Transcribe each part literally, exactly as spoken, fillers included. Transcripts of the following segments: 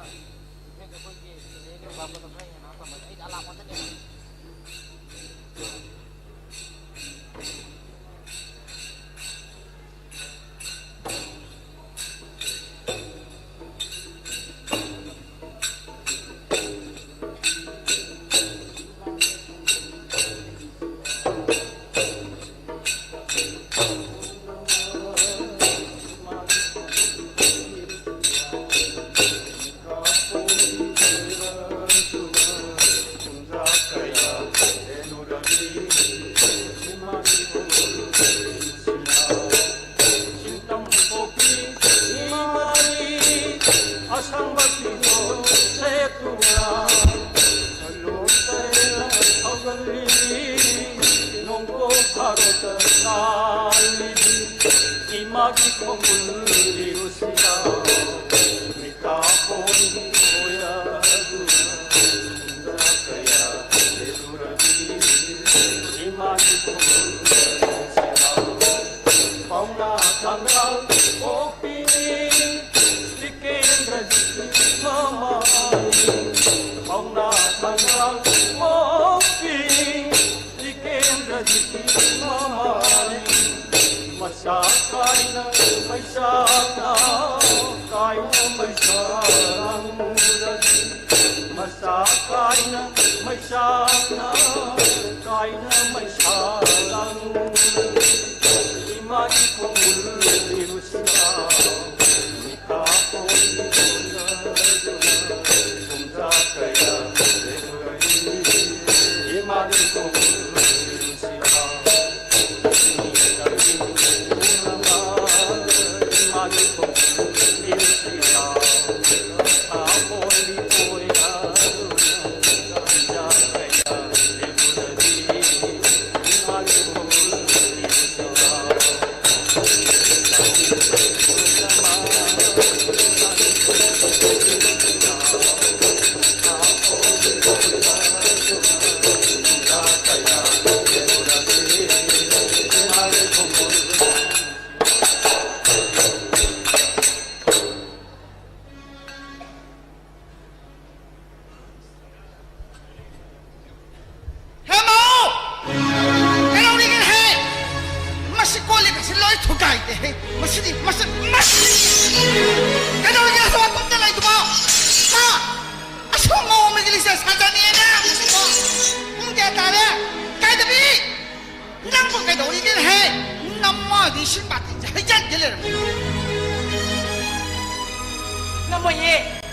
ꯑꯩꯈꯣꯏꯒꯤ ꯂꯩꯔꯤꯕ ꯄꯣꯠꯇꯣ ꯈꯔ ꯍꯦꯟꯅ ꯍꯥꯞꯄꯝꯕꯅꯤ꯫ ꯑꯩꯗꯤ ꯑꯂꯥꯞꯄꯗꯅꯦ꯫ ꯑꯁꯪꯕ ꯐꯤꯖꯣꯜ ꯁꯦꯠꯇꯨꯅ ꯂꯣꯏꯇꯔꯦ ꯊꯧꯒꯜꯂꯤ ꯅꯣꯡꯄꯣꯛ ꯐꯥꯔꯣꯛꯇ ꯁꯥꯠꯂꯤꯕꯤ ꯏꯃꯥꯒꯤ ꯈꯣꯡꯒꯨꯜ ꯂꯤꯔꯨꯁꯤꯔ꯫ ꯃꯤꯀꯥꯞꯐꯣꯟꯒꯤ ꯑꯣꯏꯔꯗꯨꯅ ꯀꯌꯥ ꯂꯦꯞꯂꯨꯔꯕꯤ ꯏꯃꯥꯒꯤ ꯈꯣꯡꯒꯨꯜ ꯂꯤꯔꯨꯁꯤꯔ꯫ ꯄꯥꯎꯅꯥ ꯊꯪꯒꯥꯜ ꯑꯣꯛꯄꯤꯅꯤ ꯖꯤꯇꯦꯟꯗ꯭ꯔꯖꯤꯠꯀꯤ ꯃꯃꯥꯅꯤ꯫ ꯄꯥꯎꯅꯥ ꯊꯪꯒꯥꯜ ꯑꯣꯛꯄꯤ ꯖꯤꯇꯦꯟꯗ꯭ꯔꯖꯤꯠꯀꯤ ꯃꯃꯥꯅꯤ꯫ ꯃꯁꯥ ꯀꯥꯏꯅ ꯃꯩꯁꯥꯅ ꯀꯥꯏꯅ ꯃꯩꯁꯥ ꯂꯥꯡꯂꯨꯔꯗꯤ꯫ ꯃꯁꯥ ꯀꯥꯏꯅ ꯃꯩꯁꯥꯅ ꯀꯥꯏꯅ ꯃꯩꯁꯥ ꯂꯥꯡꯂꯨꯔꯗꯤ꯫ ꯏꯃꯥꯒꯤ ꯈꯣꯡꯒꯨꯜ ꯂꯤꯔꯨꯁꯤꯔ꯫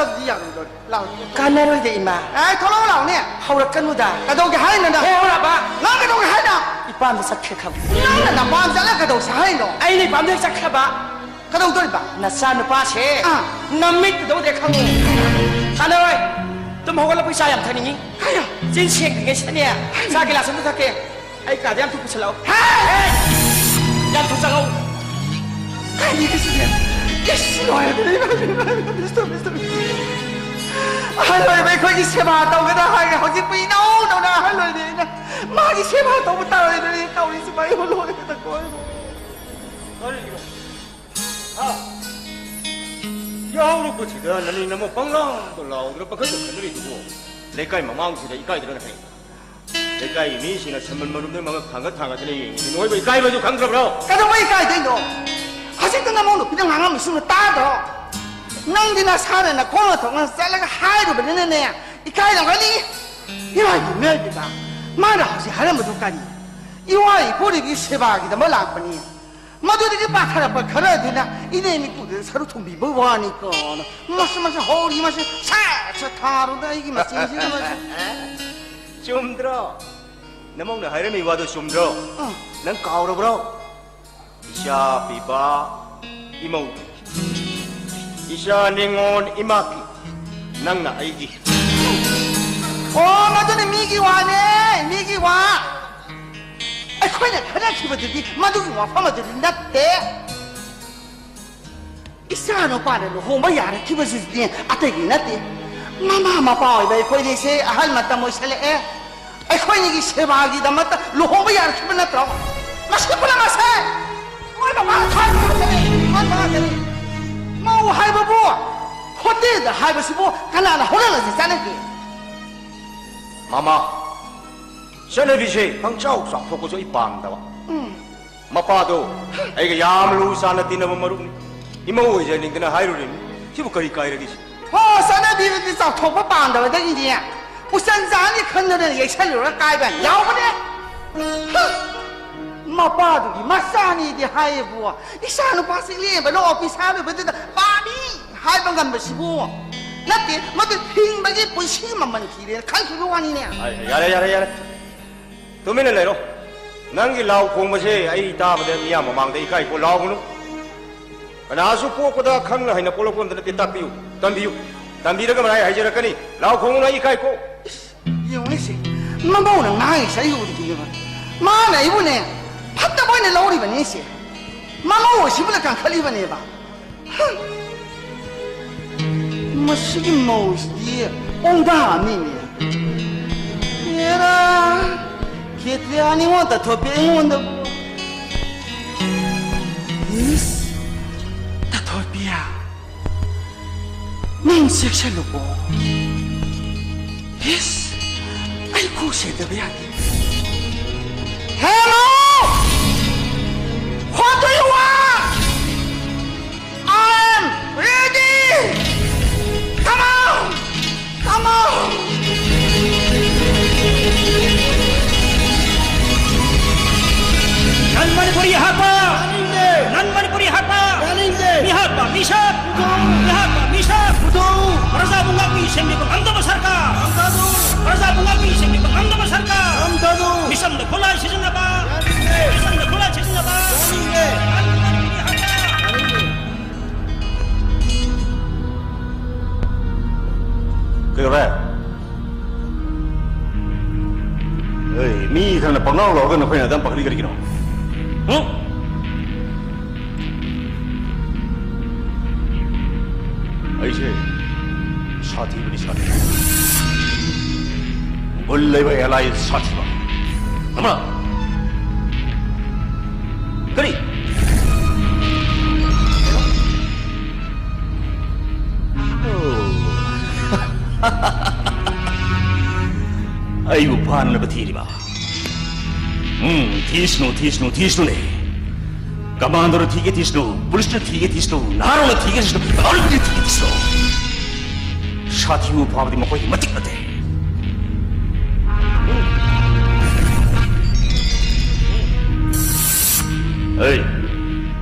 ꯀꯥꯟꯅꯗꯕꯗꯤ ꯌꯥꯔꯣꯏꯗꯣꯔꯤ꯫ ꯂꯥꯛꯑꯣ꯫ ꯀꯥꯟꯅꯔꯣꯏꯗ, ꯏꯃꯥ꯫ ꯑꯦ, ꯊꯣꯛꯂꯛꯑꯣ ꯂꯥꯛꯑꯣꯅꯦ꯫ ꯍꯧꯔꯛꯀꯅꯨꯗ꯫ ꯀꯩꯗꯧꯒꯦ ꯍꯥꯏꯅꯣ ꯅꯪ? ꯍꯦ, ꯍꯧꯔꯛꯑꯕ? ꯅꯪ ꯀꯩꯗꯧꯒꯦ ꯍꯥꯏꯅꯣ? ꯄꯥꯝꯗ ꯆꯠꯈ꯭ꯔꯦ ꯈꯪꯕ꯫ ꯅꯪꯅ ꯅꯄꯥꯝ ꯆꯠꯂ ꯀꯩꯗꯧꯁꯦ ꯍꯥꯏꯅꯣ? ꯑꯩꯅ ꯏꯄꯥꯝꯗ ꯍꯦꯛ ꯆꯠꯈ꯭ꯔꯕ, ꯀꯩꯗꯧꯗꯣꯔꯤꯕ? ꯅꯆꯥ ꯅꯨꯄꯥꯁꯦ ꯑꯥ꯫ ꯅꯃꯤꯠꯇꯨꯗ ꯎꯗꯦ ꯈꯪꯉꯨ꯫ ꯀꯥꯟꯅꯔꯣꯏ꯫ ꯇꯨꯝ ꯍꯧꯒꯠꯂꯛꯄ ꯆꯥ ꯌꯥꯝ ꯊꯛꯅꯤꯡꯉꯤ꯫ ꯀꯥꯏꯗ? ꯆꯤꯟ ꯁꯦꯡꯗ꯭ꯔꯤꯉꯩꯁꯤꯗꯅꯦ, ꯆꯥ ꯒꯤꯂꯥꯁ ꯑꯝꯇ ꯊꯛꯀꯦ꯫ ꯑꯩ ꯀꯥꯗ ꯌꯥꯝ ꯊꯨ ꯄꯨꯁꯜꯂꯛꯑꯣ꯫ ꯍꯦ! ꯍꯦ! ꯌꯥꯝ ꯊꯨ ꯆꯪꯉꯛꯑꯣ꯫ ꯀꯥꯏꯗꯒꯤ ꯁꯤꯗꯤ? ꯏꯁ, ꯂꯣꯏꯔꯦ꯫ Stop, stop. ꯑꯍꯜ ꯑꯣꯏꯔꯕ ꯑꯩꯈꯣꯏꯒꯤ ꯁꯦꯕꯥ ꯇꯧꯒꯗ꯭ꯔꯥ ꯍꯥꯏꯔꯒ ꯍꯧꯖꯤꯛꯄꯨ ꯏꯅꯧ ꯅꯧꯅ ꯑꯍꯜ ꯑꯣꯏꯔꯦ꯫ ꯑꯩꯅ ꯃꯥꯒꯤ ꯁꯦꯕꯥ ꯇꯧꯕ ꯇꯥꯔꯣꯏꯗ꯭ꯔꯅꯦ ꯇꯧꯔꯤꯁꯤꯕꯨ? ꯑꯩꯕꯨ ꯂꯣꯏꯔꯦꯗꯀꯣ, ꯑꯩꯕꯨ꯫ ꯀꯔꯤꯒꯤꯅꯣ? ꯍꯥ? ꯌꯥꯍꯧꯔꯛꯄꯁꯤꯗ ꯅꯅꯤꯡ ꯅꯃꯧ ꯄꯪꯂꯥꯎꯗ ꯂꯥꯎꯗꯅ ꯄꯪꯈꯠꯇ ꯈꯠꯅꯔꯤꯗꯨꯕꯨ? ꯂꯩꯀꯥꯏ ꯃꯃꯥꯡꯁꯤꯗ ꯏꯀꯥꯏꯗ꯭ꯔꯅ ꯍꯥꯏ꯫ ꯂꯩꯀꯥꯏꯒꯤ ꯃꯤꯁꯤꯡꯅ ꯁꯝꯕꯜ ꯃꯔꯨꯝꯗ ꯃꯉꯛ ꯊꯥꯡꯒꯠ ꯊꯥꯡꯒꯠꯇꯅ ꯌꯦꯡꯉꯤ꯫ ꯅꯣꯏꯕꯨ ꯏꯀꯥꯏꯕꯁꯨ ꯈꯪꯗ꯭ꯔꯕ꯭ꯔꯣ? ꯀꯩꯗꯧꯕꯩ ꯏꯀꯥꯏꯗꯣꯏꯅꯣ? ꯍꯧꯖꯤꯛꯇ ꯅꯃꯧ ꯅꯨꯄꯤꯅ ꯉꯥꯡꯉꯝꯃꯤꯁꯤꯡꯗꯣ ꯇꯥꯗ꯭ꯔꯣ? ꯅꯪꯗꯤ ꯅꯁꯥꯅ ꯅꯈꯣꯡꯅ ꯊꯣꯛꯅ ꯆꯠꯂꯒ ꯍꯥꯏꯔꯨꯕꯅꯤꯅꯅꯦ, ꯏꯀꯥꯏꯔꯝꯒꯅꯤ꯫ ꯏꯃꯥꯏ ꯄꯦꯝꯃ ꯏꯕꯦꯝꯃ, ꯃꯥꯅ ꯍꯧꯖꯤꯛ ꯍꯥꯏꯔꯝꯕꯗꯨ ꯀꯔꯤ? ꯏꯋꯥ ꯏꯄꯨꯔꯤꯕꯒꯤ ꯁꯦꯕꯥꯒꯤꯗꯃꯛ ꯂꯥꯛꯄꯅꯤ꯫ ꯃꯗꯨꯗꯒꯤ ꯄꯥꯊꯔꯛꯄ ꯈꯔ ꯑꯗꯨꯅ ꯏꯅꯦ ꯃꯤꯀꯨꯗ ꯁꯔꯨ ꯊꯣꯡꯕꯤꯕ ꯋꯥꯅꯤ ꯀꯣꯅ꯫ ꯃꯁꯤ, ꯃꯁꯤ ꯍꯧꯔꯤ, ꯃꯁꯤ ꯁꯦ, ꯁꯦ ꯊꯥꯔꯨꯗ ꯑꯩꯒꯤ ꯃꯆꯤꯟꯁꯤꯗ ꯃꯁꯤ꯫ ꯆꯨꯝꯗ꯭ꯔꯣ? ꯅꯃꯧꯅ ꯍꯥꯏꯔꯝꯃꯤ ꯋꯥꯗꯣ ꯆꯨꯝꯗ꯭ꯔꯣ? ꯑꯥ꯫ ꯅꯪ ꯀꯥꯎꯔꯕ꯭ꯔꯣ? ꯏꯆꯥ ꯄꯤꯕ ꯏꯃꯧꯒꯤ, ꯏꯆꯥ ꯅꯤꯉꯣꯜ ꯏꯃꯥꯒꯤ, ꯅꯪꯅ ꯑꯩꯒꯤ꯫ ꯑꯣ, ꯃꯗꯨꯅ ꯃꯤꯒꯤ ꯋꯥꯅꯦ, ꯃꯤꯒꯤ ꯋꯥ꯫ ꯑꯩꯈꯣꯏꯅ ꯈꯟꯅꯈꯤꯕꯗꯨꯗꯤ ꯃꯗꯨꯒꯤ ꯋꯥꯐꯝ ꯑꯗꯨꯗꯤ ꯅꯠꯇꯦ꯫ ꯏꯆꯥ ꯅꯨꯄꯥꯅ ꯂꯨꯍꯣꯡꯕ ꯌꯥꯔꯛꯈꯤꯕꯁꯤꯗꯤ ꯑꯇꯩꯒꯤ ꯅꯠꯇꯦ꯫ ꯃꯃꯥ ꯃꯄꯥ ꯑꯣꯏꯕ ꯑꯩꯈꯣꯏꯗꯤꯁꯦ ꯑꯍꯜ ꯃꯇꯝ ꯑꯣꯏꯁꯜꯂꯛꯑꯦ꯫ ꯑꯩꯈꯣꯏꯅꯤꯒꯤ ꯁꯦꯕꯥꯒꯤꯗꯃꯛꯇ ꯂꯨꯍꯣꯡꯕ ꯌꯥꯔꯛꯈꯤꯕ ꯅꯠꯇ꯭ꯔꯣ? ꯃꯁꯤ ꯄꯨꯝꯅꯃꯛꯁꯦ ꯃꯣꯏ ꯃꯃꯥꯅ ꯈꯟꯕ ꯉꯥꯛꯇꯅꯤ, ꯈꯟꯕ ꯉꯥꯛꯇꯅꯤ꯫ ꯃꯧ ꯍꯥꯏꯕꯕꯨ, ꯍꯣꯇꯦꯜꯗ ꯍꯥꯏꯕꯁꯤꯕꯨ ꯀꯅꯥꯅ ꯍꯣꯇꯦꯜ ꯑꯁꯤ ꯆꯠꯅꯒꯦ? ꯃꯃꯥ, ꯆꯠꯅꯕꯤꯁꯦ ꯄꯪꯆꯥꯎ ꯆꯥꯎꯊꯣꯛꯄꯁꯨ ꯑꯩ ꯄꯥꯝꯗꯕ꯫ ꯎꯝ꯫ ꯃꯄꯥꯗꯣ ꯑꯩꯒ ꯌꯥꯝ ꯂꯨ ꯆꯥꯟꯅ ꯇꯤꯟꯅꯕ ꯃꯔꯨꯞꯅꯤ꯫ ꯏꯃꯧ ꯑꯣꯏꯖꯅꯤꯡꯗꯅ ꯍꯥꯏꯔꯨꯔꯤꯅꯤ꯫ ꯁꯤꯕꯨ ꯀꯔꯤ ꯀꯥꯏꯔꯒꯦ ꯁꯤ? ꯍꯣ, ꯆꯠꯅꯕꯤꯗꯨꯗꯤ ꯆꯥꯎꯊꯣꯛꯄ ꯄꯥꯝꯗꯕꯗꯒꯤꯅꯦ꯫ ꯎꯆꯟ ꯆꯥꯅꯤ ꯈꯟꯗꯅ ꯌꯩꯁꯜꯂꯨꯔ ꯀꯥꯏꯕ ꯌꯥꯎꯕꯅꯦ꯫ ꯍ! ꯃꯄꯥꯗꯨꯒꯤ ꯃꯆꯥꯅꯤꯗꯤ ꯍꯥꯏꯌꯦꯕꯨ꯫ ꯏꯆꯥ ꯅꯨꯄꯥꯁꯤ ꯂꯦꯝꯕꯅ ꯑꯣꯐꯤꯁ ꯍꯥꯏꯕꯗꯨꯗ ꯄꯥꯝꯃꯤ ꯍꯥꯏꯕ ꯉꯝꯕꯁꯤꯕꯨ ꯅꯠꯇꯦ, ꯃꯗꯨ ꯍꯤꯡꯕꯒꯤ ꯄꯨꯟꯁꯤ ꯃꯃꯜ ꯊꯤꯔꯦꯅ ꯈꯟꯈꯤꯕ ꯋꯥꯅꯤꯅꯦ꯫ ꯑꯥꯏ, ꯌꯥꯔꯦ, ꯌꯥꯔꯦ, ꯌꯥꯔꯦ꯫ ꯇꯨꯃꯤꯟꯅ ꯂꯩꯔꯣ꯫ ꯅꯪꯒꯤ ꯂꯥꯎ ꯈꯣꯡꯕꯁꯦ ꯑꯩ ꯇꯥꯕꯗ ꯃꯤꯌꯥꯝ ꯃꯃꯥꯡꯗ ꯏꯀꯥꯏꯀꯣ꯫ ꯂꯥꯎꯒꯅꯨ꯫ ꯀꯅꯥꯁꯨ ꯄꯣꯛꯄꯗ ꯈꯪꯅ ꯍꯩꯅ ꯄꯣꯛꯂꯛꯄ ꯑꯝꯇ ꯅꯠꯇꯦ꯫ ꯇꯥꯛꯄꯤꯌꯨ, ꯇꯝꯕꯤꯌꯨ꯫ ꯇꯝꯕꯤꯔꯒ ꯃꯔꯥꯏ ꯍꯥꯏꯖꯔꯛꯀꯅꯤ꯫ ꯂꯥꯎ ꯈꯣꯡꯒꯅꯨ, ꯑꯩ ꯏꯀꯥꯏꯀꯣ꯫ ꯌꯦꯡꯉꯨꯅꯦ ꯁꯦ, ꯃꯃꯧꯅ ꯉꯥꯡꯉꯤꯁꯦ ꯑꯩ ꯎꯗ꯭ꯔꯤꯕꯅꯦꯕ꯫ ꯃꯥꯅ ꯑꯩꯕꯨꯅꯦ ꯐꯠꯇꯕ ꯑꯣꯏꯅ ꯂꯧꯔꯤꯕꯅꯦ ꯁꯦ꯫ ꯃꯃꯧ ꯑꯁꯤꯕꯨꯅ ꯀꯟꯈꯠꯂꯤꯕꯅꯦꯕ꯫ ꯍꯝ! ꯃꯁꯤꯒꯤ ꯃꯧꯁꯤꯗꯤ ꯑꯣꯟꯊꯥ ꯑꯃꯅꯤꯅꯦ꯫ ꯍꯦꯔꯥ! ꯈꯦꯇ꯭ꯔꯤꯌꯥ ꯅꯤꯉꯣꯜ ꯇꯥꯊꯣꯛꯄꯤ ꯑꯩꯉꯣꯟꯗꯕꯨ꯫ ꯏꯁ! ꯇꯥꯊꯣꯛꯄꯤꯌꯥ! ꯅꯪ ꯆꯦꯛꯁꯤꯜꯂꯨꯀꯣ꯫ ꯏꯁ! ꯑꯩ ꯈꯨ ꯁꯦꯡꯗꯕ ꯌꯥꯗꯦ꯫ Hello! What do you want? I am ready! Come on! Come on! ꯅꯟ ꯃꯅꯤꯄꯨꯔꯤ ꯍꯥꯠꯄ! ꯌꯥꯅꯤꯡꯗꯦ! ꯅꯟ ꯃꯅꯤꯄꯨꯔꯤ ꯍꯥꯠꯄ! ꯌꯥꯅꯤꯡꯗꯦ! ꯃꯤꯍꯥꯠꯄ, ꯃꯤꯁꯛ! ꯄꯨꯊꯣꯛꯎ! ꯃꯤꯍꯥꯠꯄ, ꯃꯤꯁꯛ! ꯄꯨꯊꯣꯛꯎ! ꯄ꯭ꯔꯖꯥꯕꯨ ꯉꯥꯛꯄꯤ ꯁꯦꯝꯕꯤꯕ ꯉꯝꯗꯕ ꯁꯔꯀꯥꯔ! ꯉꯝꯊꯗꯧ! ꯄ꯭ꯔꯖꯥꯕꯨ ꯉꯥꯛꯄꯤ ꯁꯦꯝꯕꯤꯕ ꯉꯝꯗꯕ ꯁꯔꯀꯥꯔ! ꯉꯝꯊꯗꯧ! ꯃꯤꯆꯝꯗ ꯈꯨꯠꯂꯥꯏ ꯁꯤꯖꯤꯟꯅꯕ! ꯌꯥꯅꯤꯡꯗꯦ! ꯃꯤꯆꯝꯗ ꯈꯨꯠꯂꯥꯏ ꯁꯤꯖꯤꯟꯅꯕ! ꯌꯥꯅꯤꯡꯗꯦ! ꯅꯟ ꯃꯅꯤꯄꯨꯔꯤ ꯍꯥꯠꯄ! ꯌꯥꯅꯤꯡꯗꯦ! ꯀꯩꯗꯧꯔꯦ? ꯑꯩ, ꯃꯤ ꯈꯔꯅ ꯄꯪꯂꯥꯎ ꯂꯥꯎꯔꯒ ꯅꯈꯣꯏꯅ ꯑꯗꯨꯝ ꯄꯥꯈꯠꯂꯤ ꯀꯔꯤꯒꯤꯅꯣ? ꯍꯨꯝ? ꯑꯩꯁꯦ ꯁꯥꯊꯤꯕꯅꯤ, ꯁꯥꯊꯤꯕ꯫ ꯒꯨꯟ ꯂꯩꯕ ꯑꯦꯂꯥꯏ ꯁꯥꯊꯤꯕ ꯑꯃ꯫ ꯀꯔꯤ? ꯑꯩꯕꯨ ꯐꯥꯅꯅꯕ ꯊꯤꯔꯤꯕ? ꯎꯝ, ꯊꯤꯁꯅꯨ, ꯊꯤꯁꯅꯨ, ꯊꯤꯁꯅꯨꯅꯦ꯫ ꯀꯃꯥꯟꯗꯣꯅ ꯊꯤꯒꯦ ꯊꯤꯁꯅꯨ, ꯄꯨꯂꯤꯁꯅ ꯊꯤꯒꯦ ꯊꯤꯁꯅꯨ, ꯅꯍꯥꯔꯣꯜꯅ ꯊꯤꯒꯦ ꯊꯤꯁꯅꯨ, ꯀꯅꯥꯅ ꯊꯤꯒꯦ ꯊꯤꯁꯅꯨ꯫ ꯁꯥꯊꯤꯕꯨ ꯐꯥꯕꯗꯤ ꯃꯈꯣꯏꯒꯤ ꯃꯇꯤꯛ ꯅꯠꯇꯦ꯫ ꯑꯩ,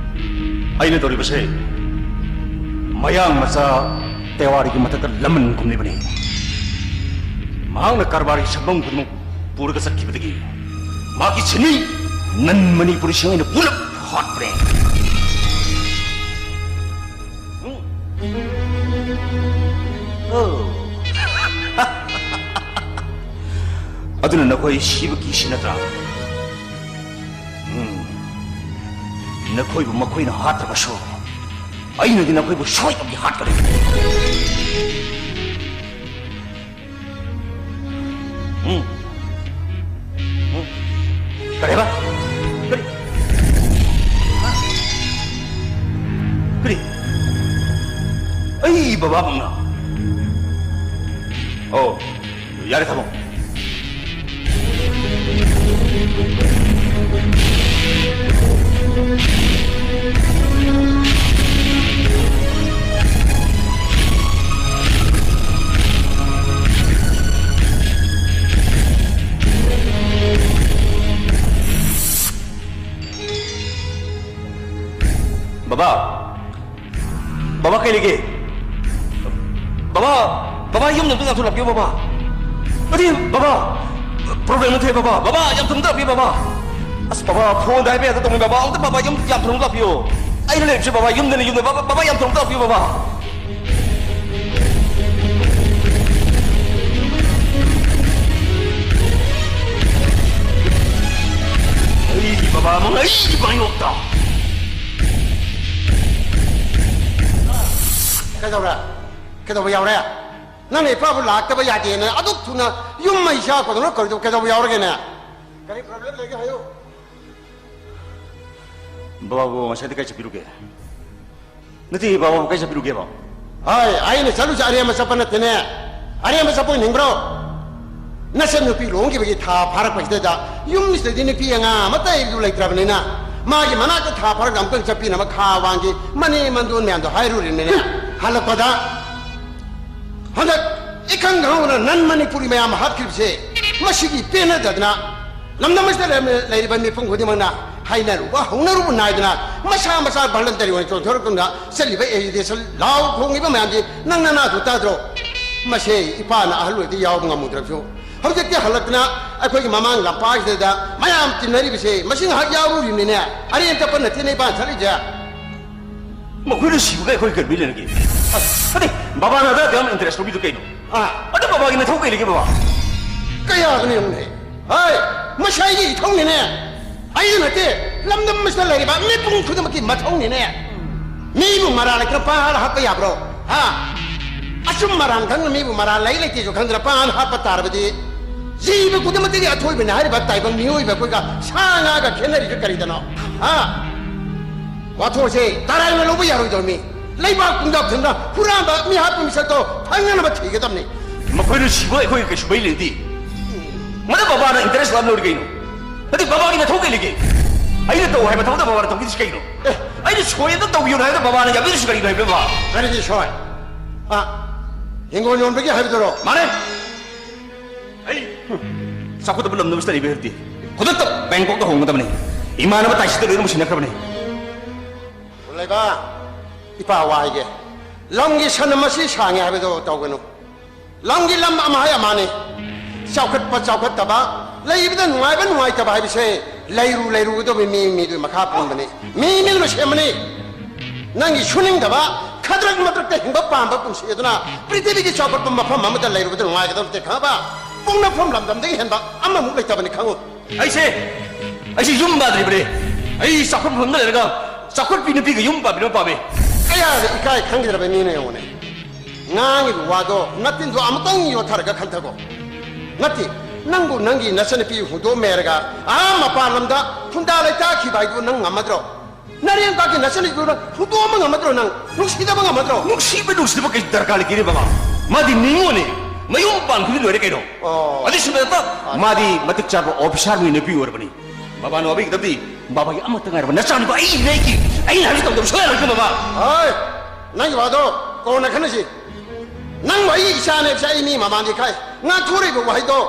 ꯑꯩꯅ ꯇꯧꯔꯤꯕꯁꯦ ꯃꯌꯥꯡ ꯃꯆꯥ ꯇꯦꯋꯥꯔꯤꯒꯤ ꯃꯊꯛꯇ ꯂꯃꯟ ꯈꯨꯝꯂꯤꯕꯅꯤ꯫ ꯃꯍꯥꯛꯅ ꯀꯔꯕꯥꯔꯒꯤ ꯁꯛꯐꯝ ꯈꯨꯗꯤꯡꯃꯛ ꯄꯨꯔꯒ ꯆꯠꯈꯤꯕꯗꯒꯤ ꯃꯍꯥꯛꯀꯤ ꯁꯤꯟꯃꯤ ꯅꯟ ꯃꯅꯤꯄꯨꯔꯤꯁꯤꯡ ꯑꯩꯅ ꯄꯨꯂꯞ ꯍꯥꯠꯄꯅꯦ꯫ ꯎꯝ꯫ ꯑꯣ꯫ ꯑꯗꯨꯅ ꯅꯈꯣꯏ ꯁꯤꯕ ꯀꯤꯁꯤ ꯅꯠꯇ꯭ꯔꯥ? ꯎꯝ꯫ ꯅꯈꯣꯏꯕꯨ ꯃꯈꯣꯏꯅ ꯍꯥꯠꯇ꯭ꯔꯕꯁꯨ, ꯑꯩꯅꯗꯤ ꯅꯈꯣꯏꯕꯨ ꯁꯣꯏꯗꯅ ꯍꯥꯠꯀꯅꯤ꯫ ꯎꯝ꯫ ꯎꯝ꯫ ꯀꯔꯤ ꯍꯥꯏꯕ? ꯀꯔꯤ? ꯀꯔꯤ? ꯑꯩ ꯕꯕꯥ ꯃꯪꯅ? ꯑꯣ, ꯌꯥꯔꯦ, ꯊꯝꯃꯣ꯫ ꯕꯕꯥ, ꯕꯕꯥ, ꯀꯩ ꯂꯩꯒꯦ? ꯕꯕꯥ, ꯕꯕꯥ, ꯌꯨꯝꯗ ꯑꯝꯇ ꯌꯥꯝ ꯊꯨꯅ ꯂꯥꯛꯄꯤꯌꯨ, ꯕꯕꯥ꯫ ꯅꯠꯇꯦ, ꯕꯕꯥ, problem ꯑꯃ ꯊꯣꯛꯑꯦ, ꯕꯕꯥ꯫ ꯕꯕꯥ, ꯌꯥꯝ ꯊꯨꯅ ꯑꯝꯇ ꯂꯥꯛꯄꯤꯌꯨ, ꯕꯕꯥ꯫ ꯑꯁ, ꯕꯕꯥ, phone ꯗ ꯍꯥꯏꯕ ꯌꯥꯗ ꯇꯧꯅꯤ, ꯕꯕꯥ꯫ ꯑꯝꯇ, ꯕꯕꯥ, ꯌꯨꯝ ꯌꯥꯝ ꯊꯨꯅ ꯑꯝꯇ ꯂꯥꯛꯄꯤꯌꯨ꯫ ꯑꯩꯅ ꯂꯩꯔꯤꯕꯁꯦ, ꯕꯕꯥ, ꯌꯨꯝꯗꯅꯤ, ꯌꯨꯝꯗ꯫ ꯕꯕꯥ, ꯕꯕꯥ, ꯌꯥꯝ ꯊꯨꯅ ꯑꯝꯇ ꯂꯥꯛꯄꯤꯌꯨ, ꯕꯕꯥ꯫ ꯑꯩꯒꯤ ꯕꯕꯥ ꯑꯃ, ꯑꯩꯒꯤ ꯃꯥꯌꯣꯛꯇ꯫ ꯀꯩꯗꯧꯔꯦ? ꯀꯩꯗꯧꯕ ꯌꯥꯎꯔꯦ? ꯅꯪꯅ ꯏꯄꯥꯕꯨ ꯂꯥꯛꯇꯕ ꯌꯥꯗꯦꯅ ꯑꯗꯨꯛ ꯊꯨꯅ ꯌꯨꯝ ꯃꯩ ꯆꯥꯛꯄꯗꯧꯅ ꯀꯧꯔꯤꯗꯨ ꯀꯩꯗꯧꯕ ꯌꯥꯎꯔꯒꯦꯅꯦ? ꯀꯔꯤ problem ꯂꯩꯒꯦ ꯍꯥꯏꯌꯨ꯫ ꯕꯕꯥꯕꯨ ꯉꯁꯥꯏꯗꯤ ꯀꯥꯏ ꯆꯠꯄꯤꯔꯨꯒꯦ? ꯅꯠꯇꯦ, ꯕꯕꯥꯕꯨ ꯀꯥꯏ ꯆꯠꯄꯤꯔꯨꯒꯦꯕ? ꯍꯥꯏ, ꯑꯩꯅ ꯆꯠꯂꯨꯁꯦ ꯑꯔꯦꯝꯕ ꯆꯠꯄ ꯅꯠꯇꯦꯅꯦ꯫ ꯑꯔꯦꯝꯕ ꯆꯠꯄ ꯑꯣꯏꯅ ꯍꯤꯡꯕ꯭ꯔꯣ? ꯅꯆꯟ ꯅꯨꯄꯤ ꯂꯨꯍꯣꯡꯈꯤꯕꯒꯤ ꯊꯥ ꯐꯥꯔꯛꯄꯁꯤꯗ ꯌꯨꯝꯁꯤꯗꯗꯤ ꯅꯨꯄꯤ ꯑꯉꯥꯡ ꯑꯃꯠꯇ ꯑꯩꯕꯨ ꯂꯩꯇ꯭ꯔꯕꯅꯤꯅ, ꯃꯥꯒꯤ ꯃꯅꯥꯛꯇ ꯊꯥ ꯐꯥꯔꯛꯇ ꯑꯃꯨꯛꯇꯪ ꯆꯠꯄꯤꯅꯕ ꯈꯥ ꯋꯥꯡꯒꯤ ꯃꯅꯦ ꯃꯟꯗꯣꯟ ꯃꯌꯥꯝꯗꯣ ꯍꯥꯏꯔꯨꯔꯤꯕꯅꯤꯅꯦ꯫ ꯍꯜꯂꯛꯄꯗ ꯍꯟꯗꯛ ꯏꯈꯪ ꯈꯪꯍꯧꯗꯅ ꯅꯟ ꯃꯅꯤꯄꯨꯔꯤ ꯃꯌꯥꯝ ꯍꯥꯠꯈ꯭ꯔꯤꯕꯁꯦ, ꯃꯁꯤꯒꯤ ꯄꯦꯟꯅꯗꯗꯅ ꯂꯝꯗꯝ ꯑꯁꯤꯗ ꯂꯩꯔꯝ-, ꯂꯩꯔꯤꯕ ꯃꯤꯄꯨꯝ ꯈꯨꯗꯤꯡꯃꯛꯅ ꯍꯥꯏꯅꯔꯨꯕ ꯍꯧꯅꯔꯨꯕ ꯅꯥꯏꯗꯅ ꯃꯁꯥ ꯃꯁꯥ voluntary ꯑꯣꯏꯅ ꯆꯣꯡꯊꯣꯔꯛꯇꯨꯅ ꯆꯠꯂꯤꯕ agitation ꯂꯥꯎ ꯈꯣꯡꯉꯤꯕ ꯃꯌꯥꯝꯁꯤ ꯅꯪ ꯅꯅꯥꯗꯨ ꯇꯥꯗ꯭ꯔꯣ? ꯃꯁꯦ ꯏꯄꯥꯅ ꯑꯍꯜ ꯑꯣꯏꯕꯗ ꯌꯥꯎꯕ ꯉꯝꯃꯨꯗ꯭ꯔꯕꯁꯨ, ꯍꯧꯖꯤꯛꯇꯤ ꯍꯜꯂꯛꯇꯅ ꯑꯩꯈꯣꯏꯒꯤ ꯃꯃꯥꯡ ꯂꯝꯄꯥꯛꯁꯤꯗ ꯃꯌꯥꯝ ꯇꯤꯟꯅꯔꯤꯕꯁꯦ ꯃꯁꯤ ꯉꯥꯏꯍꯥꯛ ꯌꯥꯎꯔꯨꯔꯤꯕꯅꯤꯅꯦ꯫ ꯑꯔꯦꯝ ꯇꯞꯄ ꯅꯠꯇꯦꯅꯦ ꯏꯕꯥꯅꯤ ꯆꯠꯂꯤꯁꯦ꯫ ꯃꯈꯣꯏꯅ ꯁꯤꯕꯒ ꯑꯩꯈꯣꯏ ꯀꯔꯤ ꯂꯩꯔꯒꯦ? ꯑꯗꯩ ꯕꯕꯥꯅ ꯑꯗꯥ ꯌꯥꯝ ꯏꯟꯇꯔꯦꯁ ꯂꯧꯕꯤꯗꯨ ꯀꯩꯅꯣ? ꯑꯥ꯫ ꯑꯗꯨ ꯕꯕꯥꯒꯤ ꯃꯊꯧ ꯀꯩ ꯂꯩꯒꯦ ꯕꯕꯥ? ꯀꯌꯥꯒꯅꯤ ꯌꯦꯡꯉꯨꯅꯦ꯫ ꯍꯥꯏ, ꯃꯁꯤ ꯑꯩꯒꯤ ꯏꯊꯧꯅꯤꯅꯦ꯫ ꯑꯩꯗ ꯅꯠꯇꯦ, ꯂꯝꯗꯝ ꯑꯁꯤꯗ ꯂꯩꯔꯤꯕ ꯃꯤꯄꯨꯝ ꯈꯨꯗꯤꯡꯃꯛꯀꯤ ꯃꯊꯧꯅꯤꯅꯦ꯫ ꯃꯤꯕꯨ ꯃꯔꯥꯜ ꯂꯩꯇꯅ ꯄꯥꯍꯥꯜ ꯍꯥꯠꯄ ꯌꯥꯕ꯭ꯔꯣ? ꯍꯥ? ꯑꯆꯨꯝ ꯑꯔꯥꯟ ꯈꯪꯗꯅ ꯃꯤꯕꯨ ꯃꯔꯥꯜ ꯂꯩ ꯂꯩꯇꯦꯁꯨ ꯈꯪꯗꯅ ꯄꯥꯍꯥꯜ ꯍꯥꯠꯄ ꯇꯥꯔꯕꯗꯤ ꯖꯤꯕ ꯈꯨꯗꯤꯡꯃꯛꯇꯒꯤ ꯑꯊꯣꯏꯕꯅꯤ ꯍꯥꯏꯔꯤꯕ ꯇꯥꯏꯕꯪ ꯃꯤꯑꯣꯏꯕ ꯑꯩꯈꯣꯏꯒ ꯁꯥ ꯉꯥꯒ ꯈꯦꯠꯅꯔꯤꯁꯦ ꯀꯔꯤꯗꯅꯣ? ꯍꯥ? ꯋꯥꯊꯣꯛꯁꯦ ꯇꯔꯥꯏꯅ ꯂꯧꯕ ꯌꯥꯔꯣꯏꯗꯧꯔꯃꯤ꯫ ꯂꯩꯕꯥꯛ ꯄꯨꯝꯖꯥ ꯊꯟꯅ ꯍꯨꯔꯥꯟꯕ ꯃꯤ ꯍꯥꯠꯄ ꯃꯤꯁꯛꯇꯣ ꯐꯪꯅꯅꯕ ꯊꯤꯒꯗꯕꯅꯤ꯫ ꯃꯈꯣꯏꯅ ꯁꯤꯕ ꯑꯩꯈꯣꯏꯒ ꯀꯩꯁꯨ ꯃꯔꯤ ꯂꯩꯅꯗꯦ꯫ ꯃꯗꯨ ꯕꯕꯥꯅ ꯏꯟꯇꯔꯦꯁ ꯂꯥꯛ ꯂꯧꯔꯤ ꯀꯩꯅꯣ? ꯑꯗꯨ ꯕꯕꯥꯒꯤ ꯃꯊꯧ ꯀꯩ ꯂꯩꯒꯦ? ꯑꯩꯅ ꯇꯧ ꯍꯥꯏꯕ ꯊꯕꯛꯇ ꯕꯕꯥꯅ ꯇꯧꯈꯤꯗ꯭ꯔꯤꯁꯤ ꯀꯩꯅꯣ? ꯑꯦ, ꯑꯩꯅ ꯁꯣꯏ ꯑꯝꯇ ꯇꯧꯕꯤꯌꯨ ꯍꯥꯏꯕꯗ ꯕꯕꯥꯅ ꯌꯥꯕꯤꯔꯤꯁꯤ ꯀꯔꯤꯅꯣ ꯍꯥꯏꯕ ꯕꯕꯥ? ꯀꯔꯤꯒꯤ ꯁꯣꯏ? ꯑ, ꯍꯤꯡꯒꯣꯜ ꯌꯣꯟꯕꯒꯤ ꯍꯥꯏꯕꯗꯨꯔꯣ? ꯃꯥꯅꯦ꯫ ꯑꯩ ꯆꯥꯎꯈꯠꯇꯕ ꯂꯝꯗꯝ ꯑꯁꯤꯗ ꯂꯩꯕ ꯍꯩꯇꯦ꯫ ꯈꯨꯗꯛꯇ ꯕꯦꯡꯀꯣꯛꯇ ꯍꯣꯡꯒꯗꯕꯅꯤ꯫ ꯏꯃꯥꯟꯅꯕ ꯇꯥꯏꯁꯤꯗ ꯂꯣꯏꯅꯃꯛ ꯁꯤꯟꯅꯈ꯭ꯔꯕꯅꯤ꯫ ꯂꯩꯕ, ꯏꯄꯥ ꯋꯥ ꯍꯥꯏꯒꯦ꯫ ꯂꯝꯒꯤ ꯁꯟ ꯃꯁꯤ ꯁꯥꯡꯉꯦ ꯍꯥꯏꯕꯗꯣ ꯇꯧꯒꯅꯨ꯫ ꯂꯝꯒꯤ ꯂꯝ ꯑꯃ ꯍꯥꯏ ꯑꯃꯅꯤ꯫ ꯆꯥꯎꯈꯠꯄ ꯆꯥꯎꯈꯠꯇꯕ, ꯂꯩꯕꯗ ꯅꯨꯡꯉꯥꯏꯕ ꯅꯨꯡꯉꯥꯏꯇꯕ ꯍꯥꯏꯕꯁꯦ ꯂꯩꯔꯨ ꯂꯩꯔꯨꯒꯗꯕ ꯃꯤ ꯃꯤꯗꯨꯒꯤ ꯃꯈꯥ ꯄꯣꯟꯕꯅꯤ꯫ ꯃꯤ ꯃꯤꯗꯨꯅ ꯁꯦꯝꯕꯅꯤ꯫ ꯅꯪꯒꯤ ꯁꯨꯅꯤꯡꯗꯕ, ꯈꯗ꯭ꯔꯛ ꯃꯗ꯭ꯔꯛꯇ ꯍꯤꯡꯕ ꯄꯥꯝꯕ ꯄꯨꯟꯁꯤ ꯑꯗꯨꯅ ꯄ꯭ꯔꯤꯊꯤꯕꯤꯒꯤ ꯆꯥꯎꯈꯠꯄ ꯃꯐꯝ ꯑꯃꯗ ꯂꯩꯔꯨꯕꯗ ꯅꯨꯡꯉꯥꯏꯒꯗꯕ ꯅꯠꯇꯦ ꯈꯪꯉꯕ? ꯄꯣꯛꯅꯐꯝ ꯂꯝꯗꯝꯗꯒꯤ ꯍꯦꯟꯕ ꯑꯃꯃꯨꯛ ꯂꯩꯇꯕꯅꯤ ꯈꯪꯉꯨ꯫ ꯑꯩꯁꯦ, ꯑꯩꯁꯦ ꯌꯨꯝ ꯄꯥꯟꯗ꯭ꯔꯤꯕꯅꯦ꯫ ꯑꯩ ꯆꯥꯎꯈꯠꯄ ꯃꯐꯝꯗ ꯂꯩꯔꯒ ꯆꯥꯎꯈꯠꯄꯤ ꯅꯨꯄꯤꯒ ꯌꯨꯝ ꯄꯥꯟꯃꯤꯟꯅꯕ ꯄꯥꯝꯃꯦ꯫ ꯀꯌꯥꯗ ꯏꯀꯥꯏ ꯈꯪꯈꯤꯗ꯭ꯔꯕ ꯃꯤꯅ ꯌꯦꯡꯉꯨꯅꯦ꯫ ꯉꯥꯡꯉꯤꯕ ꯋꯥꯗꯣ ꯅꯠꯇꯤꯟꯗꯣ ꯑꯃꯨꯛꯇꯪ ꯌꯣꯠꯊꯔꯒ ꯈꯟꯊꯒꯣ꯫ ꯅꯠꯇꯦ, ꯅꯪꯕꯨ ꯅꯪꯒꯤ ꯅꯆꯟꯅꯨꯄꯤ ꯍꯨꯟꯗꯣꯛꯑꯝꯃꯦꯔꯒ ꯑꯥ ꯃꯄꯥꯟ ꯂꯝꯗ ꯈꯨꯟꯗꯥ ꯂꯩꯇꯥꯈꯤꯕ ꯍꯥꯏꯗꯨ ꯅꯪ ꯉꯝꯃꯗ꯭ꯔꯣ? ꯅꯔꯦꯝꯀꯥꯒꯤ ꯅꯆꯟꯅꯨꯄꯤꯗꯨ ꯍꯨꯟꯗꯣꯛꯑꯝꯕ ꯉꯝꯃꯗ꯭ꯔꯣ ꯅꯪ? ꯅꯨꯡꯁꯤꯗꯕ ꯉꯝꯃꯗ꯭ꯔꯣ? ꯅꯨꯡꯁꯤꯕ ꯅꯨꯡꯁꯤꯗꯕ ꯀꯩ ꯗꯔꯀꯥꯔ ꯂꯩꯒꯦꯅꯦ ꯕꯕꯥ? ꯃꯥꯗꯤ ꯅꯤꯉꯣꯜꯅꯦ꯫ ꯃꯌꯨꯝ ꯄꯥꯟꯈꯤꯕꯗꯤ ꯂꯣꯏꯔꯦ ꯀꯩꯅꯣ꯫ ꯑꯣ꯫ ꯑꯗꯨꯁꯨ ꯅꯠꯇ, ꯃꯥꯗꯤ ꯃꯇꯤꯛ ꯆꯥꯕ ꯑꯣꯐꯤꯁꯥꯔ ꯅꯨꯄꯤ ꯑꯣꯏꯔꯕꯅꯤ꯫ ꯕꯕꯥꯅ ꯋꯥꯕꯤꯒꯗꯕꯗꯤ ꯕꯕꯥꯒꯤ ꯑꯃꯠꯇ ꯉꯥꯏꯔꯕ ꯅꯆꯥꯅꯨꯄꯥ ꯑꯩ ꯂꯩꯒꯤ꯫ ꯑꯩꯅ ꯍꯥꯏꯕꯁꯤ ꯇꯧꯗꯕ ꯁꯨꯡꯌꯥ ꯌꯥꯔꯣꯏ ꯕꯕꯥ꯫ ꯍꯣꯏ, ꯅꯪꯒꯤ ꯋꯥꯗꯣ ꯀꯣꯟꯅ ꯈꯟꯅꯁꯤ꯫ ꯅꯪꯕꯨ ꯑꯩꯒꯤ ꯏꯆꯥꯅꯦ ꯍꯥꯏꯕꯁꯦ ꯑꯩ ꯃꯤ ꯃꯃꯥꯡꯗ ꯏꯀꯥꯏ꯫ ꯉꯥꯡꯊꯣꯔꯛꯏꯕ ꯋꯥꯍꯩꯗꯣ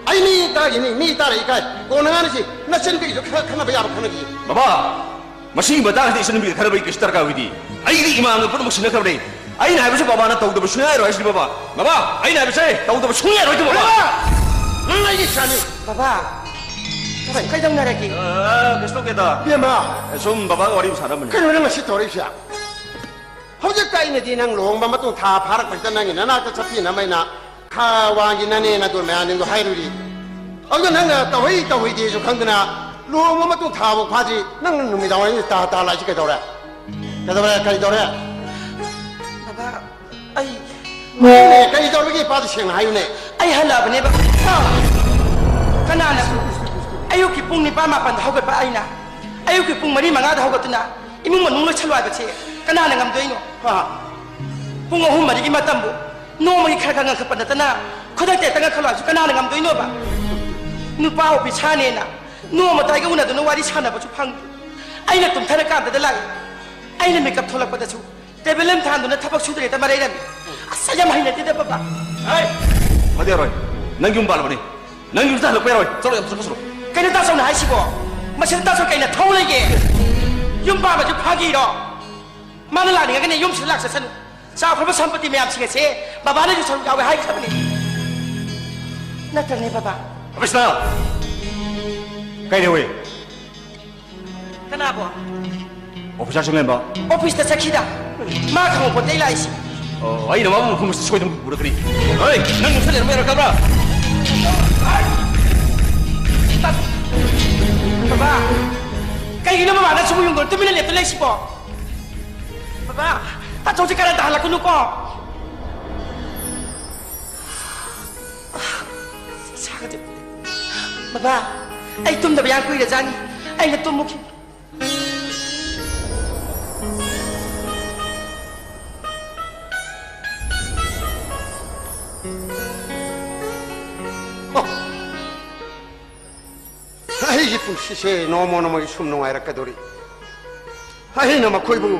ꯑꯩ ꯃꯤ ꯇꯥꯔꯤꯅꯤ, ꯃꯤ ꯇꯥꯔ ꯏꯀꯥꯏ꯫ ꯀꯣꯟꯅ ꯉꯥꯡꯅꯁꯤ꯫ ꯅꯆꯟꯅꯨꯄꯤꯒꯤꯁꯨ ꯈꯔ ꯈꯟꯅꯕ ꯌꯥꯕ ꯈꯟꯅꯈꯤ꯫ ꯕꯕꯥ, ꯃꯁꯤꯒꯤ ꯃꯇꯥꯡꯁꯤꯗ ꯏꯆꯟꯅꯨꯄꯤꯒ ꯈꯟꯅꯕꯒꯤ ꯀꯩꯁꯨ ꯗꯔꯀꯥꯔ ꯑꯣꯏꯗꯦ꯫ ꯑꯩꯒꯤꯗꯤ ꯏꯃꯥꯟꯅꯕ ꯄꯨꯝꯅꯃꯛ ꯁꯤꯟꯅꯈ꯭ꯔꯕꯅꯦ꯫ ꯑꯩꯅ ꯍꯥꯏꯕꯁꯤ ꯕꯕꯥꯅ ꯇꯧꯗꯕ ꯁꯨꯡꯌꯥ ꯌꯥꯔꯣꯏ ꯍꯥꯏꯁꯤꯅꯤ ꯕꯕꯥ꯫ ꯕꯕꯥ, ꯑꯩꯅ ꯍꯥꯏꯕꯁꯦ ꯇꯧꯗꯕ ꯁꯨꯡꯌꯥ ꯌꯥꯔꯣꯏ ꯕꯕꯥ꯫ ꯕꯕꯥ! ꯅꯪ ꯑꯩꯒꯤ ꯏꯆꯥꯅꯤ꯫ ꯕꯕꯥ, ꯀꯩꯗꯧꯅꯔꯒꯦ? ꯑ, ꯀꯩꯁꯨ ꯇꯧꯗꯦꯗ꯫ ꯏꯕꯦꯝꯃ꯫ ꯁꯨꯝ ꯕꯕꯥꯒ ꯋꯥꯔꯤ ꯑꯃ ꯁꯥꯟꯅꯔꯝꯕꯅꯤ꯫ ꯀꯩꯅꯣ ꯅꯪ ꯉꯁꯤ ꯇꯧꯔꯛꯏꯁꯦ? ꯍꯧꯖꯤꯛꯇ ꯑꯩꯅꯗꯤ ꯅꯪ ꯂꯨꯍꯣꯡꯕ ꯃꯇꯨꯡ ꯊꯥ ꯐꯥꯔꯛꯄꯁꯤꯗ ꯅꯪꯒꯤ ꯅꯅꯥꯛꯇ ꯆꯠꯄꯤꯅꯕ ꯑꯩꯅ ꯈꯥ ꯋꯥꯡꯒꯤ ꯅꯅꯦ ꯅꯗꯣ ꯃꯌꯥꯝꯁꯤꯡꯗꯣ ꯍꯥꯏꯔꯨꯔꯤ꯫ ꯑꯗꯨꯒ ꯅꯪꯅ ꯇꯧꯍꯩ ꯇꯧꯍꯩꯗꯦꯁꯨ ꯈꯪꯗꯅ ꯂꯨꯍꯣꯡꯕ ꯃꯇꯨꯡ ꯊꯥ ꯐꯥꯎ ꯐꯥꯗ꯭ꯔꯤ ꯅꯪ ꯅꯨꯃꯤꯗꯥꯡ ꯋꯥꯏꯔꯝ ꯇꯥ ꯇꯥ ꯂꯥꯛꯏꯁꯤ ꯀꯩꯗꯧꯔꯦ? ꯀꯩꯗꯧꯔꯦ? ꯀꯩꯗꯧꯔꯦ? ꯕꯕꯥ, ꯑꯩ ꯍꯥꯏꯌꯨꯅꯦ, ꯀꯔꯤ ꯇꯧꯔꯒꯦ? ꯏꯄꯥꯗ ꯁꯦꯡꯅ ꯍꯥꯏꯌꯨꯅꯦ꯫ ꯑꯩ ꯍꯜꯂꯛꯑꯕꯅꯦꯕ꯫ ꯀꯅꯥꯅ? ꯑꯌꯨꯛꯀꯤ ꯄꯨꯡ ꯅꯤꯄꯥꯟ ꯃꯥꯄꯟꯗ ꯍꯧꯒꯠꯄ ꯑꯩꯅ ꯑꯌꯨꯛꯀꯤ ꯄꯨꯡ ꯃꯔꯤ ꯃꯉꯥꯗ ꯍꯧꯒꯠꯇꯨꯅ ꯏꯃꯨꯡ ꯃꯅꯨꯡ ꯂꯣꯏꯁꯜꯂꯣ ꯍꯥꯏꯕꯁꯦ ꯀꯅꯥꯅ ꯉꯝꯗꯣꯏꯅꯣ? ꯑꯥ꯫ ꯄꯨꯡ ꯑꯍꯨꯝ ꯃꯔꯤꯒꯤ ꯃꯇꯝꯕꯨ ꯅꯣꯡꯃꯒꯤ ꯈꯔ ꯈꯔ ꯉꯟꯈꯠꯄ ꯅꯠꯇꯅ ꯈꯨꯗꯛꯇ ꯍꯦꯛꯇ ꯉꯟꯈꯠꯂꯣ ꯍꯥꯏꯕꯁꯨ ꯀꯅꯥꯅ ꯉꯝꯗꯣꯏꯅꯣꯕ? ꯅꯨꯄꯥ ꯑꯣꯏꯕꯤ ꯁꯥꯅꯦꯅ ꯅꯣꯡꯃꯇ ꯑꯩꯒ ꯎꯅꯗꯨꯅ ꯋꯥꯔꯤ ꯁꯥꯟꯅꯕꯁꯨ ꯐꯪꯗꯦ꯫ ꯑꯩꯅ ꯇꯨꯝꯊꯔꯀꯥꯟꯗꯗ ꯂꯥꯛꯏ꯫ ꯑꯩꯅ ꯃꯤꯀꯞ ꯊꯣꯛꯂꯛꯄꯗꯁꯨ ꯇꯦꯕꯜ ꯑꯃ ꯊꯥꯟꯗꯨꯅ ꯊꯕꯛ ꯁꯨꯗ꯭ꯔꯦ ꯍꯦꯛꯇ ꯃꯔꯩꯔꯝꯃꯤ꯫ ꯑꯁ, ꯑꯩ ꯌꯥꯝ ꯍꯩꯅꯗꯦꯗ, ꯕꯕꯥ꯫ ꯍꯩ! ꯐꯗꯤ ꯌꯥꯔꯣꯏ꯫ ꯅꯪ ꯌꯨꯝ ꯄꯥꯜꯂꯕꯅꯤ꯫ ꯅꯪ ꯌꯨꯝꯁꯤꯗ ꯍꯜꯂꯛꯄ ꯌꯥꯔꯣꯏ꯫ ꯆꯠꯂꯣ, ꯌꯥꯝ ꯆꯠꯈ꯭ꯔꯣ, ꯆꯠꯂꯣ꯫ ꯀꯩꯅꯣ ꯇꯥꯆꯧꯅ ꯍꯥꯏꯁꯤꯕꯣ? ꯃꯁꯤꯗ ꯇꯥꯆꯧ ꯀꯩꯅ ꯊꯧ ꯂꯩꯒꯦ? ꯌꯨꯝ ꯄꯥꯟꯕꯁꯨ ꯐꯥꯒꯤꯔꯣ? ꯃꯥꯅ ꯂꯥꯛꯅꯤꯡꯉꯒꯅꯦ ꯌꯨꯝꯁꯤꯗ ꯂꯥꯛꯆꯁꯅꯨ꯫ ꯆꯥꯎꯈ꯭ꯔꯕ ꯁꯝꯄꯇꯤ ꯃꯌꯥꯝꯁꯤꯡ ꯑꯁꯦ ꯕꯕꯥꯅꯁꯨ ꯁꯔꯨꯛ ꯌꯥꯎꯋꯦ ꯍꯥꯏꯈ꯭ꯔꯕꯅꯤ꯫ ꯅꯠꯇ꯭ꯔꯅꯦ, ꯕꯕꯥ? ꯀ꯭ꯔꯤꯁꯅ! ꯀꯩꯗꯧꯏ? ꯀꯅꯥꯕꯣ? ꯑꯣꯐꯤꯁꯥꯔ ꯆꯤꯡꯂꯦꯝꯕ꯫ ꯑꯣꯐꯤꯁꯇ ꯆꯠꯈꯤꯗ꯫ ꯃꯥ ꯈꯪꯕ ꯄꯣꯠꯇꯩ ꯂꯥꯛꯏꯁꯤ꯫ ꯑꯣ, ꯑꯩꯅ ꯃꯥꯕꯨ ꯃꯐꯝ ꯑꯁꯤꯗ ꯁꯣꯏꯗꯅ ꯄꯨꯔꯛꯀꯅꯤ꯫ ꯍꯣꯏ, ꯅꯪ ꯌꯨꯝꯁꯤꯗ ꯂꯩꯔꯝꯕ ꯌꯥꯔꯣꯏꯗꯕ꯭ꯔꯥ? ꯕꯕꯥ, ꯀꯩꯒꯤꯅꯣ ꯃꯃꯥꯅ ꯁꯨꯝ ꯌꯨꯝꯗ ꯇꯨꯃꯤꯟꯅ ꯂꯦꯞꯇ ꯂꯩꯁꯤꯕꯣ? ꯕꯕꯥ, ꯇꯥꯆꯧꯁꯦ ꯀꯔꯟ ꯇꯥꯍꯜꯂꯛꯀꯅꯨꯀꯣ꯫ ꯁꯥꯒꯗꯤ꯫ ꯕꯕꯥ, ꯑꯩ ꯇꯨꯝꯗꯕ ꯌꯥꯝ ꯀꯨꯏꯔꯖꯥꯠꯅꯤ꯫ ꯑꯩꯅ ꯇꯨꯝꯃꯨꯈꯤ꯫ ꯑꯣ꯫ ꯑꯩꯒꯤ ꯄꯨꯟꯁꯤꯁꯦ ꯅꯣꯡꯃ ꯅꯣꯡꯃꯒꯤ ꯁꯨꯝ ꯅꯨꯡꯉꯥꯏꯔꯛꯀꯗꯧꯔꯤ꯫ ꯑꯩꯅ ꯃꯈꯣꯏꯕꯨ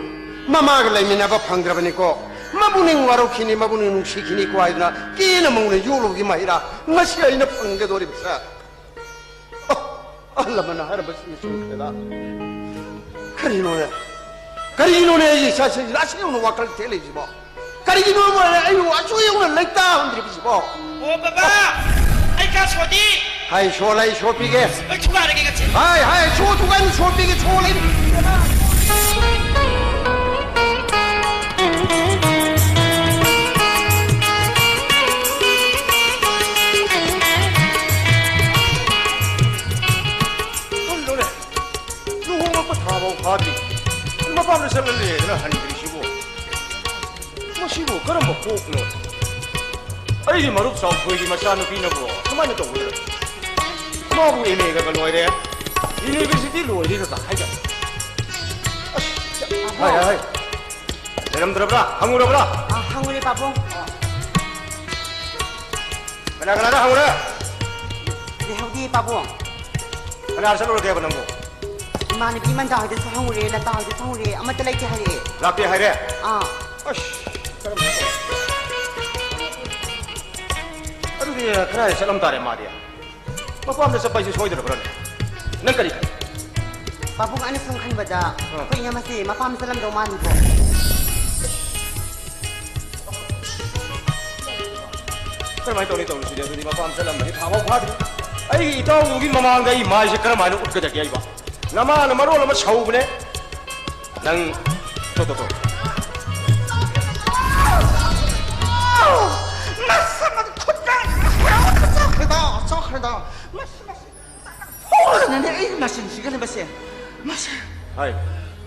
ꯃꯃꯥꯒ ꯂꯩꯃꯤꯟꯅꯕ ꯐꯪꯗ꯭ꯔꯕꯅꯤꯀꯣ꯫ ꯃꯕꯨꯛꯅꯤꯡ ꯋꯥꯔꯧꯈꯤꯅꯤ, ꯃꯕꯨꯛꯅꯤꯡ ꯅꯨꯡꯁꯤꯈꯤꯅꯤꯀꯣ ꯍꯥꯏꯗꯨꯅ ꯀꯦꯅ ꯃꯧꯅ ꯌꯣꯛꯂꯨꯕꯒꯤ ꯃꯍꯩꯔꯥ ꯉꯁꯤ ꯑꯩꯅ ꯐꯪꯒꯗꯧꯔꯤꯕꯁꯦ? ꯑꯣ, ꯑꯍꯜ ꯂꯃꯟꯅ ꯍꯥꯏꯔꯕꯁꯤꯡ ꯆꯨꯝꯈ꯭ꯔꯦꯗ꯫ ꯀꯔꯤꯅꯣꯅꯦ? ꯀꯔꯤꯅꯣꯅꯦ ꯑꯩꯒꯤ ꯏꯆꯥꯁꯤꯡꯁꯤꯗ ꯑꯁꯤ ꯌꯧꯅ ꯋꯥꯈꯜ ꯊꯦꯛꯂꯤꯁꯤꯕꯣ? ꯀꯔꯤꯒꯤꯅꯣ ꯃꯣꯏꯅ ꯑꯩꯕꯨ ꯑꯁꯨꯛ ꯌꯧꯅ ꯂꯩꯇꯥꯍꯟꯗ꯭ꯔꯤꯕꯁꯤꯕꯣ? ꯑꯣ, ꯕꯕꯥ! ꯑꯩ ꯁꯣꯗꯤ꯫ ꯍꯥꯏ, ꯁꯣ ꯂꯩ, ꯁꯣ ꯄꯤꯒꯦ꯫ ꯑꯩ ꯊꯨꯒꯥꯏꯔꯒꯦ ꯉꯁꯤ꯫ ꯍꯥꯏ, ꯍꯥꯏ, ꯁꯣ ꯊꯨꯒꯥꯏꯅꯤ, ꯁꯣ ꯄꯤꯒꯦ, ꯁꯣ ꯂꯩ꯫ ꯀꯔꯤꯅꯣꯅꯦ? ꯂꯨꯍꯣꯡꯂꯛꯄ ꯊꯥꯐꯥꯎ ꯐꯥꯗ꯭ꯔꯤ꯫ ꯃꯄꯥꯝꯗ ꯆꯠꯂ ꯂꯩꯔꯦꯗꯅ ꯍꯟꯈ꯭ꯔꯤꯁꯤꯕꯨ꯫ ꯃꯁꯤꯕꯨ ꯀꯔꯝꯕ ꯀꯣꯛꯅꯣ? ꯑꯩꯒꯤ ꯃꯔꯨꯞ ꯆꯥꯎꯊꯣꯏꯒꯤ ꯃꯆꯥꯅꯨꯄꯤꯅꯕꯨ ꯁꯨꯃꯥꯏꯅ ꯇꯧꯒꯗ꯭ꯔꯥ? ꯃꯥꯕꯨ ꯑꯦꯝ ꯑꯦꯒ ꯂꯣꯏꯔꯦ, ꯌꯨꯅꯤꯚꯔꯁꯤꯇꯤ ꯂꯣꯏꯔꯦꯒ ꯍꯥꯏꯗꯥꯏ? ꯑꯁ, ꯍꯥꯏ, ꯍꯥꯏ, ꯍꯥꯏ꯫ ꯂꯩꯔꯝꯗ꯭ꯔꯕ꯭ꯔꯥ? ꯍꯪꯉꯨꯔꯕ꯭ꯔꯥ? ꯑ, ꯍꯪꯉꯨꯔꯦ, ꯄꯥꯕꯨꯡ꯫ ꯀꯅꯥ ꯀꯅꯥꯗ ꯍꯪꯉꯨꯔꯦ? ꯂꯩꯍꯧꯗꯦ, ꯄꯥꯕꯨꯡ꯫ ꯀꯅꯥꯗ ꯆꯠꯂꯨꯔꯒꯦꯕ ꯅꯪꯕꯨ? ꯏꯃꯥꯟꯅꯕꯤ ꯃꯟꯗꯥ ꯍꯣꯏꯗꯁꯨ ꯍꯪꯉꯨꯔꯦ, ꯂꯇꯥ ꯍꯣꯏꯗꯁꯨ ꯍꯪꯉꯨꯔꯦ, ꯑꯃꯠꯇ ꯂꯩꯇꯦ ꯍꯥꯏꯔꯛꯑꯦ꯫ ꯂꯥꯛꯇꯦ ꯍꯥꯏꯔꯦ? ꯑꯥ꯫ ꯑꯁ, ꯀꯔꯝꯕ? ꯑꯗꯨꯗꯤ ꯀꯗꯥꯏꯗ ꯆꯠꯂꯝ ꯇꯥꯔꯦ ꯃꯥꯗꯤ? ꯃꯄꯥꯝꯗ ꯆꯠꯄ ꯍꯥꯏꯁꯤ ꯁꯣꯏꯗ꯭ꯔꯕ꯭ꯔꯅꯦ? ꯅꯪ ꯀꯔꯤ ꯈꯜꯂꯤ? ꯄꯥꯕꯨꯡ, ꯑꯩꯅ ꯁꯨꯝ ꯈꯟꯕꯗ, ꯑꯥ꯫ ꯑꯩꯈꯣꯏ ꯏꯅꯝꯃꯁꯦ ꯃꯄꯥꯝ ꯆꯠꯂꯝꯗꯧ ꯃꯥꯟꯕ꯭ꯔꯣ? ꯀꯔꯝꯍꯥꯏꯅ ꯇꯧꯅꯤ ꯇꯧꯔꯤꯁꯤꯗꯤ? ꯑꯗꯨꯗꯤ ꯃꯄꯥꯝ ꯆꯠꯂꯝꯕꯗꯤ ꯊꯥ ꯐꯥꯎ ꯐꯥꯗ꯭ꯔꯤ꯫ ꯑꯩꯒꯤ ꯏꯇꯥꯎꯗꯨꯒꯤ ꯃꯃꯥꯡꯗ ꯑꯩ ꯃꯥꯏꯁꯦ ꯀꯔꯝꯍꯥꯏꯅ ꯎꯠꯀꯗꯒꯦ ꯑꯩꯕꯣ? ꯅꯃꯥꯅ ꯃꯔꯣꯜ ꯑꯃ ꯁꯧꯕꯅꯦ꯫ ꯅꯪ, ꯇꯣ, ꯇꯣ, ꯇꯣ꯫ ꯃꯁꯤ ꯃꯗꯨ ꯈꯨꯠꯅ ꯆꯠꯈ꯭ꯔꯦꯗ, ꯆꯠꯈ꯭ꯔꯦꯗ꯫ ꯃꯁꯤ, ꯃꯁꯤ꯫ ꯍꯧꯔꯒꯅꯅꯦ ꯑꯩ ꯃꯆꯤꯟꯁꯤꯒꯅꯦ ꯃꯁꯦ꯫ ꯃꯁꯦ꯫ ꯍꯥꯏ,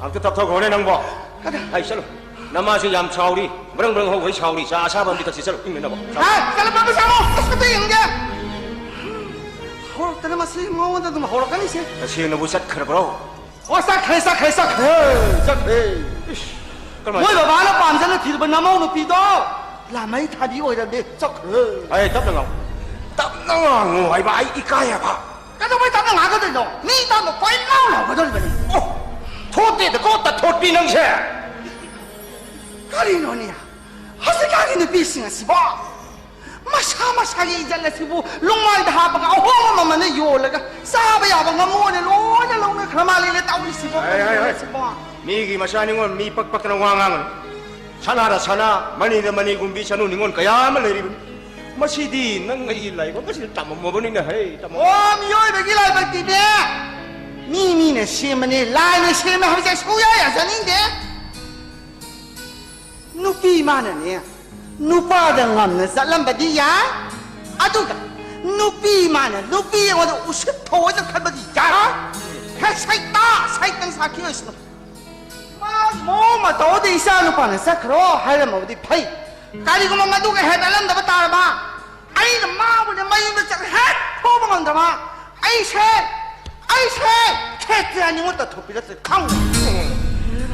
ꯑꯝꯇ ꯇꯞꯊꯣꯛꯈ꯭ꯔꯣꯅꯦ ꯅꯪꯕꯣ꯫ ꯀꯗꯥ? ꯍꯥꯏ, ꯆꯠꯂꯣ꯫ ꯅꯃꯥꯁꯦ ꯌꯥꯝ ꯁꯥꯎꯔꯤ, ꯕ꯭ꯔꯪ ꯕ꯭ꯔꯪ ꯍꯧꯈꯩ ꯁꯥꯎꯔꯤ꯫ ꯆꯥ ꯑꯁꯥꯕ ꯑꯝꯇ ꯊꯛꯁꯤ, ꯆꯠꯂꯣ, ꯏꯪꯅꯅꯕ꯫ ꯍꯥ? ꯆꯠꯂꯣ, ꯄꯥꯕꯨꯡ, ꯆꯠꯂꯣ꯫ ꯑꯁ, ꯑꯝꯇ ꯌꯦꯡꯒꯦ꯫ ꯍꯧꯔꯛꯇꯅ ꯃꯁꯤ ꯃꯉꯣꯟꯗ ꯑꯗꯨꯝ ꯍꯧꯔꯛꯀꯅꯤꯁꯦ꯫ ꯇꯁꯦꯡꯅꯕꯨ ꯆꯠꯈ꯭ꯔꯕ꯭ꯔꯣ? ꯑꯣ, ꯆꯠꯈ꯭ꯔꯦ, ꯆꯠꯈ꯭ꯔꯦ, ꯆꯠꯈ꯭ꯔꯦ, ꯆꯠꯈ꯭ꯔꯦ꯫ ꯏꯁ, ꯀꯃꯥꯏꯅ? ꯃꯣꯏ ꯕꯕꯥꯅ ꯄꯥꯝꯖꯅ ꯊꯤꯔꯨꯕ ꯅꯃꯧ ꯅꯨꯄꯤꯗꯣ ꯂꯥꯃꯩ ꯊꯥꯕꯤ ꯑꯣꯏꯔꯝꯃꯦ, ꯆꯠꯈ꯭ꯔꯦ꯫ ꯑꯩ ꯇꯞꯅ ꯉꯥꯡꯉꯨ꯫ ꯇꯞꯅ ꯉꯥꯡꯉꯨ ꯍꯥꯏꯕ, ꯑꯩ ꯏꯀꯥꯏ ꯍꯥꯏꯕ꯫ ꯀꯩꯗꯧꯕꯩ ꯇꯞꯅ ꯉꯥꯡꯒꯗꯣꯏꯅꯣ? ꯃꯤ ꯇꯞꯅ ꯀꯣꯏ ꯂꯥꯎ ꯂꯥꯎꯒꯗꯧꯔꯤꯕꯅꯤ꯫ ꯑꯣ, ꯊꯣꯠꯇꯦꯗꯀꯣ, ꯇꯊꯣꯠꯄꯤ ꯅꯪꯁꯦ꯫ ꯀꯔꯤꯅꯣꯅꯦ? ꯍꯧꯖꯤꯛꯀꯥꯟꯒꯤ ꯅꯨꯄꯤꯁꯤꯡ ꯑꯁꯤꯕꯣ? ꯃꯁꯥ ꯃꯁꯥꯒꯤ ꯏꯖꯠ ꯑꯁꯤꯕꯨ ꯂꯨꯡꯃꯥꯏꯗ ꯍꯥꯞꯄꯒ ꯑꯍꯣꯡꯕ ꯃꯃꯜꯗ ꯌꯣꯜꯂꯒ ꯆꯥꯕ ꯌꯥꯕ ꯉꯥꯃꯨ ꯑꯣꯏꯅ ꯂꯣꯏꯅ ꯂꯧꯅꯈ꯭ꯔ ꯃꯥꯜꯂꯦꯅꯦ ꯇꯧꯔꯤꯁꯤꯕꯣ? ꯍꯥꯏ, ꯍꯥꯏ, ꯍꯥꯏ꯫ ꯀꯔꯤꯅꯣ ꯁꯤꯕꯣ? ꯃꯤꯒꯤ ꯃꯆꯥ ꯅꯤꯉꯣꯜ ꯃꯤ ꯄꯛ ꯄꯛꯇꯅ ꯋꯥ ꯉꯥꯡꯒꯅꯨ꯫ ꯁꯅꯥꯗ ꯁꯅꯥ, ꯃꯅꯤꯗ ꯃꯅꯤꯒꯨꯝꯕꯤ ꯆꯅꯨ ꯅꯤꯉꯣꯜ ꯀꯌꯥ ꯑꯃ ꯂꯩꯔꯤꯕꯅꯤ꯫ ꯃꯁꯤꯗꯤ ꯅꯪ ꯑꯩꯒꯤ ꯂꯥꯏꯕꯛ ꯑꯁꯤꯗ ꯇꯝꯃꯝꯃꯕꯅꯤꯅ, ꯍꯦ, ꯇꯝꯃꯝꯃꯕꯅꯤ꯫ ꯑꯣ, ꯃꯤꯑꯣꯏꯕꯒꯤ ꯂꯥꯏꯕꯛꯇꯤꯅꯦ, ꯃꯤ ꯃꯤꯅ ꯁꯦꯝꯕꯅꯦ, ꯂꯥꯏꯅ ꯁꯦꯝꯃꯦ ꯍꯥꯏꯕꯁꯦ ꯁꯨꯡꯌꯥ ꯌꯥꯖꯅꯤꯡꯗꯦ꯫ ꯅꯨꯄꯤ ꯃꯥꯅꯅꯦ, ꯅꯨꯄꯥꯗ ꯉꯝꯅ ꯆꯠꯂꯝꯕꯗꯤ ꯌꯥꯏ, ꯑꯗꯨꯒ ꯅꯨꯄꯤ ꯃꯥꯅ ꯅꯨꯄꯤ ꯑꯩꯉꯣꯟꯗ ꯎꯁꯤꯠ ꯊꯑꯣꯏꯗꯅ ꯈꯟꯕꯗꯤ ꯌꯥꯔꯣꯏ꯫ ꯍꯦ, ꯁꯩꯇꯥ, ꯁꯩꯇꯪ ꯁꯥꯈꯤ ꯑꯣꯏꯁꯅꯨ꯫ ꯃꯥ ꯃꯑꯣꯡ ꯃꯇꯧꯗ ꯏꯆꯥ ꯅꯨꯄꯥꯅ ꯆꯠꯈ꯭ꯔꯣ ꯍꯥꯏꯔꯝꯃꯕꯗꯤ ꯐꯩ꯫ ꯀꯔꯤꯒꯨꯝꯕ ꯃꯗꯨꯒ ꯍꯦꯟꯅ ꯅꯠꯂꯝꯗꯕ ꯇꯥꯔꯕ, ꯑꯩꯅ ꯃꯥꯕꯨꯅꯦ ꯃꯌꯨꯝꯗ ꯆꯠꯂ ꯍꯦꯛ ꯐꯨꯕ ꯉꯝꯗ꯭ꯔꯕ, ꯑꯩꯁꯦ, ꯑꯩꯁꯦ ꯈꯦꯇ꯭ꯔꯤꯌꯥ ꯅꯤꯉꯣꯜ ꯇꯥꯟꯊꯣꯛꯄꯤꯔꯛꯇ꯭ꯔꯦ ꯈꯪꯉꯨ꯫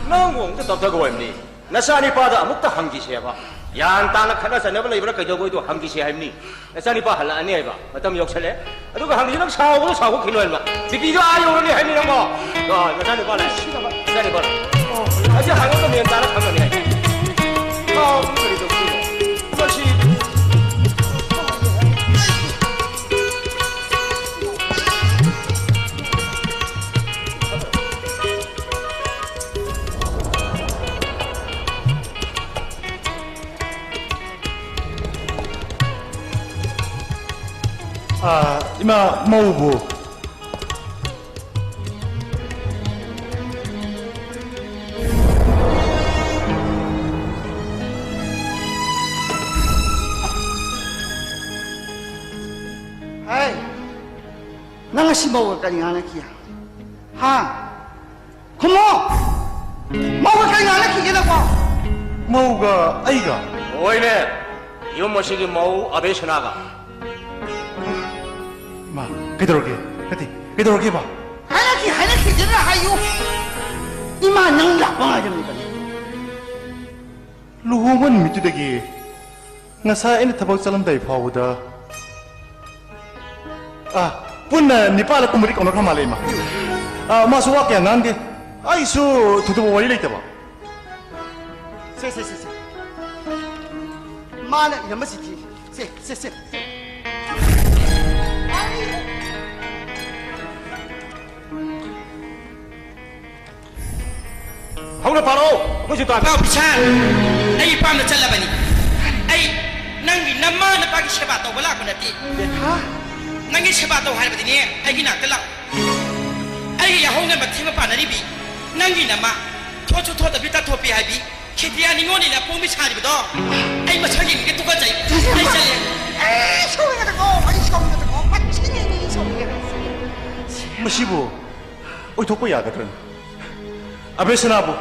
ꯅꯪꯕꯨ ꯑꯃꯨꯛꯇ ꯇꯞꯊꯒꯣ ꯍꯥꯏꯕꯅꯤ꯫ ꯅꯆꯥꯅꯤꯄꯥꯗ ꯑꯃꯨꯛꯇ ꯍꯪꯈꯤꯁꯦꯕ꯫ ꯒ꯭ꯌꯥꯟ ꯇꯥꯅ ꯈꯠꯅ ꯆꯩꯅꯕ ꯂꯩꯕ꯭ꯔꯥ ꯀꯩꯗꯧꯕꯩꯗꯣ ꯍꯪꯈꯤꯁꯦ ꯍꯥꯏꯕꯅꯤ꯫ ꯅꯆꯥꯅꯤꯄꯥ ꯍꯜꯂꯛꯑꯅꯤ ꯍꯥꯏꯕ ꯃꯇꯝ ꯌꯧꯁꯜꯂꯛꯑꯦ꯫ ꯑꯗꯨꯒ ꯍꯪꯉꯤꯁꯤ ꯅꯪ ꯁꯥꯎꯕꯗꯣ ꯁꯥꯎꯍꯧꯈꯤꯅꯣ ꯍꯥꯏꯕ꯫ ꯕꯤꯄꯤꯗꯣ ꯑꯥ ꯌꯧꯔꯅꯤ ꯍꯥꯏꯕꯅꯤ ꯅꯪꯕꯣ꯫ ꯑꯣ, ꯅꯆꯥꯅꯤꯄꯥ ꯂꯥꯛꯑꯦ꯫ ꯅꯆꯥꯅꯤꯄꯥ ꯂꯥꯛꯑꯦ꯫ ꯑꯣ, ꯑꯁꯤ ꯍꯪꯉꯒ ꯃꯦꯟ ꯇꯥꯅ ꯈꯪꯒꯅꯤ ꯍꯥꯏ꯫ ꯁꯥꯎꯕꯗꯣ ꯀꯔꯤ ꯇꯧꯗꯣꯏꯅꯣ? ꯃꯁꯤ ꯑꯥ, ꯏꯃꯥ, ꯃꯧꯕꯨ꯫ ꯍꯥꯏ, ꯅꯪ ꯉꯁꯤ ꯃꯧꯒ ꯀꯔꯤ ꯉꯥꯡꯅꯈꯤ? ꯍꯥ? ꯈꯨꯝꯃꯣ! ꯃꯧꯒ ꯀꯔꯤ ꯉꯥꯡꯅꯈꯤꯒꯦ ꯅꯪꯕꯣ? ꯃꯧꯒ ꯑꯩꯒ? ꯍꯣꯏꯅꯦ, ꯌꯨꯝ ꯑꯁꯤꯒꯤ ꯃꯧ ꯑꯕꯦꯁꯅꯥꯒ꯫ ꯏꯃꯥ, ꯀꯩꯗꯧꯔꯒꯦ? ꯅꯠꯇꯦ, ꯀꯩꯗꯧꯔꯒꯦꯕ? ꯍꯥꯏꯔꯛꯈꯤ, ꯍꯥꯏꯔꯛꯈꯤꯗꯅ ꯍꯥꯏꯌꯨ꯫ ꯏꯃꯥ ꯅꯪ ꯂꯥꯛꯄ ꯉꯥꯏꯔꯝꯃꯤꯕꯅꯤ꯫ ꯂꯨꯍꯣꯡꯕ ꯅꯨꯃꯤꯠꯇꯨꯗꯒꯤ ꯉꯁꯥꯏ ꯑꯩꯅ ꯊꯕꯛ ꯆꯠꯂꯝꯗꯥꯏ ꯐꯥꯎꯕꯗ, ꯑꯥ, ꯄꯨꯟꯅ ꯅꯤꯄꯥꯜꯂ ꯀꯨꯟꯃꯔꯤ ꯀꯧꯅꯈ꯭ꯔ ꯃꯥꯜꯂꯦ, ꯏꯃꯥ꯫ ꯑꯥ, ꯃꯥꯁꯨ ꯋꯥ ꯀꯌꯥ ꯉꯥꯡꯗꯦ꯫ ꯑꯩꯁꯨ ꯊꯣꯏꯗꯣꯛꯄ ꯋꯥꯔꯤ ꯂꯩꯇꯕ꯫ ꯁꯦ, ꯁꯦ, ꯁꯦ, ꯁꯦ꯫ ꯃꯥꯅ ꯏꯔꯝꯕ ꯆꯤꯊꯤ꯫ ꯁꯦ, ꯁꯦ, ꯁꯦ꯫ ꯍꯧꯅ ꯄꯥꯔꯛꯑꯣ, ꯑꯩꯈꯣꯏꯁꯨ ꯇꯥꯒꯦ꯫ ꯄꯥꯎ ꯄꯤꯁꯥ, ꯑꯩ ꯏꯄꯥꯝꯗ ꯆꯠꯂꯕꯅꯤ꯫ ꯑꯩ ꯅꯪꯒꯤ ꯅꯃꯥ ꯅꯄꯥꯒꯤ ꯁꯦꯕꯥ ꯇꯧꯕ ꯂꯥꯛꯄ ꯅꯠꯇꯦ꯫ ꯕꯦꯊꯥ꯫ ꯅꯪꯒꯤ ꯁꯦꯕꯥ ꯇꯧ ꯍꯥꯏꯕꯗꯤꯅꯦ, ꯑꯩꯒꯤ ꯅꯥꯛꯇ ꯂꯥꯛꯑꯣ꯫ ꯑꯩꯒꯤ ꯌꯥꯍꯧ ꯉꯟꯕ ꯊꯦꯡꯕ ꯄꯥꯅꯔꯤꯕꯤ ꯅꯪꯒꯤ ꯅꯃꯥ, ꯊꯣꯠꯁꯨ ꯊꯣꯠꯇꯕꯤ ꯇꯥꯊꯣꯛꯄꯤ ꯍꯥꯏꯕꯤ ꯈꯦꯇ꯭ꯔꯤꯌꯥ ꯅꯤꯉꯣꯜꯅꯤꯅ ꯄꯣꯡꯕꯤ ꯁꯥꯔꯤꯕꯗꯣ ꯑꯩ ꯃꯁꯛ ꯌꯦꯡꯅꯤꯡꯗꯦ, ꯇꯨꯀꯠꯆꯩ꯫ ꯑꯩ ꯆꯠꯂꯦ꯫ ꯑꯩ ꯁꯥꯎꯅꯤꯡꯉꯦꯗꯀꯣ, ꯑꯩ ꯁꯥꯎꯅꯤꯡꯉꯦꯗꯀꯣ, ꯃꯁꯤꯅꯦ ꯑꯩ ꯁꯥꯎꯅꯤꯡꯉꯦ꯫ ꯃꯁꯤꯕꯨ ꯑꯣꯏꯊꯣꯛꯄ ꯌꯥꯒꯗ꯭ꯔꯅꯦ? ꯑꯕꯦꯁꯅꯥꯕꯨ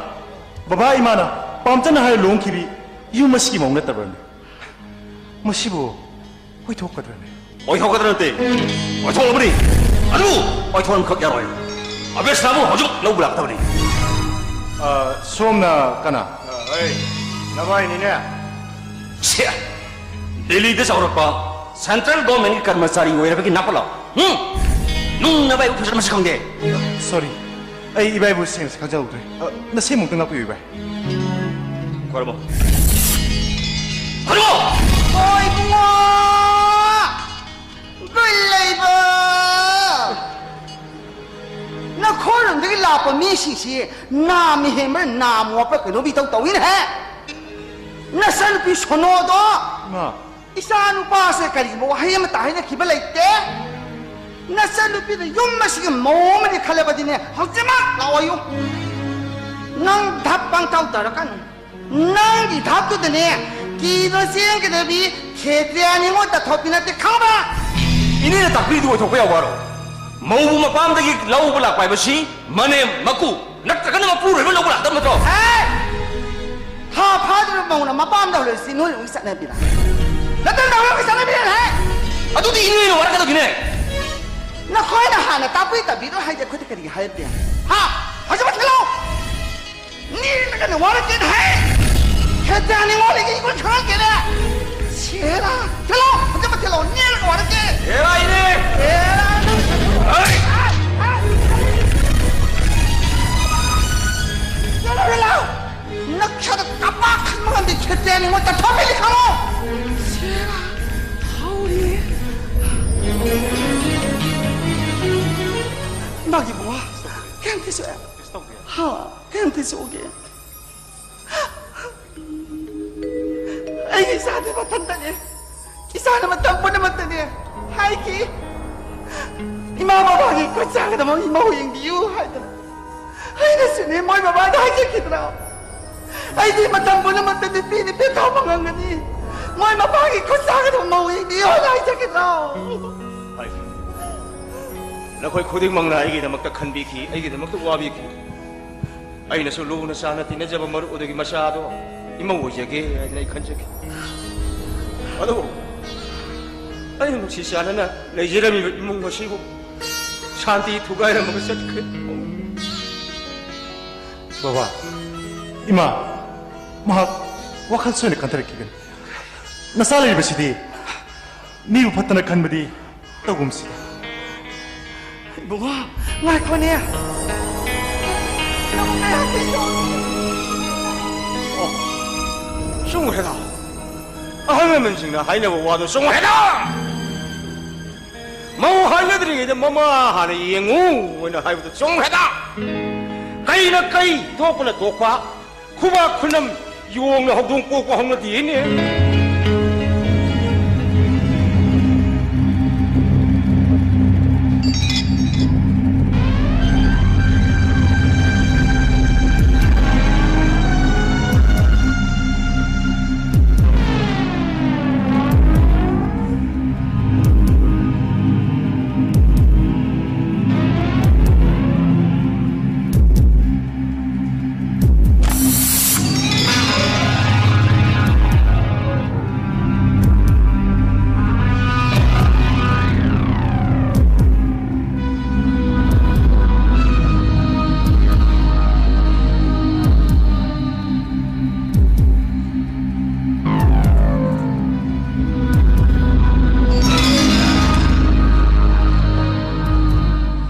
ꯕꯕꯥ ꯏꯃꯥꯅ ꯄꯥꯝꯖꯅ ꯍꯥꯏꯔ ꯂꯨꯍꯣꯡꯈꯤꯕꯤ ꯌꯨꯝ ꯑꯁꯤꯒꯤ ꯃꯧ ꯅꯠꯇꯕ꯭ꯔꯅꯦ? ꯃꯁꯤꯕꯨ ꯑꯣꯏꯊꯣꯛꯀꯗ꯭ꯔꯅꯦ? ꯑꯣꯏꯊꯣꯛꯀꯗ꯭ꯔ ꯅꯠꯇꯦ, ꯑꯣꯏꯊꯣꯛꯂꯕꯅꯤ꯫ ꯑꯗꯨꯕꯨ ꯑꯣꯏꯊꯣꯛꯍꯟꯈꯛ ꯌꯥꯔꯣꯏ꯫ ꯑꯕꯦꯁꯅꯥꯕꯨ ꯍꯧꯖꯤꯛ ꯂꯧꯕ ꯂꯥꯛꯀꯗꯕꯅꯤ꯫ ꯑ, ꯁꯣꯝꯅ ꯀꯅꯥ? ꯑ, ꯑꯩ ꯅꯚꯥꯏꯅꯤꯅꯦ꯫ ꯁꯦ, ꯗꯦꯜꯂꯤꯗ ꯆꯥꯎꯔꯛꯄ ꯁꯦꯟꯇ꯭ꯔꯦꯜ ꯒꯣꯔꯃꯦꯟꯒꯤ ꯀꯔꯃꯆꯥꯔꯤ ꯑꯣꯏꯔꯕꯒꯤ ꯅꯥꯄ ꯂꯥꯎ꯫ ꯍꯨꯝ? ꯅꯨꯡ ꯅꯚꯥꯏ ꯎꯐꯤꯁꯔ ꯃꯁꯛ ꯈꯪꯗꯦ꯫ ꯁꯣꯔꯤ, ꯑꯩ ꯏꯕꯥꯏꯕꯨ ꯁꯦꯡꯅ ꯈꯪꯖꯍꯧꯗ꯭ꯔꯦ꯫ ꯑ, ꯅꯁꯦꯝꯃꯨꯛꯇ ꯉꯥꯛꯄꯤꯌꯨ, ꯏꯕꯥꯏ꯫ ꯈꯣꯏꯔꯝꯃꯣ꯫ ꯈꯣꯏꯔꯝꯃꯣ! ꯍꯣꯏ, ꯏꯕꯨꯡꯉꯣ! ꯒꯨꯟ ꯂꯩꯕ! ꯅꯈꯣꯏꯔꯣꯝꯗꯒꯤ ꯂꯥꯛꯄ ꯃꯤꯁꯤꯡꯁꯤ ꯅꯥ ꯃꯤꯍꯦꯟꯕ꯭ꯔꯥ, ꯅꯥ ꯃꯣꯠꯄ꯭ꯔꯥ ꯀꯩꯅꯣꯝ ꯏꯇꯧ ꯇꯧꯏꯅꯦꯍꯦ! ꯅꯆꯟꯅꯨꯄꯤ ꯁꯣꯅꯣꯗꯣ ꯏꯃꯥ! ꯏꯆꯥ ꯅꯨꯄꯥꯁꯦ ꯀꯔꯤꯒꯨꯝꯕ ꯋꯥꯍꯩ ꯑꯃꯇ ꯍꯥꯏꯅꯈꯤꯕ ꯂꯩꯇꯦ꯫ ꯅꯆꯟꯅꯨꯄꯤꯗꯨ ꯌꯨꯝ ꯑꯁꯤꯒꯤ ꯃꯧ ꯑꯃꯅꯤ ꯈꯜꯂꯕꯗꯤꯅꯦ, ꯍꯧꯖꯤꯛꯃꯛ ꯂꯥꯛꯑꯣꯌꯨ꯫ ꯅꯪ ꯙꯞ ꯄꯪꯇꯧ ꯇꯧꯔꯛꯀꯅꯨ꯫ ꯅꯪꯒꯤ ꯙꯞꯇꯨꯗꯅꯦ, ꯀꯤꯗ ꯆꯦꯟꯒꯗꯕꯤ ꯈꯦꯇ꯭ꯔꯤꯌꯥ ꯅꯤꯉꯣꯜ ꯇꯥꯊꯣꯛꯄꯤ ꯅꯠꯇꯦ, ꯈꯪꯕ꯭ꯔꯥ? ꯏꯅꯦꯅ ꯇꯥꯛꯄꯤꯔꯤꯗꯨ ꯑꯣꯏꯊꯣꯛꯄ ꯌꯥꯎꯕꯔꯣ? ꯃꯧꯕꯨ ꯃꯄꯥꯝꯗꯒꯤ ꯂꯧꯕ ꯂꯥꯛꯄ ꯍꯥꯏꯕꯁꯤ ꯃꯅꯦꯝ, ꯃꯀꯨ, ꯅꯠꯇ꯭ꯔꯒꯅ ꯃꯄꯨꯔꯣꯏꯕ ꯂꯧꯕ ꯂꯥꯛꯀꯗꯕ ꯅꯠꯇ꯭ꯔꯣ? ꯍꯦ! ꯊꯥ ꯐꯥꯗ꯭ꯔꯤꯕ ꯃꯧꯅ ꯃꯄꯥꯝꯗ ꯍꯧꯔꯁꯤ ꯅꯣꯏ ꯏꯃꯨꯡꯒꯤ ꯆꯠꯅꯕꯤꯔ? ꯅꯠꯇ꯭ꯔꯒ ꯅꯣꯏ ꯏꯃꯨꯡꯒꯤ ꯆꯠꯅꯕꯤꯔ, ꯍꯦ? ꯑꯗꯨꯗꯤ ꯏꯅꯦꯅ ꯋꯥꯔꯛꯀꯗꯕꯅꯤꯅꯦ꯫ ꯅꯈꯣꯏꯅ ꯍꯥꯟꯅ ꯇꯥꯛꯄꯤ ꯇꯝꯕꯤꯔꯣꯏ ꯍꯥꯏꯗꯤ ꯑꯩꯈꯣꯏꯗ ꯀꯔꯤꯒꯤ ꯍꯥꯏꯔꯛꯇꯦ? ꯍꯥ? ꯍꯧꯖꯤꯛꯃꯛ ꯊꯤꯜꯂꯛꯑꯣ! ꯅꯦꯅ ꯀꯟꯅ ꯋꯥꯔꯛꯀꯦꯅ ꯍꯥꯏ! ꯈꯦꯇ꯭ꯔꯤꯌꯥ ꯅꯤꯉꯣꯜ ꯑꯩꯒꯤ ꯏꯒꯨꯟ ꯈꯪꯍꯟꯒꯦꯅ! ꯁꯦꯔꯥ! ꯊꯤꯜꯂꯛꯑꯣ! ꯍꯧꯖꯤꯛꯃꯛ ꯊꯤꯜꯂꯛꯑꯣ! ꯅꯦꯅ ꯋꯥꯔꯛꯀꯦ! ꯍꯦꯔꯥ ꯏꯅꯦ! ꯍꯦꯔꯥ! ꯍꯩ! ꯆꯠꯂꯣ, ꯂꯥꯛꯑꯣ! ꯅꯈ꯭ꯌꯥꯠꯇ ꯀꯥꯄꯥ ꯈꯟꯕ ꯉꯝꯗꯦ, ꯈꯦꯇ꯭ꯔꯤꯌꯥ ꯅꯤꯉꯣꯜ ꯇꯥꯟꯊꯣꯛꯄꯤꯅꯤ ꯈꯪꯉꯣ! ꯁꯦꯔꯥ! ꯍꯧꯔꯦ! ꯏꯃꯥꯒꯤ ꯕꯨꯡꯉꯣ! ꯀꯩꯝꯇ ꯁꯣꯛꯑꯦ? ꯍꯥ? ꯀꯩꯝꯇ ꯁꯣꯛꯑꯒꯦ? ꯑꯩꯒꯤ ꯏꯆꯥꯗꯤ ꯃꯊꯟꯇꯅꯦ, ꯏꯆꯥꯅ ꯃꯇꯝ ꯄꯨꯝꯅꯃꯛꯇꯅꯦ ꯍꯥꯏꯈꯤ꯫ ꯏꯃꯥ ꯕꯕꯥꯒꯤ ꯈꯨꯠ ꯆꯥꯒꯗꯕ ꯏꯃꯧ ꯌꯦꯡꯕꯤꯌꯨ ꯍꯥꯏꯗꯅ꯫ ꯑꯩꯅꯁꯨꯅꯦ ꯃꯣꯏ ꯕꯕꯥꯗ ꯍꯥꯏꯖꯈꯤꯗ꯭ꯔꯣ? ꯑꯩꯗꯤ ꯃꯇꯝ ꯄꯨꯝꯅꯃꯛꯇ ꯅꯨꯄꯤꯅ ꯄꯦꯊꯥꯎ ꯐꯪꯉꯝꯒꯅꯤ, ꯃꯣꯏ ꯃꯄꯥꯒꯤ ꯈꯨꯠ ꯆꯥꯒꯗꯕ ꯃꯧ ꯌꯦꯡꯕꯤꯌꯨ ꯍꯥꯏꯅ ꯍꯥꯏꯖꯈꯤꯗ꯭ꯔꯣ? ꯍꯥꯏꯈꯤ꯫ ꯅꯈꯣꯏ ꯈꯨꯗꯤꯡꯃꯛꯅ ꯑꯩꯒꯤꯗꯃꯛꯇ ꯈꯟꯕꯤꯈꯤ, ꯑꯩꯒꯤꯗꯃꯛꯇ ꯋꯥꯕꯤꯈꯤ꯫ ꯑꯩꯅꯁꯨ ꯂꯨꯅ ꯆꯥꯟꯅ ꯇꯤꯟꯅꯖꯕ ꯃꯔꯨꯞ ꯑꯗꯨꯒꯤ ꯃꯆꯥꯗꯣ ꯏꯃꯧ ꯑꯣꯏꯖꯒꯦ ꯍꯥꯏꯗꯅ ꯑꯩ ꯈꯟꯖꯈꯤ꯫ ꯑꯗꯨꯕꯨ ꯑꯩꯅ ꯅꯨꯡꯁꯤ ꯆꯥꯟꯅꯅ ꯂꯩꯖꯔꯝꯃꯤꯕ ꯏꯃꯨꯡ ꯑꯁꯤꯕꯨ ꯁꯥꯟꯇꯤ ꯊꯨꯒꯥꯏꯔꯝꯃꯒ ꯆꯠꯈ꯭ꯔꯦ꯫ ꯕꯕꯥ, ꯏꯃꯥ, ꯃꯍꯥꯛ ꯋꯥꯈꯜ ꯁꯣꯏꯅ ꯈꯟꯊꯔꯛꯈꯤꯒꯅꯤ꯫ ꯅꯆꯥ ꯂꯩꯔꯤꯕꯁꯤꯗꯤ ꯃꯤꯕꯨ ꯐꯠꯇꯅ ꯈꯟꯕꯗꯤ ꯇꯧꯒꯨꯝꯁꯤ꯫ ꯏꯕꯨꯡꯉꯣ, ꯉꯥꯏꯈꯣꯅꯦ꯫ ꯅꯪꯕꯨ ꯀꯌꯥ ꯀꯤꯁꯣ? ꯑꯣ, ꯆꯨꯝꯈ꯭ꯔꯦꯗ꯫ ꯑꯍꯜ ꯂꯃꯟꯁꯤꯡꯅ ꯍꯥꯏꯅꯕ ꯋꯥꯗꯣ ꯆꯨꯝꯈ꯭ꯔꯦꯗ꯫ ꯃꯧ ꯍꯥꯏꯅꯗ꯭ꯔꯤꯉꯩꯗ ꯃꯃꯥ ꯍꯥꯟꯅ ꯌꯦꯡꯉꯨ ꯍꯥꯏꯅ ꯍꯥꯏꯕꯗꯣ ꯆꯨꯝꯈ꯭ꯔꯦꯗ꯫ ꯀꯩꯅ ꯀꯩ, ꯊꯣꯛꯄꯅ ꯊꯣꯛꯄ, ꯈꯨꯕꯥꯛ ꯈꯨꯅꯝ ꯌꯣꯡꯅ ꯍꯧꯗꯣꯡ ꯀꯣꯛꯄ ꯍꯧꯅꯗꯦꯅꯦ꯫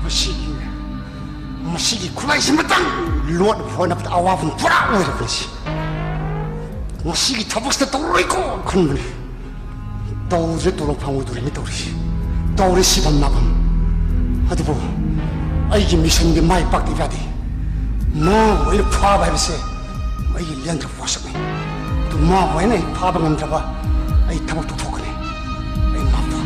ꯃꯁꯤꯒꯤ, ꯃꯁꯤꯒꯤ ꯈꯨꯠꯂꯥꯏꯁꯤꯃꯇꯪ ꯂꯣꯠꯅ ꯍꯣꯠꯅꯕꯗ ꯑꯋꯥꯕꯅ ꯄꯨꯔꯥ ꯑꯣꯏꯔꯕꯅꯤ꯫ ꯃꯁꯤꯒꯤ ꯊꯕꯛꯁꯤꯗ ꯇꯧꯔꯣꯏꯀꯣ ꯈꯟꯕꯅꯤ꯫ ꯇꯧꯗ꯭ꯔꯦ, ꯇꯣꯂꯣꯞ ꯐꯪꯉꯣꯏꯗꯣꯔꯤꯅꯤ ꯇꯧꯔꯤꯁꯤ꯫ ꯇꯧꯔꯦ ꯁꯤꯐꯝ ꯅꯥꯐꯝ꯫ ꯑꯗꯨꯕꯨ ꯑꯩꯒꯤ ꯃꯤꯁꯟꯗꯤ ꯃꯥꯏ ꯄꯥꯛꯇꯕ ꯌꯥꯗꯦ꯫ ꯃꯥꯕꯨ ꯑꯩꯅ ꯐꯥꯕ ꯍꯥꯏꯕꯁꯦ ꯑꯩꯒꯤ ꯂꯦꯡꯗ꯭ꯔꯕ ꯋꯥꯁꯛꯅꯤ꯫ ꯃꯥꯕꯨ ꯑꯩꯅ ꯐꯥꯕ ꯉꯝꯗ꯭ꯔꯕ, ꯑꯩ ꯊꯕꯛ ꯇꯣꯛꯊꯣꯛꯀꯅꯤ꯫ ꯑꯩ ꯃꯥꯕꯨ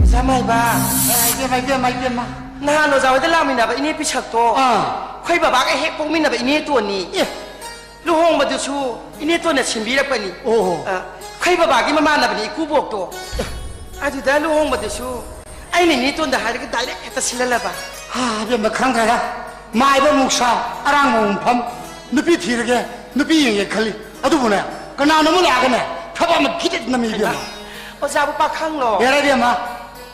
ꯑꯣꯖꯥ ꯃꯥꯏꯕ꯫ ꯑꯦ, ꯏꯕꯦꯝꯃ, ꯏꯕꯦꯝꯃ, ꯏꯕꯦꯝꯃ꯫ ꯅꯍꯥꯟ ꯑꯣꯖꯥ ꯍꯣꯏꯗ ꯂꯥꯛꯃꯤꯟꯅꯕ ꯏꯅꯦ ꯄꯤꯁꯛꯇꯣ, ꯑꯥ꯫ ꯑꯩꯈꯣꯏ ꯕꯕꯥꯒ ꯍꯦꯛ ꯄꯣꯛꯃꯤꯟꯅꯕ ꯏꯅꯦꯇꯣꯟꯅꯤ꯫ ꯑꯦ꯫ ꯂꯨꯍꯣꯡꯕꯗꯨꯁꯨ ꯏꯅꯦꯇꯣꯟꯅ ꯁꯤꯟꯕꯤꯔꯛꯄꯅꯤ꯫ ꯑꯣ꯫ ꯑ, ꯑꯩꯈꯣꯏ ꯕꯕꯥꯒꯤ ꯃꯃꯥꯟꯅꯕꯅꯤ ꯏꯀꯨꯕꯣꯛꯇꯣ꯫ ꯑꯗꯨꯗ ꯂꯨꯍꯣꯡꯕꯗꯨꯁꯨ ꯑꯩꯅ ꯏꯅꯦꯇꯣꯟꯗ ꯍꯥꯏꯔꯒ direct ꯍꯦꯛꯇ ꯁꯤꯜꯍꯜꯂꯕ꯫ ꯍꯥ, ꯑꯕꯦꯝꯃ, ꯈꯪꯈ꯭ꯔꯦꯗ꯫ ꯃꯥꯏꯕ ꯑꯃꯨꯛ ꯁꯥ, ꯑꯔꯥꯡꯕ ꯑꯃꯨꯛ ꯐꯝ, ꯅꯨꯄꯤ ꯊꯤꯔꯒꯦ, ꯅꯨꯄꯤ ꯌꯦꯡꯒꯦ ꯈꯜꯂꯤ꯫ ꯑꯗꯨꯕꯨꯅꯦ, ꯀꯅꯥꯅꯣꯝꯃ ꯂꯥꯛꯑꯒꯅꯦ, ꯊꯕꯛ ꯑꯃ ꯈꯤꯇꯪ ꯅꯝꯃꯤ, ꯏꯕꯦꯝꯃ꯫ ꯑꯣꯖꯥꯕꯨ ꯄꯥꯈꯪꯂꯣ? ꯌꯥꯔꯦ, ꯏꯕꯦꯝꯃ꯫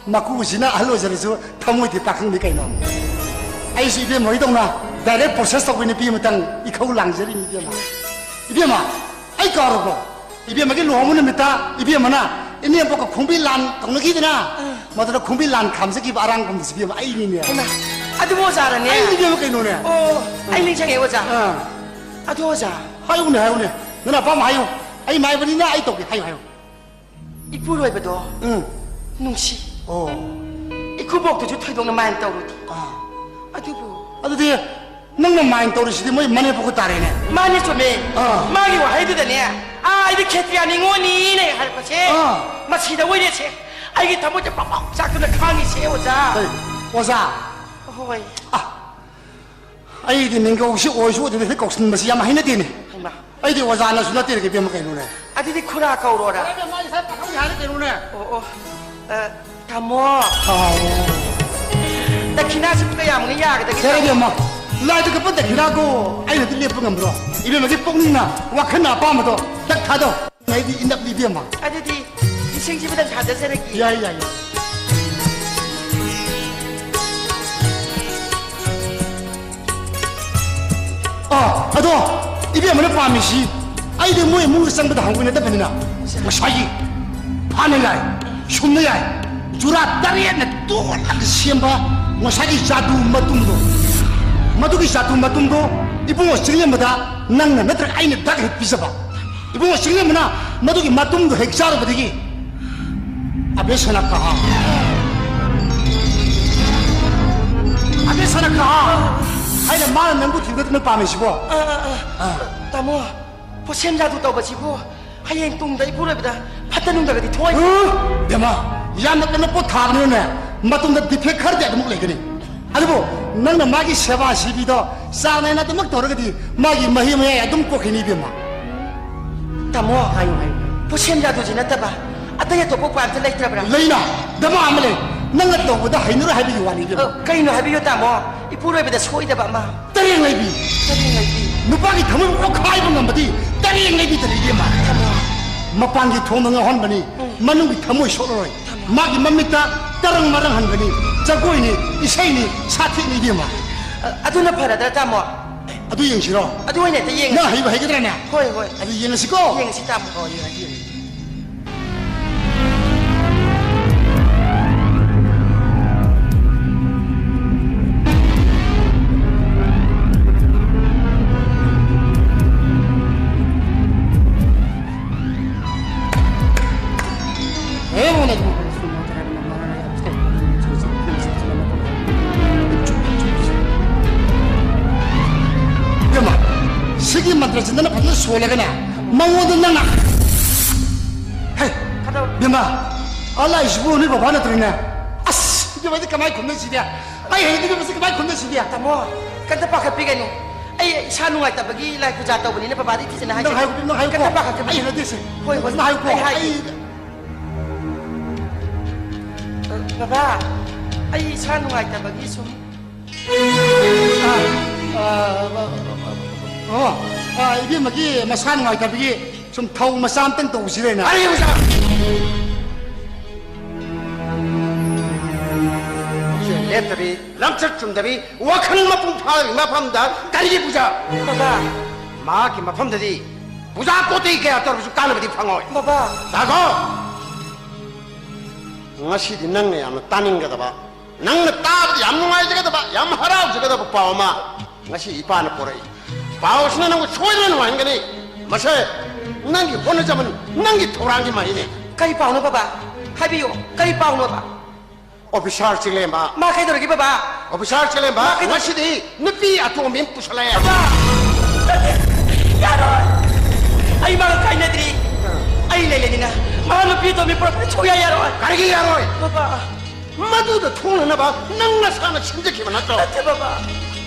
ꯃꯀꯨꯁꯤꯅ ꯑꯍꯜ ꯑꯣꯏꯖꯔꯁꯨ ꯊꯃꯣꯏꯗꯤ ꯄꯥꯈꯪꯅꯤ ꯀꯩꯅꯣ꯫ ꯑꯩꯁꯨ ꯏꯕꯦꯝꯃ ꯍꯣꯏꯗꯧꯅ direct process ꯇꯧꯕ ꯅꯨꯄꯤ ꯑꯃꯇꯪ ꯏꯈꯧ ꯂꯥꯡꯖꯔꯤꯅꯤ, ꯏꯕꯦꯝꯃ꯫ ꯏꯕꯦꯝꯃ, ꯑꯩ ꯀꯥꯎꯔꯕ꯭ꯔꯣ? ꯏꯕꯦꯝꯃꯒꯤ ꯂꯨꯍꯣꯡꯕ ꯅꯨꯃꯤꯠꯇ ꯏꯕꯦꯝꯃꯅ ꯏꯅꯦꯝꯕꯣꯛꯀ ꯈꯣꯡꯕꯤ ꯂꯥꯟ ꯇꯧꯅꯈꯤꯗꯅ, ꯃꯗꯨꯗ ꯈꯣꯡꯕꯤ ꯂꯥꯟ ꯈꯥꯝꯖꯈꯤꯕ ꯑꯔꯥꯡꯕꯝꯗꯨꯁꯨ ꯏꯕꯦꯝꯃ ꯑꯩꯅꯤꯅꯦ꯫ ꯍꯩꯃꯥ, ꯑꯗꯨꯕꯨ ꯑꯣꯖꯥꯔꯅꯦ? ꯑꯩꯅꯤ ꯏꯕꯦꯝꯃ ꯀꯩꯅꯣꯅꯦ꯫ ꯑꯣ, ꯑꯩ ꯅꯤꯡꯁꯤꯡꯉꯦ ꯑꯣꯖꯥ꯫ ꯑꯥ꯫ ꯑꯗꯨ ꯑꯣꯖꯥ꯫ ꯍꯥꯏꯌꯨꯅꯦ, ꯍꯥꯏꯌꯨꯅꯦ꯫ ꯅꯪꯅ ꯑꯄꯥꯝꯕ ꯍꯥꯏꯌꯨ꯫ ꯑꯩ ꯃꯥꯏꯕꯅꯤꯅ ꯑꯩ ꯇꯧꯒꯦ꯫ ꯍꯥꯏꯌꯨ, ꯍꯥꯏꯌꯨ꯫ ꯏꯄꯨꯔꯣꯏꯕꯗꯣ ꯎꯝ꯫ ꯅꯨꯡꯁꯤ꯫ ꯑꯣ꯫ ꯏꯀꯨꯕꯣꯛꯇꯨꯁꯨ ꯊꯣꯏꯗꯣꯛꯅ mind ꯇꯧꯔꯨꯗꯦ꯫ ꯑꯥ꯫ ꯑꯗꯨꯕꯨ ꯑꯗꯨꯗꯤ ꯅꯪꯅ mind ꯇꯧꯔꯤꯁꯤꯗꯤ ꯃꯣꯏ ꯃꯅꯦꯝꯄꯣꯛꯀ ꯇꯥꯔꯦꯅꯦ꯫ ꯃꯥꯅꯦ, ꯆꯨꯝꯃꯦ꯫ ꯑꯥ꯫ ꯃꯥꯒꯤ ꯋꯥꯍꯩꯗꯨꯗꯅꯦ, "ꯑꯥ, ꯑꯩꯗꯤ ꯈꯦꯇ꯭ꯔꯤꯌꯥ ꯅꯤꯉꯣꯜꯅꯤꯅ" ꯍꯥꯏꯔꯛꯄꯁꯦ, ꯑꯥ꯫ ꯃꯁꯤꯗ ꯑꯣꯏꯔꯦꯁꯦ꯫ ꯑꯩꯒꯤ ꯊꯃꯣꯏꯁꯦ ꯄꯥꯛ ꯄꯥꯛ ꯆꯥꯛꯇꯅ ꯈꯥꯡꯉꯤꯁꯦ, ꯑꯣꯖꯥ꯫ ꯍꯣꯏ, ꯑꯣꯖꯥ꯫ ꯍꯣꯏ꯫ ꯑꯥ, ꯑꯩꯗꯤ ꯃꯤꯡꯒꯧꯁꯤ ꯑꯣꯏꯁꯨ ꯑꯣꯏꯗꯅ ꯍꯦꯛ ꯀꯧꯁꯤꯟꯕꯁꯤ ꯌꯥꯝ ꯍꯩꯅꯗꯦꯅꯦ꯫ ꯍꯩꯃꯥ꯫ ꯑꯩꯗꯤ ꯑꯣꯖꯥꯅꯁꯨ ꯅꯠꯇꯦꯅꯦ, ꯏꯕꯦꯝꯃ, ꯀꯩꯅꯣꯅꯦ꯫ ꯑꯗꯨꯗꯤ ꯈꯨꯔꯥ ꯀꯧꯔꯣꯔꯥ? ꯌꯥꯔꯦ, ꯏꯕꯦꯝꯃ, ꯏꯁꯥ ꯄꯥꯈꯪ ꯌꯥꯔꯦ, ꯀꯩꯅꯣꯅꯦ꯫ ꯑꯣ, ꯑꯣ꯫ ꯑ, ꯇꯥꯃꯣ꯫ ꯍꯥꯎ꯫ ꯗꯈꯤꯅꯥꯁꯤꯕꯨ ꯀꯌꯥꯃꯨꯛꯅ ꯌꯥꯒꯗꯒꯦ, ꯌꯥꯔꯦ, ꯇꯥꯃꯣ? ꯏꯕꯦꯝꯃ, ꯂꯥꯏꯗ ꯀꯠꯄ ꯗꯈꯤꯅꯥꯕꯨ ꯑꯩꯅꯗꯤ ꯂꯦꯞꯄ ꯉꯝꯕ꯭ꯔꯣ? ꯏꯕꯦꯝꯃꯒꯤ ꯄꯨꯛꯅꯤꯡꯅ ꯋꯥꯈꯜꯅ ꯑꯄꯥꯝꯕꯗꯣ ꯇꯛ ꯊꯥꯗꯧ꯫ ꯑꯩꯗꯤ ꯏꯅꯞꯅꯤ, ꯏꯕꯦꯝꯃ꯫ ꯑꯗꯨꯗꯤ ꯂꯤꯁꯤꯡꯁꯤꯃꯗꯪ ꯊꯥꯗꯖꯔꯒꯦ꯫ ꯌꯥꯏ, ꯌꯥꯏ, ꯌꯥꯏ꯫ ꯑꯥ, ꯑꯗꯣ ꯏꯕꯦꯝꯃꯅ ꯄꯥꯝꯃꯤꯁꯤ, ꯑꯩꯗꯤ ꯃꯣꯏ ꯏꯃꯨꯡꯗ ꯆꯪꯕꯗ ꯍꯪꯒꯣꯏꯅꯗꯕꯅꯤꯅ, ꯉꯁꯥꯏꯒꯤ ꯐꯥꯅ ꯌꯥꯏ, ꯁꯨꯝꯅ ꯌꯥꯏ, ꯆꯨꯔꯥ ꯇꯔꯦꯠꯅ ꯇꯣꯠꯂꯒ ꯁꯦꯝꯕ ꯉꯁꯥꯏꯒꯤ ꯖꯥꯗꯨ ꯃꯇꯨꯝꯗꯣ, ꯃꯗꯨꯒꯤ ꯖꯥꯗꯨ ꯃꯇꯨꯝꯗꯣ ꯏꯕꯨꯡꯉꯣ ꯆꯤꯡꯂꯦꯝꯕꯗ ꯅꯪꯅ ꯅꯠꯇ꯭ꯔꯒ ꯑꯩꯅ ꯗꯛ ꯍꯦꯛ ꯄꯤꯖꯕ꯫ ꯏꯕꯨꯡꯉꯣ ꯆꯤꯡꯂꯦꯝꯕꯅ ꯃꯗꯨꯒꯤ ꯃꯇꯨꯝꯗꯣ ꯍꯦꯛ ꯆꯥꯔꯨꯕꯗꯒꯤ ꯑꯕꯦ ꯁꯅꯥ ꯀꯍꯥ, ꯑꯕꯦ ꯁꯅꯥ ꯀꯍꯥ, ꯑꯩꯅ ꯃꯥꯅ ꯅꯪꯕꯨ ꯊꯤꯕꯗ ꯅꯪ ꯄꯥꯝꯃꯤꯁꯤꯕꯣ? ꯑꯥ, ꯑꯥ, ꯑꯥ꯫ ꯑꯥ꯫ ꯇꯥꯃꯣ, ꯄꯣꯠꯁꯦꯝ ꯖꯥꯗꯨ ꯇꯧꯕꯁꯤꯕꯨ ꯍꯌꯦꯡ ꯇꯨꯡꯗ ꯏꯄꯨꯔꯣꯏꯕꯗ ꯐꯠꯇ ꯅꯨꯡꯗꯒꯗꯤ ꯊꯣꯛꯑꯣꯏ? ꯎ! ꯕꯦꯝꯃ, ꯌꯥꯝꯅ ꯀꯟꯅ ꯄꯣꯠ ꯊꯥꯕꯅꯤꯅꯅꯦ, ꯃꯇꯨꯡꯗ defect ꯈꯔꯗꯤ ꯑꯗꯨꯃꯛ ꯂꯩꯒꯅꯤ꯫ ꯑꯗꯨꯕꯨ ꯅꯪꯅ ꯃꯥꯒꯤ ꯁꯦꯕꯥ ꯁꯤꯕꯤꯗꯣ ꯆꯥꯡ ꯅꯥꯏꯅ ꯑꯗꯨꯃꯛ ꯇꯧꯔꯒꯗꯤ ꯃꯥꯒꯤ ꯃꯍꯩ ꯃꯌꯥꯏ ꯑꯗꯨꯝ ꯀꯣꯛꯈꯤꯅꯤ ꯏꯕꯦꯝꯃ꯫ ꯇꯥꯃꯣ, ꯍꯥꯏꯌꯨ, ꯍꯥꯏꯌꯨ꯫ ꯄꯣꯠꯁꯦꯝ ꯖꯥꯗꯨꯁꯤ ꯅꯠꯇꯕ ꯑꯇꯩ ꯑꯇꯣꯞꯄ ꯎꯄꯥꯏ ꯑꯝꯇ ꯂꯩꯇ꯭ꯔꯕ꯭ꯔꯥ? ꯂꯩꯅ, ꯗꯃꯥ ꯑꯃ ꯂꯩ꯫ ꯅꯪꯅ ꯇꯧꯕꯗ ꯍꯩꯅꯔꯣꯏ ꯍꯥꯏꯕꯒꯤ ꯋꯥꯅꯤ ꯏꯕꯦꯝꯃ꯫ ꯑ, ꯀꯩꯅꯣ ꯍꯥꯏꯕꯤꯌꯨ ꯇꯥꯃꯣ, ꯏꯄꯨꯔꯣꯏꯕꯗ ꯁꯣꯏꯗꯕ ꯑꯃ꯫ ꯇꯔꯦꯡ ꯂꯩꯕꯤ꯫ ꯇꯔꯦꯡ ꯂꯩꯕꯤ꯫ ꯅꯨꯄꯥꯒꯤ ꯊꯃꯣꯏ ꯑꯣꯠꯈꯥꯏꯕ ꯉꯝꯕꯗꯤ ꯇꯔꯦꯡ ꯂꯩꯕꯤ ꯇꯔꯦꯡ ꯏꯕꯦꯝꯃ꯫ ꯇꯥꯃꯣ꯫ ꯃꯄꯥꯟꯒꯤ ꯊꯣꯡꯗ ꯉꯥꯎꯍꯟꯕꯅꯤ, ꯎꯝ꯫ ꯃꯅꯨꯡꯒꯤ ꯊꯃꯣꯏ ꯁꯣꯛꯂꯔꯣꯏ꯫ ꯃꯥꯒꯤ ꯃꯃꯤꯠꯇ ꯇꯔꯪ ꯃꯔꯪ ꯍꯟꯒꯅꯤ꯫ ꯖꯒꯣꯏꯅꯤ, ꯏꯁꯩꯅꯤ, ꯁꯥꯊꯦꯛꯅꯤ ꯏꯕꯦꯝꯃ꯫ ꯑ, ꯑꯗꯨꯅ ꯐꯔꯗ꯭ꯔꯥ, ꯇꯥꯃꯣ? ꯑꯗꯨ ꯌꯦꯡꯁꯤꯔꯣ? ꯑꯗꯨ ꯑꯣꯏꯅ ꯍꯦꯛꯇ ꯌꯦꯡꯉꯁꯤ꯫ ꯅꯪ ꯍꯩꯕ ꯍꯩꯒꯗ꯭ꯔꯅꯦ? ꯍꯣꯏ, ꯍꯣꯏ꯫ ꯑꯗꯨ ꯌꯦꯡꯉꯁꯤꯀꯣ? ꯌꯦꯡꯉꯁꯤ, ꯇꯥꯃꯣ꯫ ꯑꯣ, ꯌꯦꯡꯉꯁꯤ, ꯌꯦꯡꯉꯁꯤ꯫ ꯏꯕꯦꯝꯃ, ꯁꯤꯒꯤ ꯃꯟꯇ꯭ꯔ ꯆꯤꯟꯗꯅ ꯐꯖꯅ ꯁꯣꯜꯂꯒꯅꯦ, ꯃꯉꯣꯟꯗ ꯅꯪꯅ, ꯍꯦ, ꯀꯗꯧ- ꯏꯕꯦꯝꯃ, ꯑꯥ ꯂꯥꯛꯏꯁꯤꯕꯨ ꯅꯣꯏ ꯕꯕꯥ ꯅꯠꯇ꯭ꯔꯅꯦ? ꯑꯁ, ꯏꯕꯦꯝꯃ, ꯑꯩꯗꯤ ꯀꯃꯥꯏ ꯈꯨꯝꯅꯁꯤꯒꯦ? ꯑꯩ ꯍꯌꯦꯡꯗꯒꯤ ꯃꯁꯤ ꯀꯃꯥꯏ ꯈꯨꯝꯅꯁꯤꯒꯦ? ꯇꯥꯃꯣ, ꯀꯩꯝꯇ ꯄꯥꯈꯠꯄꯤꯒꯅꯨ꯫ ꯑꯩ ꯏꯁꯥ ꯅꯨꯡꯉꯥꯏꯇꯕꯒꯤ ꯂꯥꯏ ꯄꯨꯖꯥ ꯇꯧꯕꯅꯤꯅ ꯕꯕꯥꯗ ꯏꯊꯤꯖꯅ ꯍꯥꯏꯖꯒꯦ꯫ ꯅꯪ ꯍꯥꯏꯌꯨ, ꯅꯪ ꯍꯥꯏꯌꯨꯀꯣ꯫ ꯀꯩꯝꯇ ꯄꯥꯈꯠꯀꯅꯨ꯫ ꯑꯩ ꯍꯩꯅꯗꯦꯁꯦ꯫ ꯍꯣꯏ, ꯍꯣꯏ꯫ ꯐꯖꯅ ꯍꯥꯏꯌꯨꯀꯣ꯫ ꯑꯩ ꯍꯥꯏꯒꯦ꯫ ꯑꯩ ꯕꯕꯥ, ꯑꯩ ꯏꯁꯥ ꯅꯨꯡꯉꯥꯏꯇꯕꯒꯤ ꯁꯨꯝ꯫ ꯑ, ꯑ, ꯑ, ꯑ, ꯑ, ꯏꯕꯦꯝꯃꯒꯤ ꯃꯁꯥ ꯅꯨꯡꯉꯥꯏꯇꯕꯒꯤ ꯁꯨꯝ ꯊꯧ ꯃꯆꯥ ꯑꯝꯇꯪ ꯇꯧꯁꯤꯔꯦꯅ꯫ ꯑꯔꯦ ꯑꯣꯖꯥ! ꯂꯦꯞꯇꯕꯤ, ꯂꯝꯆꯠ ꯆꯨꯝꯗꯕꯤ, ꯋꯥꯈꯜ ꯃꯄꯨꯡ ꯐꯥꯗꯕꯒꯤ ꯃꯐꯝꯗ ꯀꯔꯤꯒꯤ ꯄꯨꯖꯥ? ꯕꯕꯥ! ꯃꯍꯥꯛꯀꯤ ꯃꯐꯝꯗꯗꯤ ꯄꯨꯖꯥ ꯀꯣꯇꯤ ꯀꯌꯥ ꯇꯧꯔꯕꯁꯨ ꯀꯥꯟꯅꯕꯗꯤ ꯐꯪꯉꯣꯏ꯫ ꯕꯕꯥ! ꯇꯥꯈꯣ! ꯉꯁꯤꯗꯤ ꯅꯪꯅ ꯌꯥꯝꯅ ꯇꯥꯅꯤꯡꯒꯗꯕ, ꯅꯪꯅ ꯇꯥꯕꯗ ꯌꯥꯝ ꯅꯨꯡꯉꯥꯏꯖꯒꯗꯕ, ꯌꯥꯝ ꯍꯔꯥꯎꯖꯒꯗꯕ ꯄꯥꯎ ꯑꯃ ꯉꯁꯤ ꯏꯄꯥꯅ ꯄꯣꯔꯛꯏ꯫ ꯄꯥꯎ ꯑꯁꯤꯅ ꯅꯪꯕꯨ ꯁꯣꯏꯗꯅ ꯅꯨꯡꯉꯥꯏꯍꯟꯒꯅꯤ꯫ ꯃꯁꯦ ꯅꯪꯒꯤ ꯍꯣꯠꯅꯖꯃꯟ, ꯅꯪꯒꯤ ꯊꯧꯔꯥꯡꯒꯤ ꯃꯍꯩꯅꯤ꯫ ꯀꯔꯤ ꯄꯥꯎꯅꯣ ꯕꯕꯥ? ꯍꯥꯏꯕꯤꯌꯨ, ꯀꯔꯤ ꯄꯥꯎꯅꯣꯕ? ꯑꯣꯐꯤꯁꯥꯔ ꯆꯤꯡꯂꯦꯝꯕ꯫ ꯃꯥ ꯀꯩꯗꯧꯔꯒꯦ, ꯕꯕꯥ? ꯑꯣꯐꯤꯁꯥꯔ ꯆꯤꯡꯂꯦꯝꯕ, ꯃꯥ ꯀꯩꯗꯧ- ꯉꯁꯤꯗꯤ ꯅꯨꯄꯤ ꯑꯇꯣꯝꯕꯤ ꯑꯃ ꯄꯨꯁꯜꯂꯛꯑꯦ꯫ ꯕꯕꯥ! ꯅꯠꯇꯦ! ꯌꯥꯔꯣꯏ! ꯑꯩ ꯃꯥꯒ ꯀꯥꯏꯅꯗ꯭ꯔꯤ꯫ ꯑꯩ ꯂꯩ ꯂꯩꯅꯤꯅ ꯃꯥ ꯅꯨꯄꯤ ꯑꯇꯣꯝꯕꯤ ꯄꯨꯔꯛꯄꯗꯤ ꯁꯨꯡꯌꯥ ꯌꯥꯔꯣꯏ꯫ ꯀꯔꯤꯒꯤ ꯌꯥꯔꯣꯏ? ꯕꯕꯥ! ꯃꯗꯨꯗ ꯊꯣꯡꯅꯅꯕ ꯅꯪ ꯅꯁꯥꯅ ꯁꯤꯟꯖꯈꯤꯕ ꯅꯠꯇ꯭ꯔꯣ? ꯅꯠꯇꯦ, ꯕꯕꯥ꯫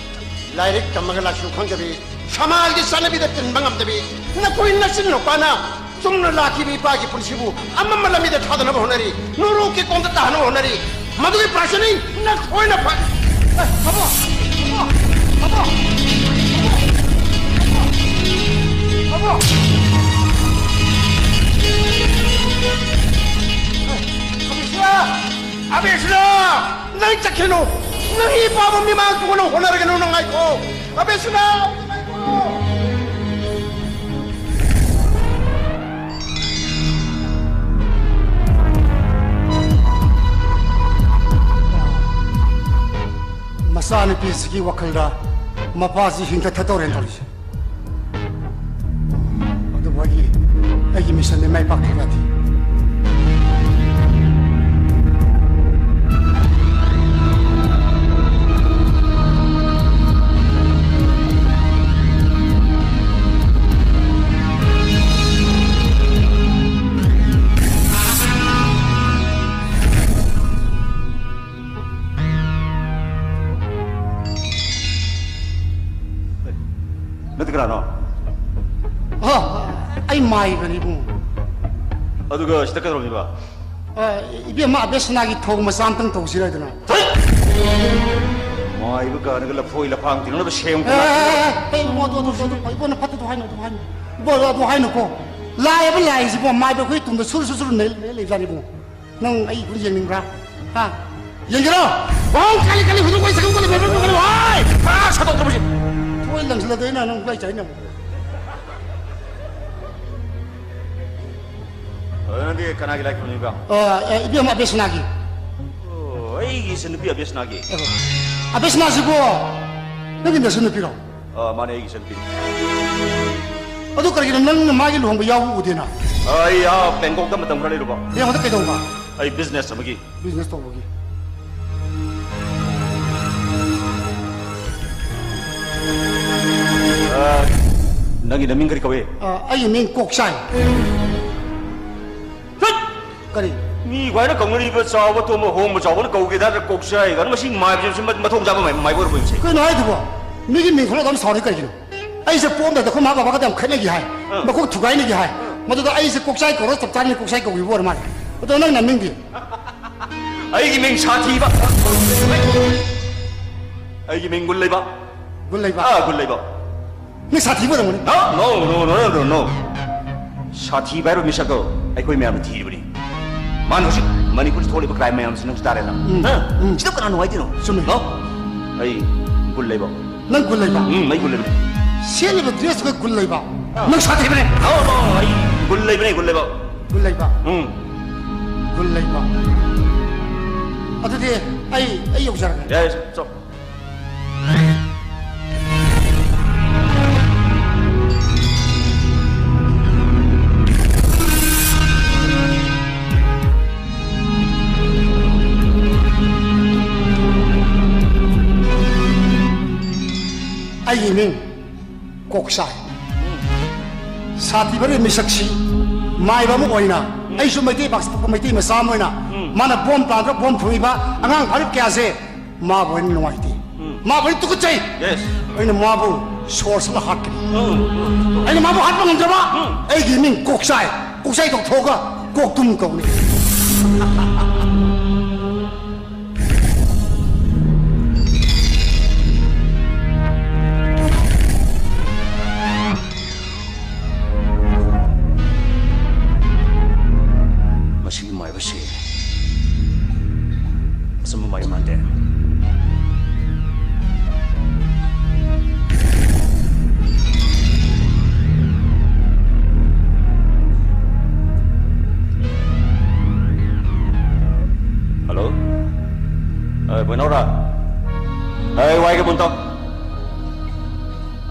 ꯂꯥꯏꯔꯤꯛ ꯇꯝꯃꯒ ꯂꯥꯏꯁꯨ ꯈꯪꯗꯕꯤ, ꯁꯃꯥꯖꯒꯤ ꯆꯠꯅꯕꯤꯗ ꯇꯤꯟꯕ ꯉꯝꯗꯕꯤ, ꯅꯈꯣꯏ ꯅꯆꯤꯟ ꯅꯨꯄꯥꯅ ꯆꯨꯝꯅ ꯂꯥꯛꯈꯤꯕ ꯏꯄꯥꯒꯤ ꯄꯨꯟꯁꯤꯕꯨ ꯑꯃꯝꯕ ꯂꯝꯕꯤꯗ ꯊꯥꯗꯅꯕ ꯍꯣꯠꯅꯔꯤ, ꯅꯣꯔꯣꯛꯀꯤ ꯀꯣꯝꯗ ꯇꯥꯍꯟꯅꯕ ꯍꯣꯠꯅꯔꯤ꯫ ꯃꯗꯨꯒꯤ ꯄ꯭ꯔꯥꯏꯖꯅꯤ ꯅꯈꯣꯏꯅ ꯐ-, ꯑꯦ, ꯑꯕꯣ! ꯑꯕꯣ! ꯑꯕꯣ! ꯑꯕꯣ! ꯑꯦ, ꯑꯕꯦꯁꯅꯥ! ꯑꯕꯦꯁꯅꯥ! ꯅꯪ ꯆꯠꯈꯤꯅꯨ! ꯅꯪ ꯏꯄꯥꯕꯨ ꯃꯤꯃꯥꯡ ꯊꯣꯛꯅ ꯍꯣꯠꯅꯔꯒꯅꯨ, ꯅꯪ ꯉꯥꯏꯈꯣ! ꯑꯕꯦꯁꯅꯥ! ꯃꯆꯥꯅꯨꯄꯤꯁꯤꯒꯤ ꯋꯥꯈꯜꯗ ꯃꯄꯥꯁꯤ ꯍꯤꯡꯊꯊꯗꯧꯔꯦꯅ ꯇꯧꯔꯤꯁꯦ꯫ ꯑꯗꯨꯕꯨ ꯑꯩꯒꯤ, ꯑꯩꯒꯤ ꯃꯤꯁꯟꯗꯤ ꯃꯥꯏ ꯄꯥꯛꯇ꯭ꯔꯒꯗꯤ꯫ ꯅꯠꯇꯦ, ꯀꯅꯥꯅꯣ? ꯑ, ꯑꯩ ꯃꯥꯏꯕꯅꯤ, ꯏꯕꯨꯡꯉꯣ꯫ ꯑꯗꯨꯒ ꯁꯤꯗ ꯀꯩꯗꯧꯔꯝꯃꯤꯕ? ꯑ, ꯏꯕꯦꯝꯃ ꯑꯕꯦꯁꯅꯥꯒꯤ ꯊꯧ ꯃꯆꯥ ꯑꯝꯇꯪ ꯇꯧꯁꯤꯔ ꯍꯥꯏꯗꯅ꯫ ꯊꯩ! ꯃꯥꯏꯕ ꯀꯥꯟꯅꯒ ꯂꯐꯣꯏ ꯂꯐꯥꯡ ꯇꯤꯡꯅꯕ ꯁꯦꯝ ꯑꯦ, ꯑꯦ, ꯑꯦ, ꯑꯦ, ꯏꯕꯨꯡꯉꯣ, ꯑꯗꯨ, ꯑꯗꯨ, ꯑꯗꯨ, ꯑꯗꯨ, ꯏꯕꯨꯡꯉꯣ, ꯐꯠꯇꯦ, ꯑꯗꯨ ꯍꯥꯏꯅꯨ, ꯑꯗꯨ ꯍꯥꯏꯅꯨ꯫ ꯏꯕꯨꯡꯉꯣ, ꯑꯗꯨ ꯍꯥꯏꯅꯨꯀꯣ꯫ ꯂꯥꯏꯌꯦꯕ, ꯂꯥꯏꯁꯤꯕꯣ, ꯃꯥꯏꯕ ꯑꯩꯈꯣꯏ ꯇꯨꯡꯗ ꯁꯨꯔ, ꯁꯨꯔ, ꯁꯨꯔ ꯅꯩ, ꯅꯩ ꯂꯩꯕꯖꯥꯠꯅꯤ, ꯏꯕꯨꯡꯉꯣ꯫ ꯅꯪ ꯑꯩ ꯏꯕꯨꯡꯉꯣ ꯌꯦꯡꯅꯤꯡꯕ꯭ꯔꯥ? ꯍꯥ? ꯌꯦꯡꯒꯦꯔꯣ? ꯋꯥꯍꯪ ꯀꯥꯂꯤ ꯀꯥꯂꯤ ꯍꯨꯗꯨꯛ ꯋꯥꯏ ꯁꯒꯝ ꯀꯥꯂꯤ ꯃꯦꯃꯦ ꯃꯦꯃꯦ ꯋꯥꯏ! ꯐꯥ, ꯁꯥꯗꯣꯛꯇ꯭ꯔꯕꯁꯤ! ꯊꯣꯏ ꯂꯪꯁꯤꯜꯂꯗꯣꯏꯅ ꯅꯪ ꯀꯥꯏ ꯆꯥꯏꯅ? ꯑ, ꯅꯪꯗꯤ ꯀꯅꯥꯒꯤ ꯂꯥꯏ ꯈꯨꯔꯨꯝꯃꯤꯕ? ꯑ, ꯑ, ꯏꯕꯦꯝꯃ ꯑꯕꯦꯁꯅꯥꯒꯤ꯫ ꯑꯣ, ꯑꯩꯒꯤ ꯏꯆꯟꯅꯨꯄꯤ ꯑꯕꯦꯁꯅꯥꯒꯤ? ꯑ, ꯑꯕꯦꯁꯅꯥꯁꯤꯕꯨ ꯅꯪꯒꯤ ꯅꯆꯟꯅꯨꯄꯤꯔꯣ? ꯑ, ꯃꯥꯅꯦ, ꯑꯩꯒꯤ ꯏꯆꯟꯅꯨꯄꯤꯅꯤ꯫ ꯑꯗꯨ ꯀꯔꯤꯒꯤꯅꯣ ꯅꯪꯅ ꯃꯥꯒꯤ ꯂꯨꯍꯣꯡꯕ ꯌꯥꯎꯕ ꯎꯗꯦꯅ? ꯑ, ꯑꯩ, ꯑ, ꯕꯦꯡꯀꯣꯛꯇ ꯃꯇꯝ ꯈꯔ ꯂꯩꯔꯨꯕ꯫ ꯕꯦꯡꯀꯣꯛꯇ ꯀꯩꯗꯧꯕ? ꯑꯩ ꯕꯤꯖꯤꯅꯦꯁ ꯑꯃꯒꯤ꯫ ꯕꯤꯖꯤꯅꯦꯁ ꯇꯧꯕꯒꯤ꯫ ꯅꯪꯒꯤ ꯅꯃꯤꯡ ꯀꯔꯤ ꯀꯧꯏ? ꯑ, ꯑꯩꯒꯤ ꯃꯤꯡ ꯀꯣꯛꯆꯥꯏ꯫ ꯍꯠ! ꯀꯔꯤ? ꯃꯤ ꯈ꯭ꯋꯥꯏꯅ ꯀꯧꯅꯔꯤꯕ ꯆꯥꯎꯕ ꯇꯣꯝꯕ ꯍꯣꯡꯕ ꯆꯥꯎꯕꯅ ꯀꯧꯒꯦ ꯍꯥꯏꯗꯅ ꯀꯣꯛꯆꯥꯏ ꯀꯥꯏꯅ ꯃꯁꯤ ꯃꯥꯏꯕꯁꯤ ꯃ-, ꯃꯊꯣꯡ ꯆꯥꯕ ꯃꯥꯏ-, ꯃꯥꯏꯕ ꯑꯣꯏꯔꯕꯣ ꯍꯧꯖꯤꯛꯁꯦ? ꯀꯩꯅꯣ ꯍꯥꯏꯗꯨꯕꯣ? ꯃꯤꯒꯤ ꯃꯤꯡ ꯈꯨꯜꯂꯒ ꯑꯗꯨꯝ ꯁꯥꯎꯔꯤ ꯀꯩꯒꯤꯅꯣ? ꯑꯩꯁꯦ ꯄꯣꯛꯑꯝꯗꯥꯏꯗ ꯑꯩꯈꯣꯏ ꯃꯥ ꯕꯕꯥꯒꯗꯤ ꯌꯥꯝ ꯈꯠꯅꯈꯤ ꯍꯥꯏ꯫ ꯑꯥ꯫ ꯃꯈꯣꯏ ꯊꯨꯒꯥꯏꯅꯈꯤ ꯍꯥꯏ꯫ ꯑꯥ꯫ ꯃꯗꯨꯗ ꯑꯩꯁꯦ ꯀꯣꯛꯆꯥꯏ ꯀꯧꯔ ꯆꯞ ꯆꯥꯅ ꯀꯣꯛꯆꯥꯏ ꯀꯧꯈꯤꯕ ꯑꯣꯏꯔ ꯃꯥꯜꯂꯦ꯫ ꯑꯗꯣ ꯅꯪ ꯅꯃꯤꯡꯗꯤ? ꯑꯩꯒꯤ ꯃꯤꯡ ꯁꯥꯊꯤꯕ꯫ ꯑꯩꯒꯤ ꯃꯤꯡ ꯒꯨꯟ ꯂꯩꯕ꯫ ꯒꯨꯟ ꯂꯩꯕ? ꯑꯥ, ꯒꯨꯟ ꯂꯩꯕ꯫ ꯅꯪ ꯁꯥꯊꯤꯕ ꯑꯣꯏꯔꯝꯒꯅꯤ꯫ No, no, no, no, no, no. ꯁꯥꯊꯤꯕ ꯍꯥꯏꯕ ꯃꯤꯁꯛꯇꯣ ꯑꯩꯈꯣꯏ ꯃꯌꯥꯝꯅ ꯊꯤꯔꯤꯕꯅꯤ꯫ ꯃꯥꯅ ꯍꯧꯖꯤꯛ ꯃꯅꯤꯄꯨꯔꯗ ꯊꯣꯛꯂꯤꯕ crime ꯃꯌꯥꯝꯁꯤ ꯅꯪꯁꯨ ꯇꯥꯔꯦꯗꯅ꯫ ꯎꯝ, ꯍꯥ? ꯎꯝ꯫ ꯁꯤꯗ ꯀꯅꯥ ꯅꯨꯡꯉꯥꯏꯗꯣꯏꯅꯣ? ꯆꯨꯝꯃꯦ꯫ No? ꯑꯩ ꯒꯨꯟ ꯂꯩꯕ꯫ ꯅꯪ ꯒꯨꯟ ꯂꯩꯕ? ꯎꯝ, ꯑꯩ ꯒꯨꯟ ꯂꯩꯕꯅꯦ꯫ ꯁꯦꯠꯂꯤꯕ dressꯇꯨꯒ ꯒꯨꯟ ꯂꯩꯕ? ꯑꯥ꯫ ꯅꯪ ꯁꯥꯊꯤꯕꯅꯦ꯫ No, no, ꯑꯩ ꯒꯨꯟ ꯂꯩꯕꯅꯦ, ꯒꯨꯟ ꯂꯩꯕ꯫ ꯒꯨꯟ ꯂꯩꯕ? ꯎꯝ꯫ ꯒꯨꯟ ꯂꯩꯕ꯫ ꯑꯗꯨꯗꯤ ꯑꯩ, ꯑꯩ ꯌꯧꯖꯔꯒꯦ꯫ ꯌꯥꯏ, ꯌꯥꯏ, ꯆꯣ꯫ ꯑꯩꯒꯤ ꯃꯤꯡ ꯀꯣꯛꯆꯥꯏ꯫ ꯁꯥꯊꯤꯕꯒꯤ ꯃꯤꯁꯛꯁꯤ ꯃꯥꯏꯕ ꯑꯃ ꯑꯣꯏꯅ, ꯑꯩꯁꯨ ꯃꯩꯇꯩ ꯄꯥꯛ-, ꯄꯣꯛꯄ ꯃꯩꯇꯩ ꯃꯆꯥ ꯑꯃ ꯑꯣꯏꯅ, ꯎꯝ꯫ ꯃꯥꯅ ꯕꯣꯝ ꯄ꯭ꯂꯥꯟꯗ ꯕꯣꯝ ꯐꯨꯝꯃꯤꯕ ꯑꯉꯥꯡ ꯐꯥꯔꯤꯕ ꯀꯌꯥꯁꯦ ꯃꯥꯕꯨ ꯑꯩꯅ ꯅꯨꯡꯉꯥꯏꯇꯦ꯫ ꯎꯝ꯫ ꯃꯥꯕꯨ ꯑꯩꯅ ꯇꯨꯀꯠꯆꯩ꯫ Yes. ꯑꯩꯅ ꯃꯥꯕꯨ ꯁꯣꯔ ꯁꯠꯂ ꯍꯥꯠꯀꯅꯤ꯫ ꯎꯝ꯫ ꯑꯩꯅ ꯃꯥꯕꯨ ꯍꯥꯠꯄ ꯉꯝꯗ꯭ꯔꯕ, ꯎꯝ꯫ ꯑꯩꯒꯤ ꯃꯤꯡ ꯀꯣꯛꯆꯥꯏ꯫ ꯀꯣꯛꯆꯥꯏ ꯇꯧꯊꯣꯛꯑꯒ ꯀꯣꯛꯇꯨꯝ ꯀꯧꯅꯤ꯫ ꯃꯁꯤꯒꯤ ꯃꯥꯏꯕꯁꯤ ꯑꯆꯨꯝꯕ ꯃꯥꯏꯕ ꯃꯥꯟꯗꯦ꯫ Hello? ꯑꯦ, ꯕꯣꯏꯅꯥꯎꯔꯥ? ꯑꯦ, ꯋꯥꯏꯒꯦ ꯕꯨꯟꯇꯣ꯫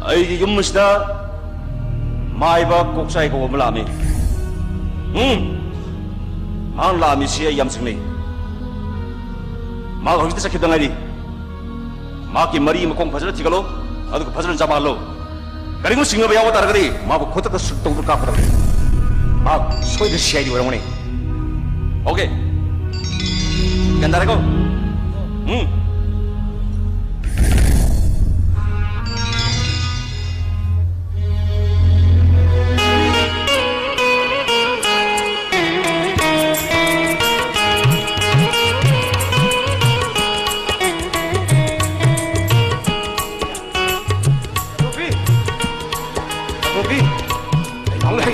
ꯑꯩꯒꯤ ꯌꯨꯝ ꯑꯁꯤꯗ ꯃꯥꯏꯕ ꯀꯣꯛꯆꯥꯏ ꯀꯧꯕ ꯑꯃ ꯂꯥꯛꯑꯝꯃꯤ꯫ ꯎꯝ꯫ ꯃꯍꯥꯛ ꯂꯥꯛꯑꯝꯃꯤꯁꯤ ꯑꯩ ꯌꯥꯝ ꯆꯤꯡꯅꯩ꯫ ꯃꯍꯥꯛ ꯍꯧꯖꯤꯛꯇ ꯆꯠꯈꯤꯗ ꯉꯥꯏꯔꯤ꯫ ꯃꯍꯥꯛꯀꯤ ꯃꯔꯤ ꯃꯈꯣꯡ ꯐꯖꯅ ꯊꯤꯒꯠꯂꯣ, ꯑꯗꯨꯒ ꯐꯖꯅ ꯖꯃꯥ ꯍꯜꯂꯣ꯫ ꯀꯔꯤꯒꯨꯝꯕ ꯆꯤꯡꯅꯕ ꯌꯥꯎꯕ ꯇꯥꯔꯒꯗꯤ ꯃꯥꯕꯨ ꯈꯨꯗꯛꯇ ꯁꯨꯛ ꯇꯧꯗꯨꯅ ꯀꯥꯞꯀꯗꯕꯅꯤ꯫ ꯃꯍꯥꯛ ꯁꯣꯏꯗꯅ ꯁꯤ ꯑꯥꯏ ꯗꯤ ꯑꯣꯏꯔꯝꯒꯅꯤ꯫ ꯑꯣꯀꯦ꯫ ꯒ꯭ꯌꯥꯟ ꯇꯥꯔꯦꯀꯣ? ꯎꯝ꯫ ꯇꯣꯝꯕꯤ! ꯇꯣꯝꯕꯤ! ꯀꯩꯗꯧꯔꯦ?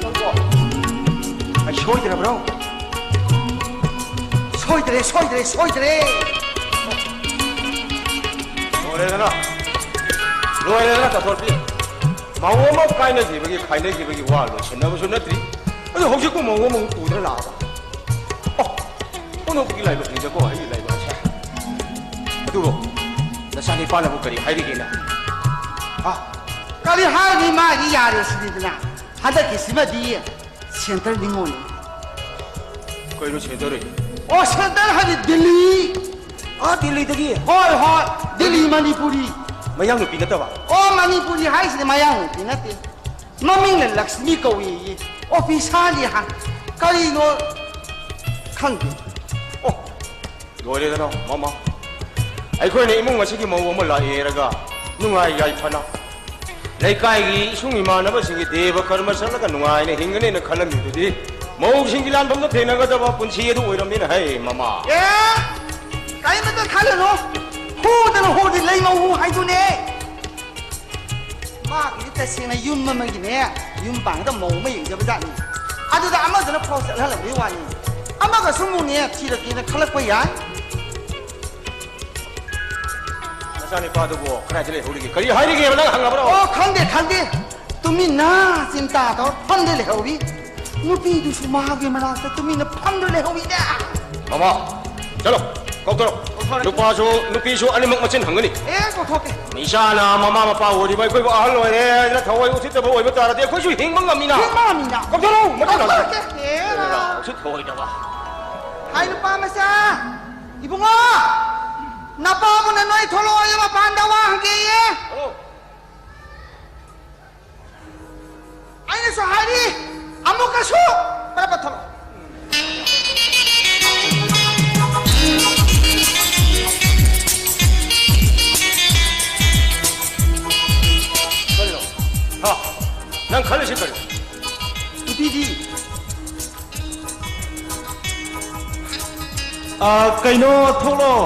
ꯅꯪꯕꯣ? ꯑꯩ ꯁꯣꯏꯗ꯭ꯔꯕ꯭ꯔꯣ? ꯁꯣꯏꯗ꯭ꯔꯦ, ꯁꯣꯏꯗ꯭ꯔꯦ, ꯁꯣꯏꯗ꯭ꯔꯦ! ꯂꯣꯏꯔꯦꯗꯅ, ꯂꯣꯏꯔꯦꯗꯅ, ꯇꯥꯊꯣꯔꯄꯤ꯫ ꯃꯧ ꯑꯃ ꯀꯥꯏꯅꯈꯤꯕꯒꯤ, ꯈꯥꯏꯅꯈꯤꯕꯒꯤ ꯋꯥ ꯂꯣꯏꯁꯤꯟꯅꯕꯁꯨ ꯅꯠꯇ꯭ꯔꯤ꯫ ꯑꯗꯨ ꯍꯧꯖꯤꯛꯄꯨ ꯃꯧ ꯑꯃꯃꯨꯛ ꯄꯨꯗꯅ ꯂꯥꯛꯑꯕ? ꯑꯣ, ꯑꯣꯟꯊꯣꯛꯄꯒꯤ ꯂꯥꯏꯕꯛꯅꯤꯗꯀꯣ, ꯑꯩꯒꯤ ꯂꯥꯏꯕꯛ ꯑꯁꯦ꯫ ꯑꯗꯨꯕꯨ ꯅꯆꯥꯅꯤꯄꯥꯅꯕꯨ ꯀꯔꯤ ꯍꯥꯏꯔꯤꯒꯦꯅꯦ? ꯍꯥ? ꯀꯔꯤ ꯍꯥꯏꯔꯨꯅꯤ, ꯃꯥꯒꯤ ꯌꯥꯔꯦ ꯁꯤꯅꯤꯗꯅ꯫ ꯍꯟꯗꯛꯀꯤꯁꯤꯃꯗꯤ ꯁꯦꯟꯇꯔ ꯅꯤꯉꯣꯜꯅꯤ꯫ ꯀꯩꯅꯣ ꯁꯦꯟꯇꯔ ꯑꯩ? ꯑꯣ, ꯁꯦꯟꯇꯔ ꯍꯥꯏꯗꯤ ꯗꯤꯜꯂꯤ꯫ ꯑꯥ, ꯗꯤꯜꯂꯤꯗꯒꯤ? ꯍꯣꯏ, ꯍꯣꯏ, ꯗꯤꯜꯂꯤ ꯃꯅꯤꯄꯨꯔꯤ꯫ ꯃꯌꯥꯡ ꯅꯨꯄꯤ ꯅꯠꯇꯕ? ꯑꯣ, ꯃꯅꯤꯄꯨꯔꯤ ꯍꯥꯏꯁꯤꯗꯤ ꯃꯌꯥꯡ ꯅꯨꯄꯤ ꯅꯠꯇꯦ꯫ ꯃꯃꯤꯡꯅ ꯂꯛꯁꯃꯤ ꯀꯧꯏꯌꯦ꯫ ꯑꯣꯐꯤꯁꯥꯔꯅꯤ ꯍꯥꯏ꯫ ꯀꯔꯤꯅꯣ ꯈꯪꯗꯦ꯫ ꯑꯣ, ꯂꯣꯏꯔꯦꯗꯅ, ꯃꯃꯥ꯫ ꯑꯩꯈꯣꯏꯅ ꯏꯃꯨꯡ ꯑꯁꯤꯒꯤ ꯃꯧ ꯑꯃ ꯂꯥꯛꯑꯦꯔꯒ ꯅꯨꯡꯉꯥꯏ ꯌꯥꯏꯐꯅ ꯂꯩꯀꯥꯏꯒꯤ ꯏꯁꯨꯡ ꯏꯃꯥꯟꯅꯕꯁꯤꯡꯒꯤ ꯗꯦꯕ ꯀꯔꯃ ꯆꯠꯂꯒ ꯅꯨꯡꯉꯥꯏꯅ ꯍꯤꯡꯒꯅꯦꯅ ꯈꯜꯂꯝꯃꯤꯗꯨꯗꯤ ꯃꯧꯁꯤꯡꯒꯤ ꯂꯥꯟꯐꯝꯗ ꯊꯦꯡꯅꯒꯗꯕ ꯄꯨꯟꯁꯤ ꯑꯗꯨ ꯑꯣꯏꯔꯝꯃꯦꯅ ꯍꯥꯏ, ꯃꯃꯥ꯫ ꯑꯦ, ꯀꯔꯤꯃꯇ ꯈꯜꯂꯨꯅꯨ꯫ ꯍꯨꯗꯅ ꯍꯨꯗꯤ ꯂꯩꯃꯧ ꯍꯨ ꯍꯥꯏꯗꯨꯅꯦ꯫ ꯃꯥꯒꯤꯗꯤ ꯇꯁꯦꯡꯅ ꯌꯨꯝ ꯑꯃꯒꯤꯅꯦ, ꯌꯨꯝ ꯄꯥꯟꯒꯗꯕ ꯃꯧ ꯑꯃ ꯌꯦꯡꯖꯕ ꯖꯥꯠꯅꯤ꯫ ꯑꯗꯨꯗ ꯑꯃꯗꯨꯅ ꯐꯥꯎ ꯆꯠꯍꯜꯂꯝꯕꯩ ꯋꯥꯅꯤ꯫ ꯑꯃꯒꯁꯨ ꯑꯃꯨꯛꯅꯦ ꯊꯤꯔꯛꯀꯦꯅ ꯈꯜꯂꯛꯄ ꯌꯥꯏ꯫ ꯅꯆꯥꯅꯤꯄꯥꯗꯨꯕꯨ ꯀꯗꯥꯏꯗ ꯂꯩꯍꯧꯔꯤꯒꯦ? ꯀꯔꯤ ꯍꯥꯏꯔꯤꯒꯦꯕ? ꯅꯪ ꯍꯪꯉꯕ꯭ꯔꯣ? ꯑꯣ, ꯈꯪꯗꯦ, ꯈꯪꯗꯦ꯫ ꯇꯨꯃꯤꯟꯅ ꯆꯤꯟꯇꯥ ꯇꯧꯔ ꯐꯝꯗ ꯂꯩꯍꯧꯔꯤ꯫ ꯅꯨꯄꯤꯗꯨꯁꯨ ꯃꯥꯒꯤ ꯃꯅꯥꯛꯇ ꯇꯨꯃꯤꯟꯅ ꯐꯝꯗꯨ ꯂꯩꯍꯧꯏꯅꯦ꯫ ꯃꯃꯥ, ꯆꯠꯂꯣ, ꯀꯧꯊꯔꯣ꯫ ꯀꯧꯊꯔꯣ꯫ ꯅꯨꯄꯥꯁꯨ ꯅꯨꯄꯤꯁꯨ ꯑꯅꯤꯃꯛ ꯃꯆꯤꯟ ꯍꯪꯒꯅꯤ꯫ ꯑꯦ, ꯀꯧꯊꯣꯛꯀꯦ꯫ ꯏꯆꯥꯅ ꯃꯃꯥ ꯃꯄꯥ ꯑꯣꯏꯔꯤꯕ ꯑꯩꯈꯣꯏꯕꯨ ꯑꯍꯜ ꯑꯣꯏꯔꯦ ꯍꯥꯏꯗꯅ ꯊꯋꯥꯏ ꯎꯁꯤꯠꯇꯕ ꯑꯣꯏꯕ ꯇꯥꯔꯗꯤ ꯑꯩꯈꯣꯏꯁꯨ ꯍꯤꯡꯕ ꯉꯝꯃꯤꯅ꯫ ꯍꯤꯡꯕ ꯉꯝꯃꯤꯅ꯫ ꯀꯧꯊꯔꯣ, ꯃꯆꯤꯟ ꯍꯪꯒꯅꯤ꯫ ꯀꯧꯊꯔꯛꯀꯦ꯫ ꯑꯦ, ꯎꯁꯤꯠ ꯊꯑꯣꯏꯗꯕ꯫ ꯍꯥꯏ, ꯅꯨꯄꯥ ꯃꯆꯥ, ꯏꯕꯨꯡꯉꯣ, ꯅꯄꯥꯕꯨꯅ ꯅꯣꯏ ꯊꯣꯛꯂꯛꯑꯣꯌꯦ, ꯃꯄꯥꯟꯗ ꯋꯥ ꯍꯪꯒꯦꯌꯦ꯫ ꯑꯣ꯫ ꯑꯁꯨ! ꯐꯔꯦ, ꯐꯔꯦ, ꯊꯝꯃꯦ꯫ ꯀꯔꯤꯅꯣ? ꯍꯥ? ꯅꯪ ꯈꯜꯂꯤꯁꯤ ꯀꯔꯤꯅꯣ? ꯅꯨꯄꯤꯗꯤ꯫ ꯑ, ꯀꯩꯅꯣ, ꯊꯣꯛꯂꯛꯑꯣ꯫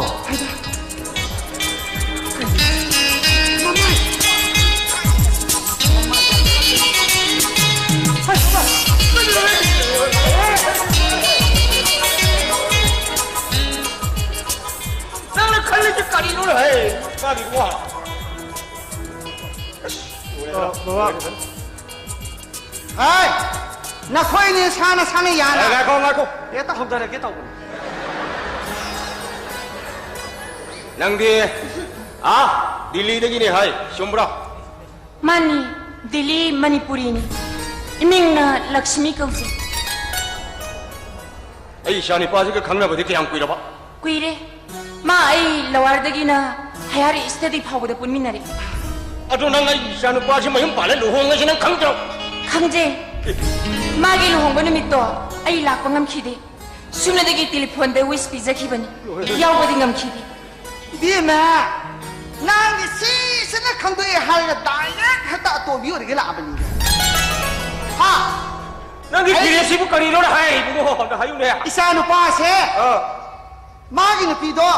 ꯅꯪꯅ ꯈꯜꯂꯤꯁꯦ ꯀꯔꯤꯅꯣ, ꯍꯦ? ꯃꯥꯒꯤ ꯋꯥ꯫ ꯑꯁ, ꯂꯣꯏꯔꯦ꯫ ꯑ, ꯕꯕꯥ꯫ ꯍꯥꯏ! ꯅꯈꯣꯏꯅꯤ ꯁꯥꯅ ꯁꯥꯅ ꯌꯥꯅ꯫ ꯑꯦ, ꯉꯥꯏꯈꯣ, ꯉꯥꯏꯈꯣ꯫ ꯍꯦꯛꯇ ꯍꯧꯗꯔꯒꯦ ꯇꯧꯕꯅꯤ꯫ ꯅꯪꯗꯤ, ꯑꯥ, ꯗꯤꯜꯂꯤꯗꯒꯤꯅꯦ ꯍꯥꯏ, ꯆꯨꯝꯕ꯭ꯔꯣ? ꯃꯥꯅꯤ, ꯗꯤꯜꯂꯤ ꯃꯅꯤꯄꯨꯔꯤꯅꯤ꯫ ꯏꯃꯤꯡꯅ ꯂꯛꯁꯃꯤ ꯀꯧꯖꯩ꯫ ꯑꯩ ꯏꯆꯥ ꯅꯨꯄꯥꯁꯤꯒ ꯈꯪꯅꯕꯗꯤ ꯀꯌꯥꯝ ꯀꯨꯏꯔꯕ? ꯀꯨꯏꯔꯦ꯫ ꯃꯥ ꯑꯩ ꯂꯋꯥꯔꯗꯒꯤꯅ ꯍꯥꯌꯔ ꯁ꯭ꯇꯗꯤ ꯐꯥꯎꯕꯗ ꯄꯨꯟꯃꯤꯟꯅꯔꯛꯏ꯫ ꯑꯗꯣ ꯅꯪ ꯑꯩ ꯏꯆꯥ ꯅꯨꯄꯥꯁꯤ ꯃꯌꯨꯝ ꯄꯥꯜꯂꯦ ꯂꯨꯍꯣꯡꯉꯦꯁꯤ ꯅꯪ ꯈꯪꯗ꯭ꯔꯣ? ꯈꯪꯖꯩ꯫ ꯃꯥꯒꯤ ꯂꯨꯍꯣꯡꯕ ꯅꯨꯃꯤꯠꯇꯣ ꯑꯩ ꯂꯥꯛꯄ ꯉꯝꯈꯤꯗꯦ꯫ ꯁꯨꯞꯅꯗꯒꯤ ꯇꯦꯂꯤꯐꯣꯟꯗ ꯋꯤꯁ ꯄꯤꯖꯈꯤꯕꯅꯤ꯫ ꯂꯣꯏꯔꯦ꯫ ꯌꯥꯎꯕꯗꯤ ꯉꯝꯈꯤꯗꯦ꯫ ꯏꯕꯦꯝꯃ, ꯅꯪꯒꯤ ꯁꯤꯁꯤꯅ ꯈꯪꯗꯣꯛꯑꯦ ꯍꯥꯏꯔꯒ ꯗꯥꯏꯔꯦꯛ ꯍꯦꯛꯇ ꯑꯇꯣꯝꯕꯤ ꯑꯣꯏꯔꯒꯦ ꯂꯥꯛꯑꯕꯅꯤ꯫ ꯍꯥ? ꯅꯪꯒꯤ ꯑꯩ ꯐꯤꯔꯦꯞꯁꯤꯕꯨ ꯀꯔꯤꯅꯣꯅ ꯍꯥꯏ, ꯏꯕꯨꯡꯉꯣ? ꯑꯝꯇ ꯍꯥꯏꯌꯨꯅꯦ꯫ ꯏꯆꯥ ꯅꯨꯄꯥꯁꯦ, ꯑꯥ꯫ ꯃꯥꯒꯤ ꯅꯨꯄꯤꯗꯣ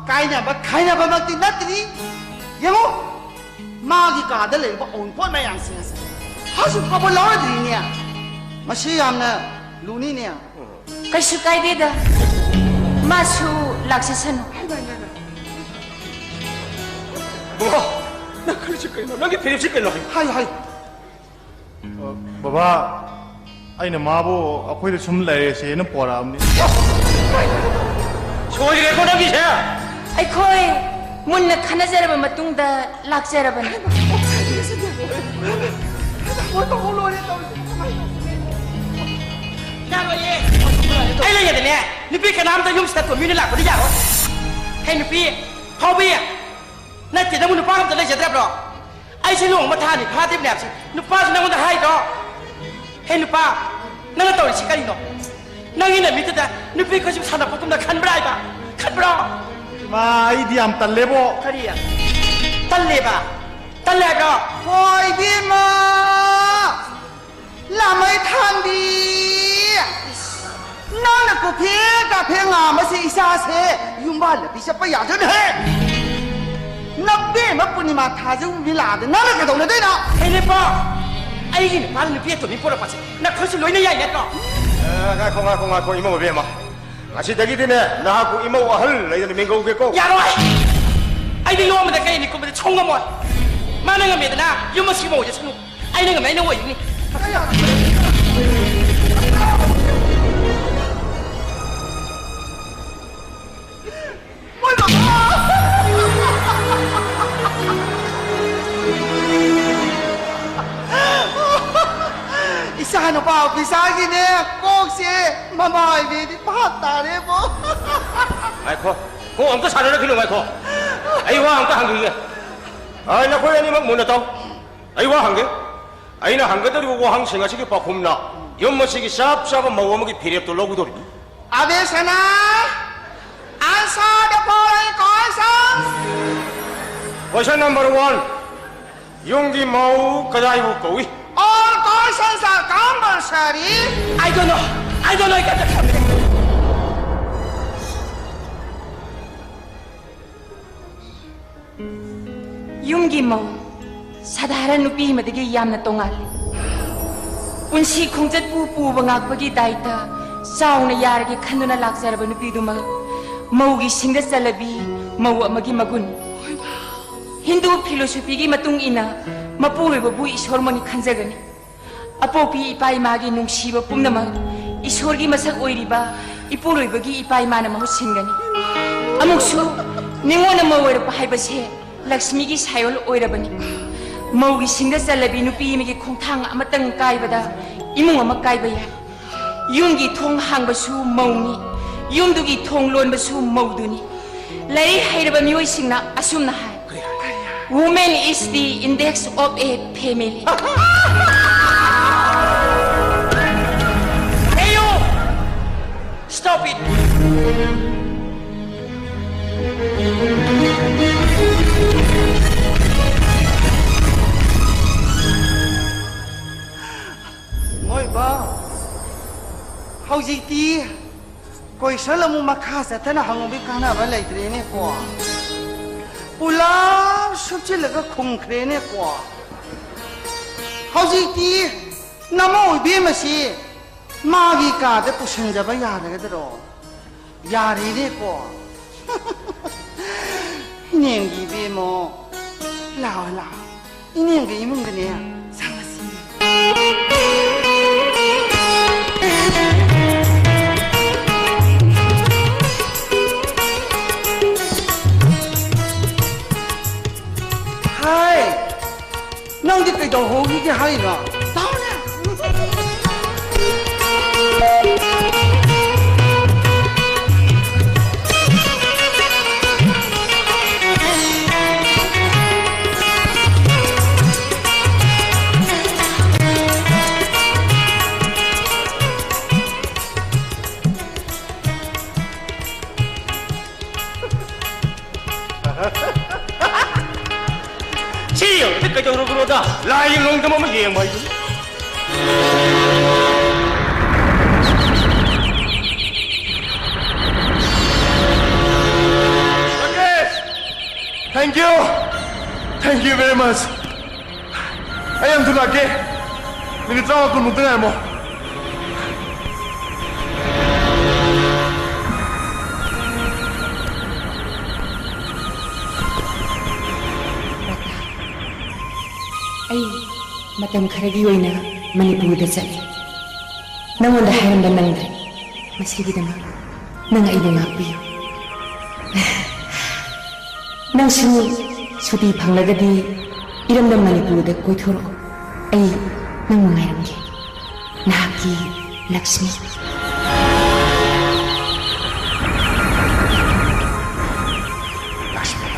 ꯀꯥꯏꯅꯕ ꯈꯥꯏꯅꯕꯃꯛꯇꯤ ꯅꯠꯇ꯭ꯔꯤ꯫ ꯌꯦꯡꯉꯨ, ꯃꯥꯒꯤ ꯀꯥꯗ ꯂꯩꯔꯤꯕ ꯑꯋꯨꯟꯄꯣꯠ ꯃꯌꯥꯝꯁꯤꯡ ꯑꯁꯦ ꯍꯧꯖꯤꯛ ꯐꯥꯎꯕ ꯂꯧꯔꯗ꯭ꯔꯤꯅꯦ꯫ ꯃꯁꯤ ꯌꯥꯝꯅ ꯂꯨꯅꯤꯅꯦ꯫ ꯀꯩꯁꯨ ꯀꯥꯏꯗꯦꯗ, ꯃꯥꯁꯨ ꯂꯥꯛꯆꯁꯅꯨ꯫ ꯕꯕꯥ, ꯅꯪ ꯈꯜꯂꯤꯁꯤ ꯀꯩꯅꯣ? ꯅꯪꯒꯤ ꯐꯤꯔꯦꯞꯁꯤ ꯀꯩꯅꯣ? ꯍꯥꯏꯌꯨ, ꯍꯥꯏꯌꯨ꯫ ꯑ, ꯕꯕꯥ, ꯑꯩꯅ ꯃꯥꯕꯨ ꯑꯩꯈꯣꯏꯗ ꯁꯨꯝ ꯂꯩꯔꯁꯦꯅ ꯄꯣꯔꯛꯑꯕꯅꯤ꯫ ꯁꯣꯏꯔꯦꯀꯣ ꯅꯪꯒꯤꯁꯦ? ꯑꯩꯈꯣꯏ ꯃꯨꯟꯅ ꯈꯟꯅꯖꯔꯕ ꯃꯇꯨꯡꯗ ꯂꯥꯛꯆꯔꯕꯅꯤ꯫ ꯌꯥꯔꯣꯏꯌꯦ꯫ ꯑꯩ ꯂꯩꯉꯩꯗꯅꯦ, ꯅꯨꯄꯤ ꯀꯅꯥꯝꯇ ꯌꯨꯝꯁꯤꯗ ꯇꯣꯝꯕꯤꯅ ꯂꯥꯛꯄꯗꯤ ꯌꯥꯔꯣꯏ꯫ ꯍꯦ ꯅꯨꯄꯤ, ꯐꯥꯎꯕꯤ, ꯅꯠꯇꯦ, ꯅꯪꯕꯨ ꯅꯨꯄꯥ ꯑꯝꯇ ꯂꯩꯖꯗ꯭ꯔꯕ꯭ꯔꯣ? ꯑꯩꯁꯦ ꯂꯨꯍꯣꯡꯕ ꯊꯥ ꯑꯅꯤ ꯐꯥꯗ꯭ꯔꯤꯕꯅꯦ ꯍꯥꯏꯕꯁꯤ ꯅꯨꯄꯥꯁꯨ ꯅꯪꯉꯣꯟꯗ ꯍꯥꯏꯗ꯭ꯔꯣ? ꯍꯦ ꯅꯨꯄꯥ, ꯅꯪꯅ ꯇꯧꯔꯤꯁꯤ ꯀꯔꯤꯅꯣ? ꯅꯪꯒꯤ ꯅꯃꯤꯠꯇꯨꯗ ꯅꯨꯄꯤ ꯈꯨꯠꯁꯨ ꯁꯥꯟꯅꯄꯣꯠꯀꯨꯝꯅ ꯈꯟꯕ꯭ꯔꯥ ꯍꯥꯏꯕ? ꯈꯟꯕ꯭ꯔꯣ? ꯏꯃꯥ, ꯑꯩꯗꯤ ꯌꯥꯝ ꯇꯜꯂꯦꯕꯣ꯫ ꯀꯔꯤ? ꯇꯜꯂꯦꯕ? ꯇꯜꯂꯦ ꯍꯥꯏꯕ꯭ꯔꯣ? ꯍꯣꯏ, ꯏꯕꯦꯝꯃ! ꯂꯥꯃꯩ ꯊꯥꯟꯕꯤ! ꯅꯪꯅ ꯀꯣꯐꯦ ꯀꯥꯐꯦ ꯉꯥꯡꯕꯁꯦ ꯏꯆꯥꯁꯦ ꯌꯨꯝꯕꯥꯜ ꯂꯝꯕꯤ ꯆꯠꯄ ꯌꯥꯗꯣꯏꯅꯦꯍꯦ! ꯅꯕꯦꯝꯃ ꯄꯨꯔꯅꯤꯃꯥ ꯊꯥꯖ ꯃꯤꯂꯥꯗ ꯅꯪꯅ ꯀꯩꯗꯧꯅꯗꯣꯏꯅꯣ? ꯍꯩꯔꯦꯀꯣ! ꯑꯩꯒꯤ ꯅꯨꯄꯥꯅ ꯅꯨꯄꯤ ꯑꯇꯣꯝꯕꯤ ꯄꯣꯔꯛꯄꯁꯦ ꯅꯈꯣꯏꯁꯨ ꯂꯣꯏꯅ ꯌꯥꯏ ꯅꯠꯇ꯭ꯔꯣ? ꯑ, ꯉꯥꯏꯈꯣ, ꯉꯥꯏꯈꯣ, ꯉꯥꯏꯈꯣ, ꯏꯃꯧ ꯏꯕꯦꯝꯃ꯫ ꯉꯁꯤꯗꯒꯤꯗꯤꯅꯦ, ꯅꯍꯥꯛꯄꯨ ꯏꯃꯧ ꯑꯍꯜ ꯂꯩꯗꯅ ꯃꯤꯡꯒꯧꯒꯦꯀꯣ꯫ ꯌꯥꯔꯣꯏ! ꯑꯩꯗꯤ ꯌꯣꯝꯕꯗ ꯀꯩ ꯅꯤꯀꯨꯝꯕꯗꯤ ꯁꯧ ꯉꯝꯃꯣꯏ꯫ ꯃꯥꯅ ꯉꯝꯃꯦꯗꯅ ꯌꯨꯝ ꯑꯁꯤꯒꯤ ꯃꯧ ꯑꯣꯏꯖꯁꯅꯨ꯫ ꯑꯩꯅ ꯉꯝꯃꯦ, ꯑꯩꯅ ꯑꯣꯏꯒꯅꯤ꯫ ꯃꯣꯏ ꯕꯕꯥ! ꯏꯆꯥ ꯅꯨꯄꯥ ꯑꯣꯐꯤꯁꯥꯔꯒꯤꯅꯦ ꯀꯣꯛꯁꯦ ꯃꯃꯥ ꯑꯣꯏꯕꯤꯗꯤ ꯚꯥꯞ ꯇꯥꯔꯦꯕꯣ꯫ ꯉꯥꯏꯈꯣ, ꯀꯣꯛ ꯑꯝꯇ ꯁꯥꯟꯅꯔꯛꯈꯤꯅꯨ, ꯉꯥꯏꯈꯣ꯫ ꯑꯩ ꯋꯥ ꯑꯝꯇ ꯍꯪꯈꯤꯒꯦ꯫ ꯑ, ꯅꯈꯣꯏ ꯑꯅꯤꯃꯛ ꯃꯨꯟꯅ ꯇꯥꯎ꯫ ꯑꯩ ꯋꯥ ꯍꯪꯒꯦ꯫ ꯑꯩꯅ ꯍꯪꯒꯗꯧꯔꯤꯕ ꯋꯥꯍꯪꯁꯤꯡ ꯑꯁꯤꯒꯤ ꯄꯥꯎꯈꯨꯝꯅ ꯌꯨꯝ ꯑꯁꯤꯒꯤ ꯆꯞ ꯆꯥꯕ ꯃꯧ ꯑꯃꯒꯤ ꯐꯤꯔꯦꯞꯇꯣ ꯂꯧꯒꯗꯧꯔꯤꯕꯅꯤ꯫ ꯑꯕꯦꯁꯅꯥ, answer the following questions. Question number one. ꯌꯨꯝꯒꯤ ꯃꯧ ꯀꯗꯥꯏꯕꯨ ꯀꯧꯏ? All questions are compulsory. I don't know. I don't know. I got the ꯌꯨꯝꯒꯤ ꯃꯧ ꯁꯥꯙꯥꯔꯟ ꯅꯨꯄꯤ ꯑꯃꯗꯒꯤ ꯌꯥꯝꯅ ꯇꯣꯉꯥꯜꯂꯤ꯫ ꯄꯨꯟꯁꯤ ꯈꯣꯡꯆꯠꯄꯨ ꯄꯨꯕ ꯉꯥꯛꯄꯒꯤ ꯗꯥꯏꯇ ꯆꯥꯎꯅ ꯌꯥꯔꯒꯦ ꯈꯟꯗꯨꯅ ꯂꯥꯛꯆꯔꯕ ꯅꯨꯄꯤꯗꯨꯃꯛ ꯃꯧꯒꯤ ꯁꯤꯡꯗ ꯆꯜꯂꯕꯤ ꯃꯧ ꯑꯃꯒꯤ ꯃꯒꯨꯟ꯫ ꯍꯤꯟꯗꯨ ꯐꯤꯂꯣꯁꯣꯐꯤꯒꯤ ꯃꯇꯨꯡ ꯏꯟꯅ ꯃꯄꯨꯔꯣꯏꯕꯕꯨ ꯏꯁꯣꯔꯃꯛꯅꯤ ꯈꯟꯖꯒꯅꯤ꯫ ꯑꯄꯣꯛꯄꯤ ꯏꯄꯥ ꯏꯃꯥꯒꯤ ꯅꯨꯡꯁꯤꯕ ꯄꯨꯝꯅꯃꯛ ꯏꯁꯣꯔꯒꯤ ꯃꯁꯛ ꯑꯣꯏꯔꯤꯕ ꯏꯄꯨꯔꯣꯏꯕꯒꯤ ꯏꯄꯥ ꯏꯃꯥꯅ ꯃꯍꯨꯠ ꯁꯤꯟꯒꯅꯤ꯫ ꯑꯃꯨꯛꯁꯨ ꯅꯤꯉꯣꯜ ꯑꯃ ꯑꯣꯏꯔꯛꯄ ꯍꯥꯏꯕꯁꯦ ꯂꯛꯁꯃꯤꯒꯤ ꯁꯥꯏꯑꯣꯜ ꯑꯣꯏꯔꯕꯅꯤ꯫ ꯃꯧꯒꯤ ꯁꯤꯡꯗ ꯆꯜꯂꯕꯤ ꯅꯨꯄꯤ ꯑꯃꯒꯤ ꯈꯣꯡꯊꯥꯡ ꯑꯃꯇꯪ ꯀꯥꯏꯕꯗ ꯏꯃꯨꯡ ꯑꯃ ꯀꯥꯏꯕ ꯌꯥꯏ꯫ ꯌꯨꯝꯒꯤ ꯊꯣꯡ ꯍꯥꯡꯕꯁꯨ ꯃꯧꯅꯤ, ꯌꯨꯝꯗꯨꯒꯤ ꯊꯣꯡ ꯂꯣꯟꯕꯁꯨ ꯃꯧꯗꯨꯅꯤ꯫ ꯂꯥꯏꯔꯤꯛ ꯍꯩꯔꯕ ꯃꯤꯑꯣꯏꯁꯤꯡꯅ ꯑꯁꯨꯝꯅ ꯍꯥꯏ, "Woman is the index of a family." ꯃꯣꯏꯕꯥꯎ, ꯍꯧꯖꯤꯛꯇꯤ ꯀꯣꯏꯁꯟ ꯑꯃꯨꯛ ꯃꯈꯥ ꯆꯠꯊꯅ ꯍꯪꯉꯨꯕꯒꯤ ꯀꯥꯟꯅꯕ ꯂꯩꯇ꯭ꯔꯦꯅꯦꯀꯣ꯫ ꯄꯨꯂꯞ ꯁꯨꯞꯆꯤꯜꯂꯒ ꯈꯨꯝꯈ꯭ꯔꯦꯅꯦꯀꯣ꯫ ꯍꯧꯖꯤꯛꯇꯤ ꯅꯃꯧ ꯏꯕꯦꯝꯃꯁꯤ ꯃꯥꯒꯤ ꯀꯥꯗ ꯄꯨꯁꯤꯟꯖꯕ ꯌꯥꯔꯒꯗ꯭ꯔꯣ? ꯌꯥꯔꯦꯅꯦꯀꯣ꯫ ꯏꯅꯦꯝꯒꯤ ꯏꯕꯦꯝꯃꯣ, ꯂꯥꯛꯑꯣ, ꯂꯥꯛꯑꯣ꯫ ꯏꯅꯦꯝꯒꯤ ꯏꯃꯨꯡꯗꯅꯦ, ꯆꯪꯉꯁꯤ꯫ ꯍꯥꯏ, ꯅꯪꯗꯤ ꯀꯩꯗꯧꯍꯧꯈꯤꯒꯦ ꯍꯥꯏꯅꯣ? ꯇꯥꯎꯅꯦ꯫ ꯁꯤ ꯌꯦꯡꯉꯨꯗ ꯀꯩꯗꯧꯔꯕꯅꯣꯗ? ꯂꯥꯏꯒꯤ ꯂꯣꯡꯗꯝ ꯑꯃ ꯌꯦꯡꯕ ꯍꯥꯏꯗꯨꯅꯤ꯫ Rakesh! Thank you! Thank you very much! ꯑꯩ ꯌꯥꯝ ꯊꯨꯅ ꯂꯥꯛꯀꯦ꯫ ꯃꯤꯅꯤꯠ ꯇꯔꯥꯃꯉꯥ ꯀꯨꯟꯃꯨꯛꯇ ꯉꯥꯏꯔꯝꯃꯣ꯫ ꯔꯇꯥ, ꯑꯩ ꯃꯇꯝ ꯈꯔꯒꯤ ꯑꯣꯏꯅ ꯃꯅꯤꯄꯨꯔꯗ ꯆꯠꯂꯤ꯫ ꯅꯉꯣꯟꯗ ꯍꯥꯏꯔꯝꯕ ꯅꯪꯗ꯭ꯔꯦ꯫ ꯃꯁꯤꯒꯤꯗꯃꯛ ꯅꯪ ꯑꯩꯕꯨ ꯉꯥꯛꯄꯤꯌꯨ꯫ ꯅꯪꯁꯨ ꯁꯨꯇꯤ ꯐꯪꯂꯒꯗꯤ ꯏꯔꯝꯗꯝ ꯃꯅꯤꯄꯨꯔꯗ ꯀꯣꯏꯊꯣꯔꯛꯑꯣ꯫ ꯑꯩ ꯅꯪꯕꯨ ꯉꯥꯏꯔꯝꯒꯦ꯫ ꯅꯍꯥꯛꯀꯤ ꯂꯛꯁꯃꯤ꯫ ꯂꯛꯁꯃꯤ꯫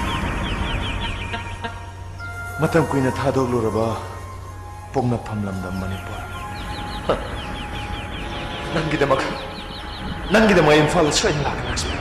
ꯃꯇꯝ ꯀꯨꯏꯅ ꯊꯥꯗꯣꯛꯂꯨꯔꯕ ꯄꯣꯛꯅꯐꯝ ꯂꯝꯗꯝ ꯃꯅꯤꯄꯨꯔ꯫ ꯅꯪꯒꯤꯗꯃꯛ ꯅꯪꯒꯤꯗꯃꯛ ꯏꯝꯐꯥꯜꯗ ꯁꯣꯏꯗꯅ ꯂꯥꯛꯀꯅꯤ, ꯂꯛꯁꯃꯤ꯫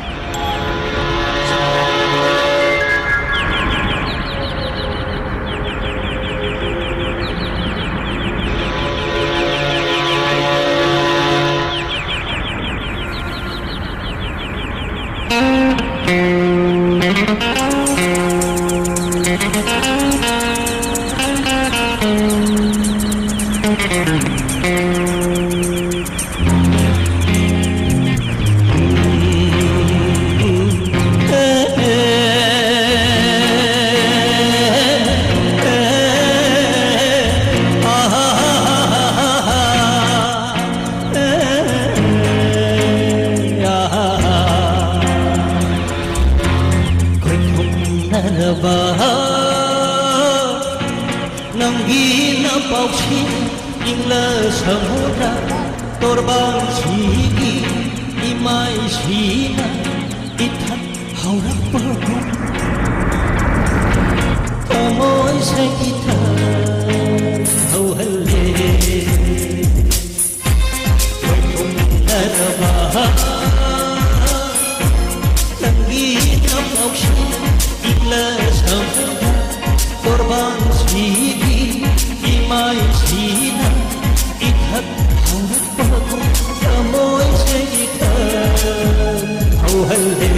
ꯅꯪꯒꯤ ꯅꯄꯥꯎꯁꯤ ꯏꯪꯂ ꯁꯃꯨꯗ꯭ꯔ ꯇꯣꯔꯕꯥꯟꯁꯤꯒꯤ ꯏꯃꯥꯏꯁꯤꯅ ꯏꯊꯛ ꯍꯧꯔꯛꯄꯒꯨꯝ ꯊꯃꯣꯏꯁꯦ ꯏꯊꯛ ꯍꯧꯍꯜꯂꯦ꯫ ꯅꯪꯒꯤ ꯅꯄꯥꯎꯁꯤ ꯏꯪꯂ ꯁꯃꯨꯗ꯭ꯔ ꯇꯣꯔꯕꯥꯟꯁꯤꯒꯤ ꯏꯃꯥꯏꯁꯤꯅ ꯏꯊꯛ ꯍꯧꯔꯛꯄꯒꯨꯝ ꯊꯃꯣꯏꯁꯦ ꯏꯊꯛ ꯍꯧꯍꯜꯂꯦ꯫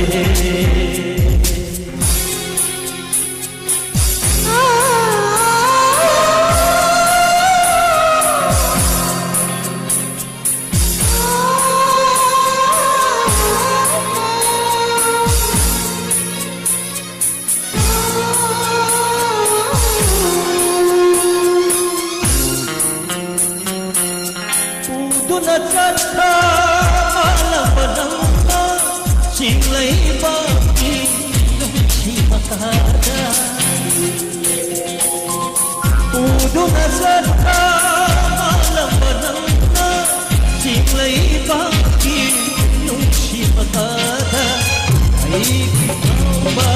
ꯄꯨꯗꯨꯅ ꯆꯠꯈ꯭ꯔ ꯃꯥꯜꯂꯕ ꯅꯪꯅ ꯆꯤꯡ ꯂꯩꯕꯥꯛꯀꯤ ꯅꯨꯡꯁꯤ ꯃꯈꯥꯗ꯫ ꯄꯨꯗꯨꯅ ꯆꯠꯈ꯭ꯔ ꯃꯥꯜꯂꯝꯕ ꯅꯪꯅ ꯆꯤꯡ ꯂꯩꯕꯥꯛꯀꯤ ꯅꯨꯡꯁꯤ ꯃꯈꯥꯗ ꯑꯩꯒꯤ ꯅꯧꯕ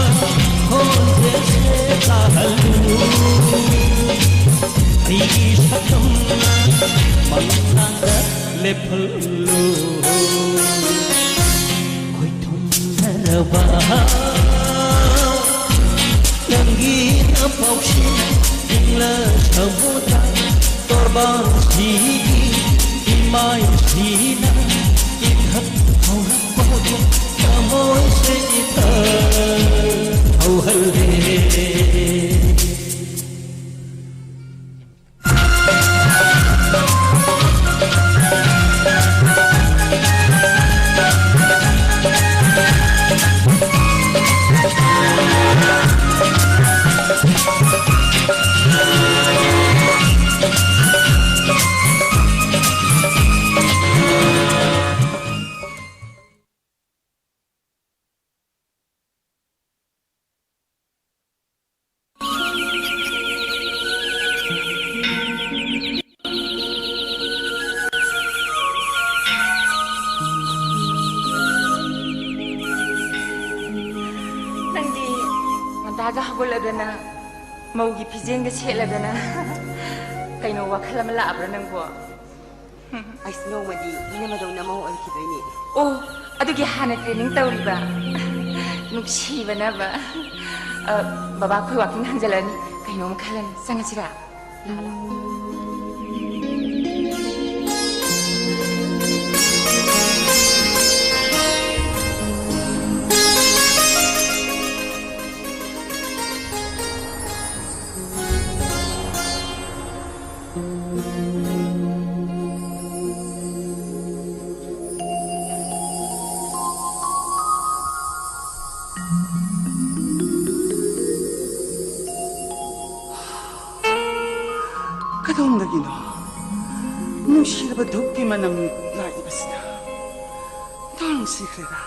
ꯈꯣꯟꯖꯦꯜꯁꯦ ꯇꯥꯍꯜꯂꯨ꯫ ꯑꯩꯒꯤ ꯁꯛꯇꯝꯅ ꯃꯪꯂꯥꯟꯗ ꯂꯦꯞꯍꯜꯂꯨ꯫ ꯄꯥꯎꯁꯤ ꯏꯪꯂ ꯊꯃꯣꯏꯗ ꯇꯣꯔꯕꯥꯟꯁꯤꯒꯤ ꯏꯃꯥꯏꯁꯤꯅ ꯏꯊꯛ ꯊꯧꯔꯛꯄꯗ ꯊꯃꯣꯏꯁꯦ ꯏꯊꯛ ꯊꯧꯍꯜꯂꯦ꯫ ꯅꯪꯗꯤ ꯉꯟꯇꯥꯒ ꯍꯧꯒꯠꯂꯗꯅ, ꯃꯧꯒꯤ ꯐꯤꯖꯦꯟꯒ ꯁꯦꯠꯂꯗꯅ, ꯀꯩꯅꯣ, ꯋꯥꯈꯜ ꯑꯃ ꯂꯥꯛꯑꯕ꯭ꯔꯥ ꯅꯪꯕꯣ? ꯑꯩꯁ, ꯅꯣꯡꯃꯗꯤ ꯏꯅꯝꯃꯗꯧꯅ ꯃꯧ ꯑꯣꯏꯈꯤꯗꯣꯏꯅꯦ꯫ ꯑꯣ, ꯑꯗꯨꯒꯤ ꯍꯥꯟꯅ training ꯇꯧꯔꯤꯕ꯫ ꯅꯨꯡꯁꯤꯕꯅꯕ꯫ ꯑ, ꯕꯕꯥ, ꯑꯩꯈꯣꯏ walking ꯍꯟꯖꯜꯂꯅꯤ꯫ ꯀꯩꯅꯣꯝ ꯈꯜꯂꯅꯤ꯫ ꯆꯪꯉꯁꯤꯔꯥ? ꯂꯥꯛꯑꯣ, ꯂꯥꯛꯑꯣ꯫ ꯀꯗꯣꯝꯗꯒꯤꯅꯣ ꯅꯨꯡꯁꯤꯔꯕ ꯙꯨꯞꯀꯤ ꯃꯅꯝ ꯂꯥꯛꯏꯕꯁꯤꯅ? ꯇꯣꯡꯁꯤꯈ꯭ꯔꯦꯗ꯫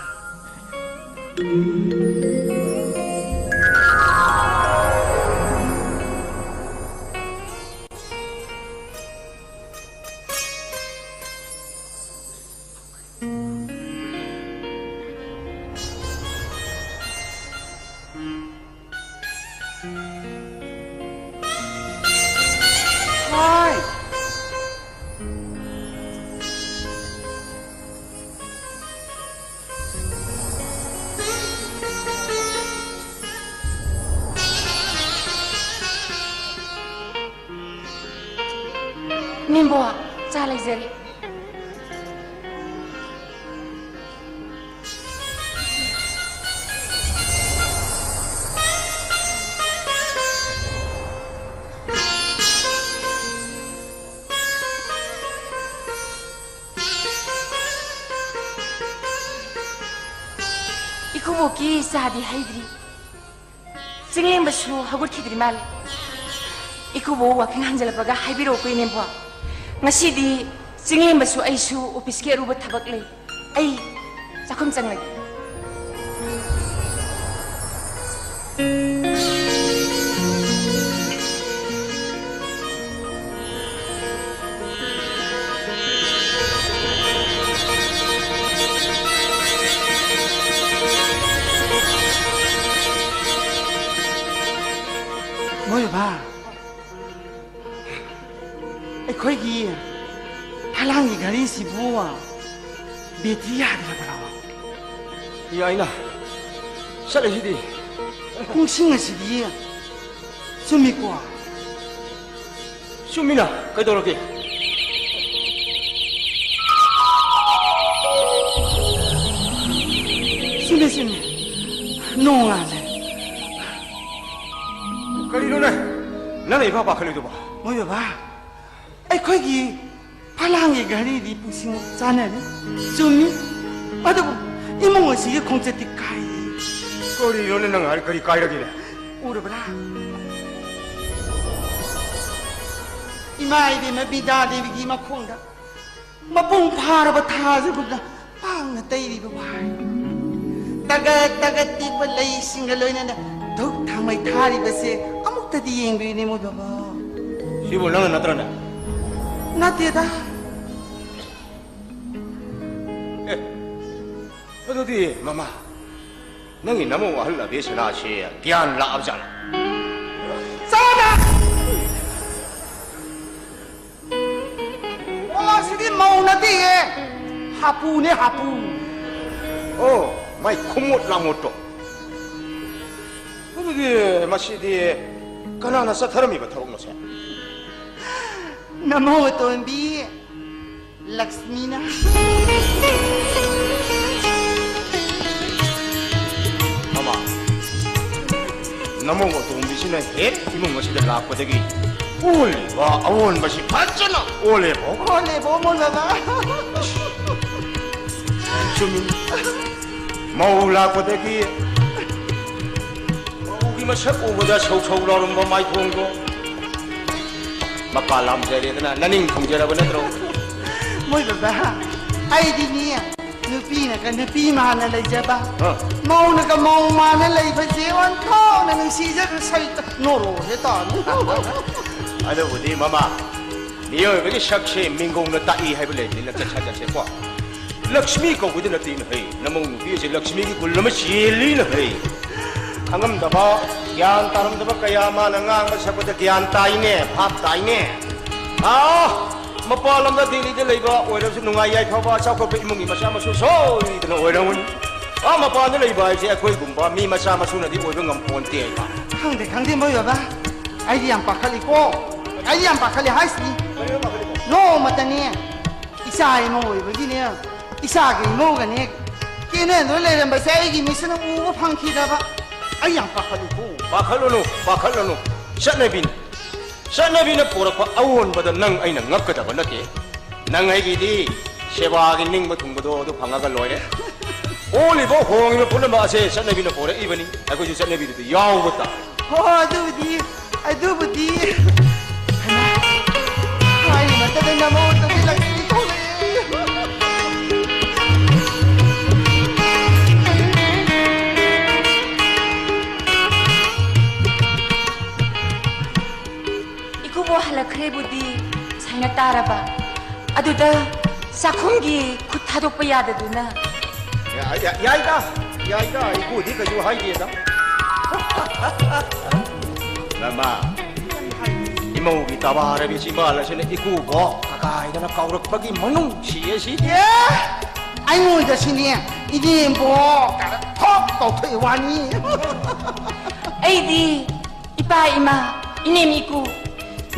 ꯍꯣꯏ꯫ ꯏꯅꯦꯝꯕꯣꯛ, ꯆꯥ ꯂꯩꯖꯔꯦ꯫ ꯏꯀꯨꯕꯣꯛꯀꯤ ꯆꯥꯗꯤ ꯍꯩꯗ꯭ꯔꯤ꯫ ꯆꯤꯡꯂꯦꯝꯕꯁꯨ ꯍꯧꯒꯠꯈꯤꯗ꯭ꯔꯤ ꯃꯥꯜꯂꯦ꯫ ꯏꯀꯨꯕꯣꯛ ꯋꯥꯀꯤꯡ ꯍꯟꯖꯤꯜꯂꯛꯄꯒ ꯍꯥꯏꯕꯤꯔꯛꯎꯀꯣ, ꯏꯅꯦꯝꯕꯣꯛ꯫ ꯉꯁꯤꯗꯤ ꯆꯤꯡꯂꯦꯝꯕꯁꯨ ꯑꯩꯁꯨ ꯑꯣꯐꯤꯁꯀꯤ ꯑꯔꯨꯕ ꯊꯕꯛ ꯂꯩ꯫ ꯑꯩ ꯆꯥꯛꯈꯨꯝ ꯆꯪꯂꯒꯦ꯫ ꯃꯣꯏ ꯕꯕꯥ, ꯑꯩꯈꯣꯏꯒꯤ ꯐꯂꯥꯡꯒꯤ ꯘꯔꯤꯁꯤꯕꯨ ꯕꯦꯇ꯭ꯔꯤ ꯌꯥꯗ꯭ꯔꯕ꯭ꯔꯣ? ꯌꯥꯏꯅ, ꯆꯠꯂꯁꯤꯗꯤ꯫ ꯄꯨꯡꯁꯤꯡ ꯑꯁꯤꯗꯤ ꯆꯨꯝꯃꯤꯀꯣ? ꯆꯨꯝꯃꯤꯅ, ꯀꯩꯗꯧꯔꯒꯦ? ꯆꯨꯝꯃꯦ, ꯆꯨꯝꯃꯦ꯫ ꯅꯣꯡꯉꯥꯜꯂꯦ꯫ ꯀꯔꯤꯅꯣꯅꯦ ꯅꯪꯅ ꯏꯄꯥ ꯄꯥꯈꯠꯂꯤꯗꯨꯕꯣ? ꯃꯣꯏ ꯕꯕꯥ, ꯑꯩꯈꯣꯏꯒꯤ ꯐꯂꯥꯡꯒꯤ ꯘꯔꯤꯗꯤ ꯄꯨꯡꯁꯤꯡ ꯆꯥꯟꯅꯔꯤ꯫ ꯆꯨꯝꯃꯤ꯫ ꯑꯗꯨꯕꯨ ꯏꯃꯨꯡ ꯑꯁꯤꯒꯤ ꯈꯣꯡꯆꯠꯇꯤ ꯀꯥꯏꯔꯤ꯫ ꯀꯔꯤꯅꯣꯅꯦ ꯅꯪ ꯍꯥꯏ, ꯀꯔꯤ ꯀꯥꯏꯔꯒꯦꯅꯦ? ꯎꯔꯕ꯭ꯔꯥ? ꯏꯃꯥ ꯏꯕꯦꯝꯃ ꯕꯤꯗ꯭ꯌꯥ ꯗꯦꯕꯤꯒꯤ ꯃꯈꯣꯡꯗ ꯃꯄꯨꯡ ꯐꯥꯔꯕ ꯊꯥꯖꯒꯨꯝꯅ ꯄꯥꯡꯅ ꯇꯩꯔꯤꯕ ꯋꯥꯍꯩ꯫ ꯇꯒꯠ ꯇꯒꯠ ꯇꯦꯛꯄ ꯂꯩꯁꯤꯡꯒ ꯂꯣꯏꯅꯅ ꯙꯨꯞ ꯊꯥꯎꯃꯩ ꯊꯥꯔꯤꯕꯁꯦ ꯑꯃꯨꯛꯇꯗꯤ ꯌꯦꯡꯕꯤꯌꯨꯅꯦ, ꯃꯣꯏ ꯕꯕꯥ꯫ ꯁꯤꯕꯨ ꯅꯪꯅ ꯅꯠꯇ꯭ꯔꯅꯦ? ꯅꯠꯇꯦꯗ꯫ ꯑꯦ, ꯑꯗꯨꯗꯤ ꯃꯃꯥ, ꯅꯪꯒꯤ ꯅꯃꯧ ꯑꯍꯜ ꯑꯕꯦꯁꯅꯥꯁꯤ ꯒ꯭ꯌꯥꯟ ꯂꯥꯛꯑꯕ ꯖꯥꯠꯂ? ꯆꯥꯗ! ꯑꯣ, ꯁꯤꯗꯤ ꯃꯧ ꯅꯠꯇꯦꯌꯦ, ꯍꯥꯄꯨꯅꯦ, ꯍꯥꯄꯨ꯫ ꯑꯣ, ꯃꯥꯏ ꯈꯨꯃꯣꯠ ꯂꯥꯃꯣꯠꯇꯣ꯫ ꯑꯗꯨꯗꯤ ꯃꯁꯤꯗꯤ ꯀꯅꯥꯅ ꯆꯠꯊꯔꯝꯃꯤꯕ ꯊꯕꯛꯅꯣꯁꯦ? ꯅꯃꯧ ꯑꯇꯣꯟꯕꯤ ꯂꯛꯁꯃꯤꯅ꯫ ꯃꯃꯥ, ꯅꯃꯧ ꯑꯇꯣꯝꯕꯤꯁꯤꯅ ꯍꯦꯛ ꯏꯃꯨꯡ ꯑꯁꯤꯗ ꯂꯥꯛꯄꯗꯒꯤ ꯑꯣꯜꯂꯤꯕ ꯑꯑꯣꯟꯕꯁꯤ ꯐꯖꯅ ꯑꯣꯜꯂꯦꯕꯣ꯫ ꯑꯣꯜꯂꯦꯕꯣ, ꯑꯃꯣꯜꯂꯒ꯫ ꯆꯨꯝꯃꯤ꯫ ꯃꯧ ꯂꯥꯛꯄꯗꯒꯤ ꯃꯧꯒꯤ ꯃꯁꯛ ꯎꯕꯗ ꯁꯧ ꯁꯧ ꯂꯥꯎꯔꯝꯕ ꯃꯥꯏꯊꯣꯡꯗꯣ ꯃꯄꯥ ꯂꯥꯝꯖꯔꯦꯗꯅ ꯅꯅꯤꯡ ꯊꯨꯡꯖꯔꯕ ꯅꯠꯇ꯭ꯔꯣ? ꯃꯣꯏ ꯕꯕꯥ, ꯑꯩꯗꯤꯅꯦ, ꯅꯨꯄꯤꯅꯒ ꯅꯨꯄꯤ ꯃꯥꯟꯅ ꯂꯩꯖꯕ, ꯑ꯫ ꯃꯧꯅꯒ ꯃꯧ ꯃꯥꯟꯅ ꯂꯩꯕꯁꯦ ꯑꯣꯟꯊꯣꯛꯅ ꯅꯨꯡꯁꯤꯖꯈ꯭ꯔꯦ꯫ ꯁꯩꯇ ꯅꯣꯔꯣꯛ ꯍꯦ ꯇꯥꯅꯤ꯫ ꯑꯗꯨꯕꯨꯗꯤ ꯃꯃꯥ, ꯃꯤꯑꯣꯏꯕꯒꯤ ꯁꯛꯁꯦ ꯃꯤꯡꯒꯧꯅ ꯇꯥꯛꯏ ꯍꯥꯏꯕ ꯂꯩꯕꯅꯤꯅ ꯆꯠ ꯁꯥ ꯆꯠꯁꯦꯀꯣ꯫ ꯂꯛꯁꯃꯤ ꯀꯧꯕꯗꯨ ꯅꯠꯇꯦꯅ ꯍꯩ꯫ ꯅꯃꯧ ꯅꯨꯄꯤ ꯑꯁꯤ ꯂꯛꯁꯃꯤꯒꯤ ꯒꯨꯜ ꯑꯃ ꯆꯦꯜꯂꯤꯅ ꯍꯩ꯫ ꯈꯪꯉꯝꯗꯕ, ꯒ꯭ꯌꯥꯟ ꯇꯥꯔꯝꯗꯕ ꯀꯌꯥ ꯃꯥꯅ ꯉꯥꯡꯕ ꯁꯛꯄꯗ ꯒ꯭ꯌꯥꯟ ꯇꯥꯏꯅꯦ, ꯚꯥꯞ ꯇꯥꯏꯅꯦ꯫ ꯑꯥ, ꯃꯄꯥꯟ ꯂꯝꯗ ꯗꯤꯜꯂꯤꯗ ꯂꯩꯕ ꯑꯣꯏꯔꯁꯨ ꯅꯨꯡꯉꯥꯏ ꯌꯥꯏꯐꯕ ꯆꯥꯎꯈꯠꯄ ꯏꯃꯨꯡꯒꯤ ꯃꯆꯥ ꯃꯁꯨ ꯁꯣꯏꯗꯅ ꯑꯣꯏꯔꯝꯒꯅꯤ꯫ ꯑꯥ, ꯃꯄꯥꯟꯗ ꯂꯩꯕ ꯍꯥꯏꯁꯦ ꯑꯩꯈꯣꯏꯒꯨꯝꯕ ꯃꯤ ꯃꯆꯥ ꯃꯁꯨꯅꯗꯤ ꯑꯣꯏꯕ ꯉꯝꯄꯣꯟꯇꯦ ꯍꯥꯏꯕ꯫ ꯈꯪꯗꯦ, ꯈꯪꯗꯦ, ꯃꯣꯏ ꯕꯕꯥ꯫ ꯑꯩꯗꯤ ꯌꯥꯝ ꯄꯥꯈꯠꯂꯤꯀꯣ꯫ ꯑꯩꯗꯤ ꯌꯥꯝ ꯄꯥꯈꯠꯂꯤ ꯍꯥꯏꯁꯤꯅꯤ꯫ ꯅꯣꯡꯃꯇꯅꯦ ꯏꯆꯥ ꯏꯃꯧ ꯑꯣꯏꯕꯒꯤꯅꯦ, ꯏꯆꯥꯒ ꯏꯃꯧꯒꯅꯦ ꯀꯦꯅꯗꯨꯅ ꯂꯩꯔꯝꯕꯁꯦ ꯑꯩꯒꯤ ꯃꯤꯠꯁꯤꯅ ꯎꯕ ꯐꯪꯈꯤꯗꯕ꯫ ꯑꯩ ꯌꯥꯝ ꯄꯥꯈꯠꯂꯤꯀꯣ꯫ ꯄꯥꯈꯠꯂꯨꯅꯨ, ꯄꯥꯈꯠꯂꯨꯅꯨ꯫ ꯆꯠꯅꯕꯤꯅꯤ꯫ ꯆꯠꯅꯕꯤꯅ ꯄꯨꯔꯛꯄ ꯑꯑꯣꯟꯕꯗ ꯅꯪ ꯑꯩꯅ ꯉꯛꯀꯗꯕ ꯅꯠꯇꯦ꯫ ꯅꯪ ꯑꯩꯒꯤꯗꯤ ꯁꯦꯕꯥꯒꯤ ꯅꯤꯡꯕ ꯊꯨꯡꯕꯗꯣ ꯑꯗꯨ ꯐꯪꯉꯒ ꯂꯣꯏꯔꯦ꯫ ꯑꯣꯜꯂꯤꯕ ꯍꯣꯡꯉꯤꯕ ꯄꯨꯝꯅꯃꯛ ꯑꯁꯦ ꯆꯠꯅꯕꯤꯅ ꯄꯨꯔꯛꯏꯕꯅꯤ꯫ ꯑꯩꯈꯣꯏꯁꯨ ꯆꯠꯅꯕꯤꯗꯨꯗ ꯌꯥꯎꯕ ꯇꯥꯕꯅꯤ꯫ ꯍꯣ, ꯑꯗꯨꯕꯨꯗꯤ, ꯑꯗꯨꯕꯨꯗꯤ꯫ ꯍꯩꯃꯥ, ꯍꯥꯏꯔꯤꯃꯇꯗ ꯅꯃꯧ ꯑꯇꯣꯝꯕꯤ ꯂꯛꯁꯃꯤ ꯊꯣꯛꯂꯛꯑꯦ꯫ ꯏꯀꯨꯕꯣꯛ ꯍꯜꯂꯛꯈ꯭ꯔꯦꯕꯨꯗꯤ ꯁꯥꯏꯅ ꯇꯥꯔꯕ꯫ ꯑꯗꯨꯗ ꯆꯥꯛꯈꯨꯝꯒꯤ ꯈꯨꯠ ꯊꯥꯗꯣꯛꯄ ꯌꯥꯗꯗꯨꯅ꯫ ꯌꯥ-, ꯌꯥ-, ꯌꯥꯏꯗ, ꯌꯥꯏꯗ, ꯏꯀꯨꯗꯤ ꯀꯩꯁꯨ ꯍꯥꯏꯗꯦꯗ꯫ ꯃꯃꯥ, ꯏꯃꯧꯒꯤ ꯇꯕꯥꯔꯕꯤ ꯆꯤꯝꯕꯥꯜ ꯑꯁꯤꯅ ꯏꯀꯨꯕꯣꯛ ꯀꯀꯥꯏꯗꯅ ꯀꯧꯔꯛꯄꯒꯤ ꯃꯅꯨꯡ ꯁꯤ ꯑꯁꯤ꯫ ꯑꯦ! ꯑꯩꯉꯣꯟꯗ ꯁꯤꯅꯦ, "ꯏꯅꯦꯝꯕꯣꯛ" ꯀꯥꯏꯅ ꯊꯣꯛ ꯇꯧꯊꯣꯛꯏ ꯋꯥꯅꯤ꯫ ꯑꯩꯗꯤ ꯏꯄꯥ ꯏꯃꯥ, ꯏꯅꯦꯝ ꯏꯀꯨ,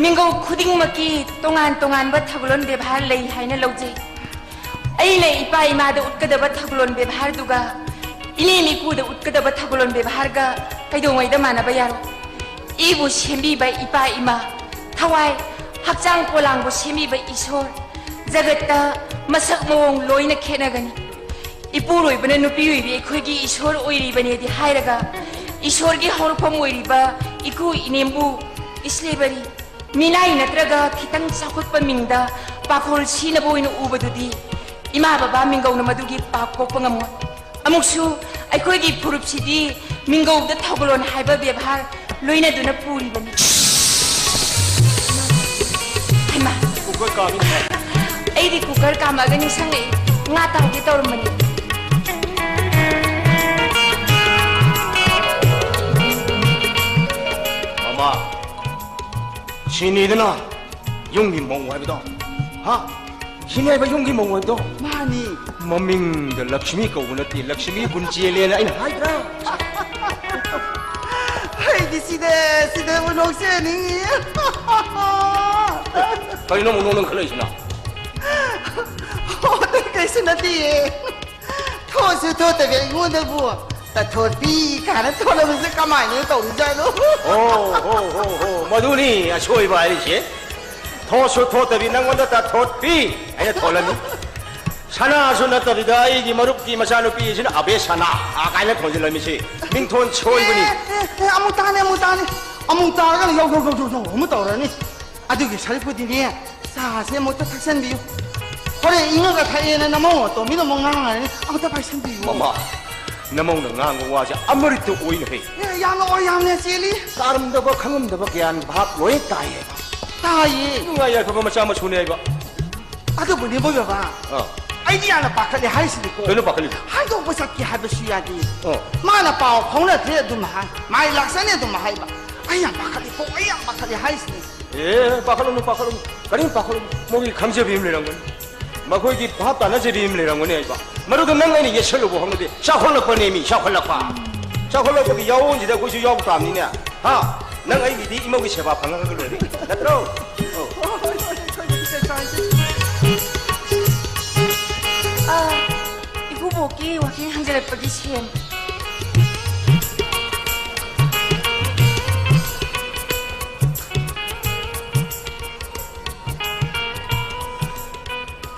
ꯃꯤꯡꯒꯧ ꯈꯨꯗꯤꯡꯃꯛꯀꯤ ꯇꯣꯉꯥꯟ ꯇꯣꯉꯥꯟꯕ ꯊꯧꯒꯜꯂꯣꯟ ꯕꯦꯕꯥꯔ ꯂꯩ ꯍꯥꯏꯅ ꯂꯧꯖꯩ꯫ ꯑꯩꯅ ꯏꯄꯥ ꯏꯃꯥꯗ ꯎꯠꯀꯗꯕ ꯊꯧꯒꯜꯂꯣꯟ ꯕꯦꯕꯥꯔꯗꯨꯒ ꯏꯅꯦ ꯏꯀꯨꯗ ꯎꯠꯀꯗꯕ ꯊꯧꯒꯜꯂꯣꯟ ꯕꯦꯕꯥꯔꯒ ꯀꯩꯗꯧꯉꯩꯗ ꯃꯥꯟꯅꯕ ꯌꯥꯔꯣꯏ? ꯏꯕꯨ ꯁꯦꯝꯕꯤꯕ ꯏꯄꯥ ꯏꯃꯥ, ꯊꯋꯥꯏ, ꯍꯛꯆꯥꯡ ꯄꯣꯂꯥꯡꯕꯨ ꯁꯦꯝꯕꯤꯕ ꯏꯁꯣꯔ, ꯖꯒꯠꯇ ꯃꯁꯛ ꯃꯑꯣꯡ ꯂꯣꯏꯅ ꯈꯦꯠꯅꯒꯅꯤ꯫ ꯏꯄꯨꯔꯣꯏꯕꯅ ꯅꯨꯄꯤ ꯑꯣꯏꯕꯤ ꯑꯩꯈꯣꯏꯒꯤ ꯏꯁꯣꯔ ꯑꯣꯏꯔꯤꯕꯅꯦꯗꯤ ꯍꯥꯏꯔꯒ, ꯏꯁꯣꯔꯒꯤ ꯍꯧꯔꯛꯐꯝ ꯑꯣꯏꯔꯤꯕ ꯏꯀꯨ ꯏꯅꯦꯝꯕꯨ, ꯏꯁꯂꯦꯕꯔꯤ, ꯃꯤꯅꯥꯏ ꯅꯠꯇ꯭ꯔꯒ ꯈꯤꯇꯪ ꯆꯥꯎꯈꯠꯄ ꯃꯤꯡꯗ ꯄꯥꯈꯣꯜ ꯁꯤꯅꯕ ꯑꯣꯏꯅ ꯎꯕꯗꯨꯗꯤ ꯏꯃꯥ ꯕꯕꯥ ꯃꯤꯡꯒꯧꯅ ꯃꯗꯨꯒꯤ ꯄꯥꯞ ꯀꯣꯛꯄ ꯉꯝꯃꯣꯏ꯫ ꯑꯃꯨꯛꯁꯨ ꯑꯩꯈꯣꯏꯒꯤ ꯐꯨꯔꯨꯞꯁꯤꯗꯤ ꯃꯤꯡꯒꯧꯗ ꯊꯧꯒꯜꯂꯣꯟ ꯍꯥꯏꯕ ꯕꯦꯕꯥꯔ ꯂꯣꯏꯅꯗꯨꯅ ꯄꯨꯔꯤꯕꯅꯤ꯫ ꯍꯩꯃꯥ! ꯀꯨꯀꯔ ꯀꯥꯝꯃꯤ꯫ ꯑꯩꯗꯤ ꯀꯨꯀꯔ ꯀꯥꯝꯃꯛꯑꯒ ꯅꯤꯡꯁꯤꯡꯉꯛꯏ꯫ ꯉꯥ ꯇꯥꯎꯒꯦ ꯇꯧꯔꯝꯕꯅꯤ꯫ ꯃꯃꯥ, ꯁꯤꯅꯤꯗꯅ ꯌꯨꯝꯒꯤ ꯃꯧ ꯍꯥꯏꯕꯗꯣ? ꯍꯥ? ꯁꯤꯅꯦꯕ ꯌꯨꯝꯒꯤ ꯃꯧ ꯍꯥꯏꯕꯗꯣ? ꯃꯥꯅꯤ꯫ ꯃꯃꯤꯡꯗ ꯂꯛꯁꯃꯤ ꯀꯧꯕ ꯅꯠꯇꯦ, ꯂꯛꯁꯃꯤ ꯒꯨꯟ ꯆꯦꯜꯂꯦꯅ ꯑꯩꯅ ꯍꯥꯏꯗ꯭ꯔꯥ? ꯑꯩꯗꯤ ꯁꯤꯗ, ꯁꯤꯗ ꯑꯃꯨꯛ ꯅꯣꯛꯆꯅꯤꯡꯉꯤ꯫ ꯀꯔꯤꯅꯣ ꯑꯃꯨꯛ ꯅꯣꯛꯅꯤꯡꯈꯠꯂꯛꯏꯁꯤꯅ? ꯑꯣ, ꯑꯇꯩ ꯀꯩꯁꯨ ꯅꯠꯇꯤꯌꯦ꯫ ꯊꯣꯠꯁꯨ ꯊꯣꯠꯇꯕꯤ ꯑꯩꯉꯣꯟꯗꯕꯨ "ꯇꯊꯣꯠꯄꯤ" ꯀꯥꯏꯅ ꯊꯣꯠꯂꯕꯁꯦ ꯀꯃꯥꯏꯅ ꯇꯧꯔꯤꯖꯥꯠꯅꯣ? ꯑꯣ, ꯍꯣ, ꯍꯣ, ꯍꯣ, ꯃꯗꯨꯅꯤ ꯑꯁꯣꯏꯕ ꯍꯥꯏꯔꯤꯁꯦ꯫ ꯊꯣꯠꯁꯨ ꯊꯣꯠꯇꯕꯤ ꯅꯪꯉꯣꯟꯗ "ꯇꯊꯣꯠꯄꯤ" ꯍꯥꯏꯅ ꯊꯣꯜꯂꯝꯃꯤ꯫ ꯁꯅꯥꯁꯨ ꯅꯠꯇꯕꯤꯗ ꯑꯩꯒꯤ ꯃꯔꯨꯞꯀꯤ ꯃꯆꯥꯅꯨꯄꯤ ꯑꯁꯤꯅ "ꯑꯕꯦ ꯁꯅꯥ" ꯀꯥꯏꯅ ꯊꯣꯟꯖꯤꯜꯂꯝꯃꯤꯁꯤ꯫ ꯃꯤꯡꯊꯣꯟ ꯁꯣꯏꯕꯅꯤ꯫ ꯑꯦ, ꯑꯦ, ꯑꯦ, ꯑꯃꯨꯛ ꯇꯥꯅꯤ, ꯑꯃꯨꯛ ꯇꯥꯅꯤ꯫ ꯑꯃꯨꯛ ꯇꯥꯔꯒꯅ ꯌꯧ, ꯌꯧ, ꯌꯧ, ꯌꯧ, ꯌꯧ ꯑꯃꯨꯛ ꯇꯧꯔꯅꯤ꯫ ꯑꯗꯨꯒꯤ ꯁꯔꯨꯛꯄꯨꯗꯤꯅꯦ, ꯆꯥꯁꯦ ꯑꯃꯨꯛꯇ ꯊꯛꯆꯟꯕꯤꯌꯨ꯫ ꯍꯣꯔꯦꯟ ꯏꯪꯉꯒ ꯊꯛꯑꯦꯅ ꯅꯃꯧ ꯑꯇꯣꯝꯕꯤꯅ ꯑꯃꯨꯛ ꯉꯥꯡꯉꯅꯤ꯫ ꯑꯃꯨꯛꯇ ꯄꯥꯏꯁꯟꯕꯤꯌꯨ꯫ ꯃꯃꯥ, ꯅꯃꯧꯅ ꯉꯥꯡꯕ ꯋꯥꯁꯦ ꯑꯃꯔꯤꯛꯇ ꯑꯣꯏꯅ ꯍꯩ꯫ ꯑꯦ, ꯌꯥꯝꯅ ꯑꯣꯏ, ꯌꯥꯝꯅ ꯆꯦꯜꯂꯤ꯫ ꯇꯥꯔꯝꯗꯕ, ꯈꯪꯉꯝꯗꯕ ꯒ꯭ꯌꯥꯟ ꯚꯥꯞ ꯂꯣꯏ ꯇꯥꯏꯌꯦꯕ꯫ ꯇꯥꯏꯌꯦ꯫ ꯅꯨꯡꯉꯥꯏ ꯌꯥꯏꯐꯕ ꯃꯆꯥ ꯃꯁꯨꯅꯦ ꯍꯥꯏꯕ꯫ ꯑꯗꯨꯕꯨꯅꯦ ꯃꯣꯏ ꯕꯕꯥ, ꯑꯥ꯫ ꯑꯩꯗꯤ ꯌꯥꯝꯅ ꯄꯥꯈꯠꯂꯦ ꯍꯥꯏꯔꯤꯁꯤꯅꯤꯀꯣ꯫ ꯀꯩꯅꯣ ꯄꯥꯈꯠꯂꯤꯕ? ꯍꯥꯏꯗꯣꯛꯄ ꯆꯠꯀꯦ ꯍꯥꯏꯕꯁꯨ ꯌꯥꯗꯦ꯫ ꯑꯣ꯫ ꯃꯥꯅ ꯄꯥꯎ ꯐꯥꯎꯅꯗ꯭ꯔꯦ ꯑꯗꯨꯝ ꯍꯥꯏ, ꯃꯥꯏ ꯂꯥꯛꯆꯅꯤ ꯑꯗꯨꯝ ꯍꯥꯏꯕ꯫ ꯑꯩ ꯌꯥꯝ ꯄꯥꯈꯠꯂꯤꯀꯣ, ꯑꯩ ꯌꯥꯝ ꯄꯥꯈꯠꯂꯦ ꯍꯥꯏꯔꯤꯁꯤꯅꯤ꯫ ꯑꯦ, ꯄꯥꯈꯠꯂꯨꯅꯨ, ꯄꯥꯈꯠꯂꯨꯅꯨ꯫ ꯀꯔꯤꯝ ꯄꯥꯈꯠꯂꯨꯅꯨ꯫ ꯃꯣꯏꯒꯤ ꯈꯪꯖꯕꯤ ꯑꯃ ꯂꯩꯔꯝꯒꯅꯤ꯫ ꯃꯈꯣꯏꯒꯤ ꯚꯥꯞ ꯇꯥꯅꯖꯕꯤ ꯑꯃ ꯂꯩꯔꯝꯒꯅꯤ ꯍꯥꯏꯕ꯫ ꯃꯗꯨꯒ ꯅꯪ ꯑꯩꯅ ꯌꯦꯠꯁꯜꯂꯨꯕ ꯍꯧꯅꯗꯦ꯫ ꯆꯥꯎꯈꯠꯂꯛꯄꯅꯦ ꯃꯤ, ꯆꯥꯎꯈꯠꯂꯛꯄ꯫ ꯆꯥꯎꯈꯠꯂꯛꯄꯒꯤ ꯌꯥꯑꯣꯟꯁꯤꯗ ꯑꯩꯈꯣꯏꯁꯨ ꯌꯥꯎꯕ ꯇꯥꯕꯅꯤꯅꯦ꯫ ꯍꯥ? ꯅꯪ ꯑꯩꯒꯤꯗꯤ ꯏꯃꯧꯒꯤ ꯁꯦꯕꯥ ꯐꯪꯉꯒ ꯂꯣꯏꯔꯦ, ꯅꯠꯇ꯭ꯔꯣ? ꯑꯧ꯫ ꯑꯥ, ꯏꯀꯨꯕꯣꯛꯀꯤ ꯋꯥꯀꯤꯡ ꯍꯟꯖꯤꯜꯂꯛꯄꯒꯤ ꯁꯦꯝ꯫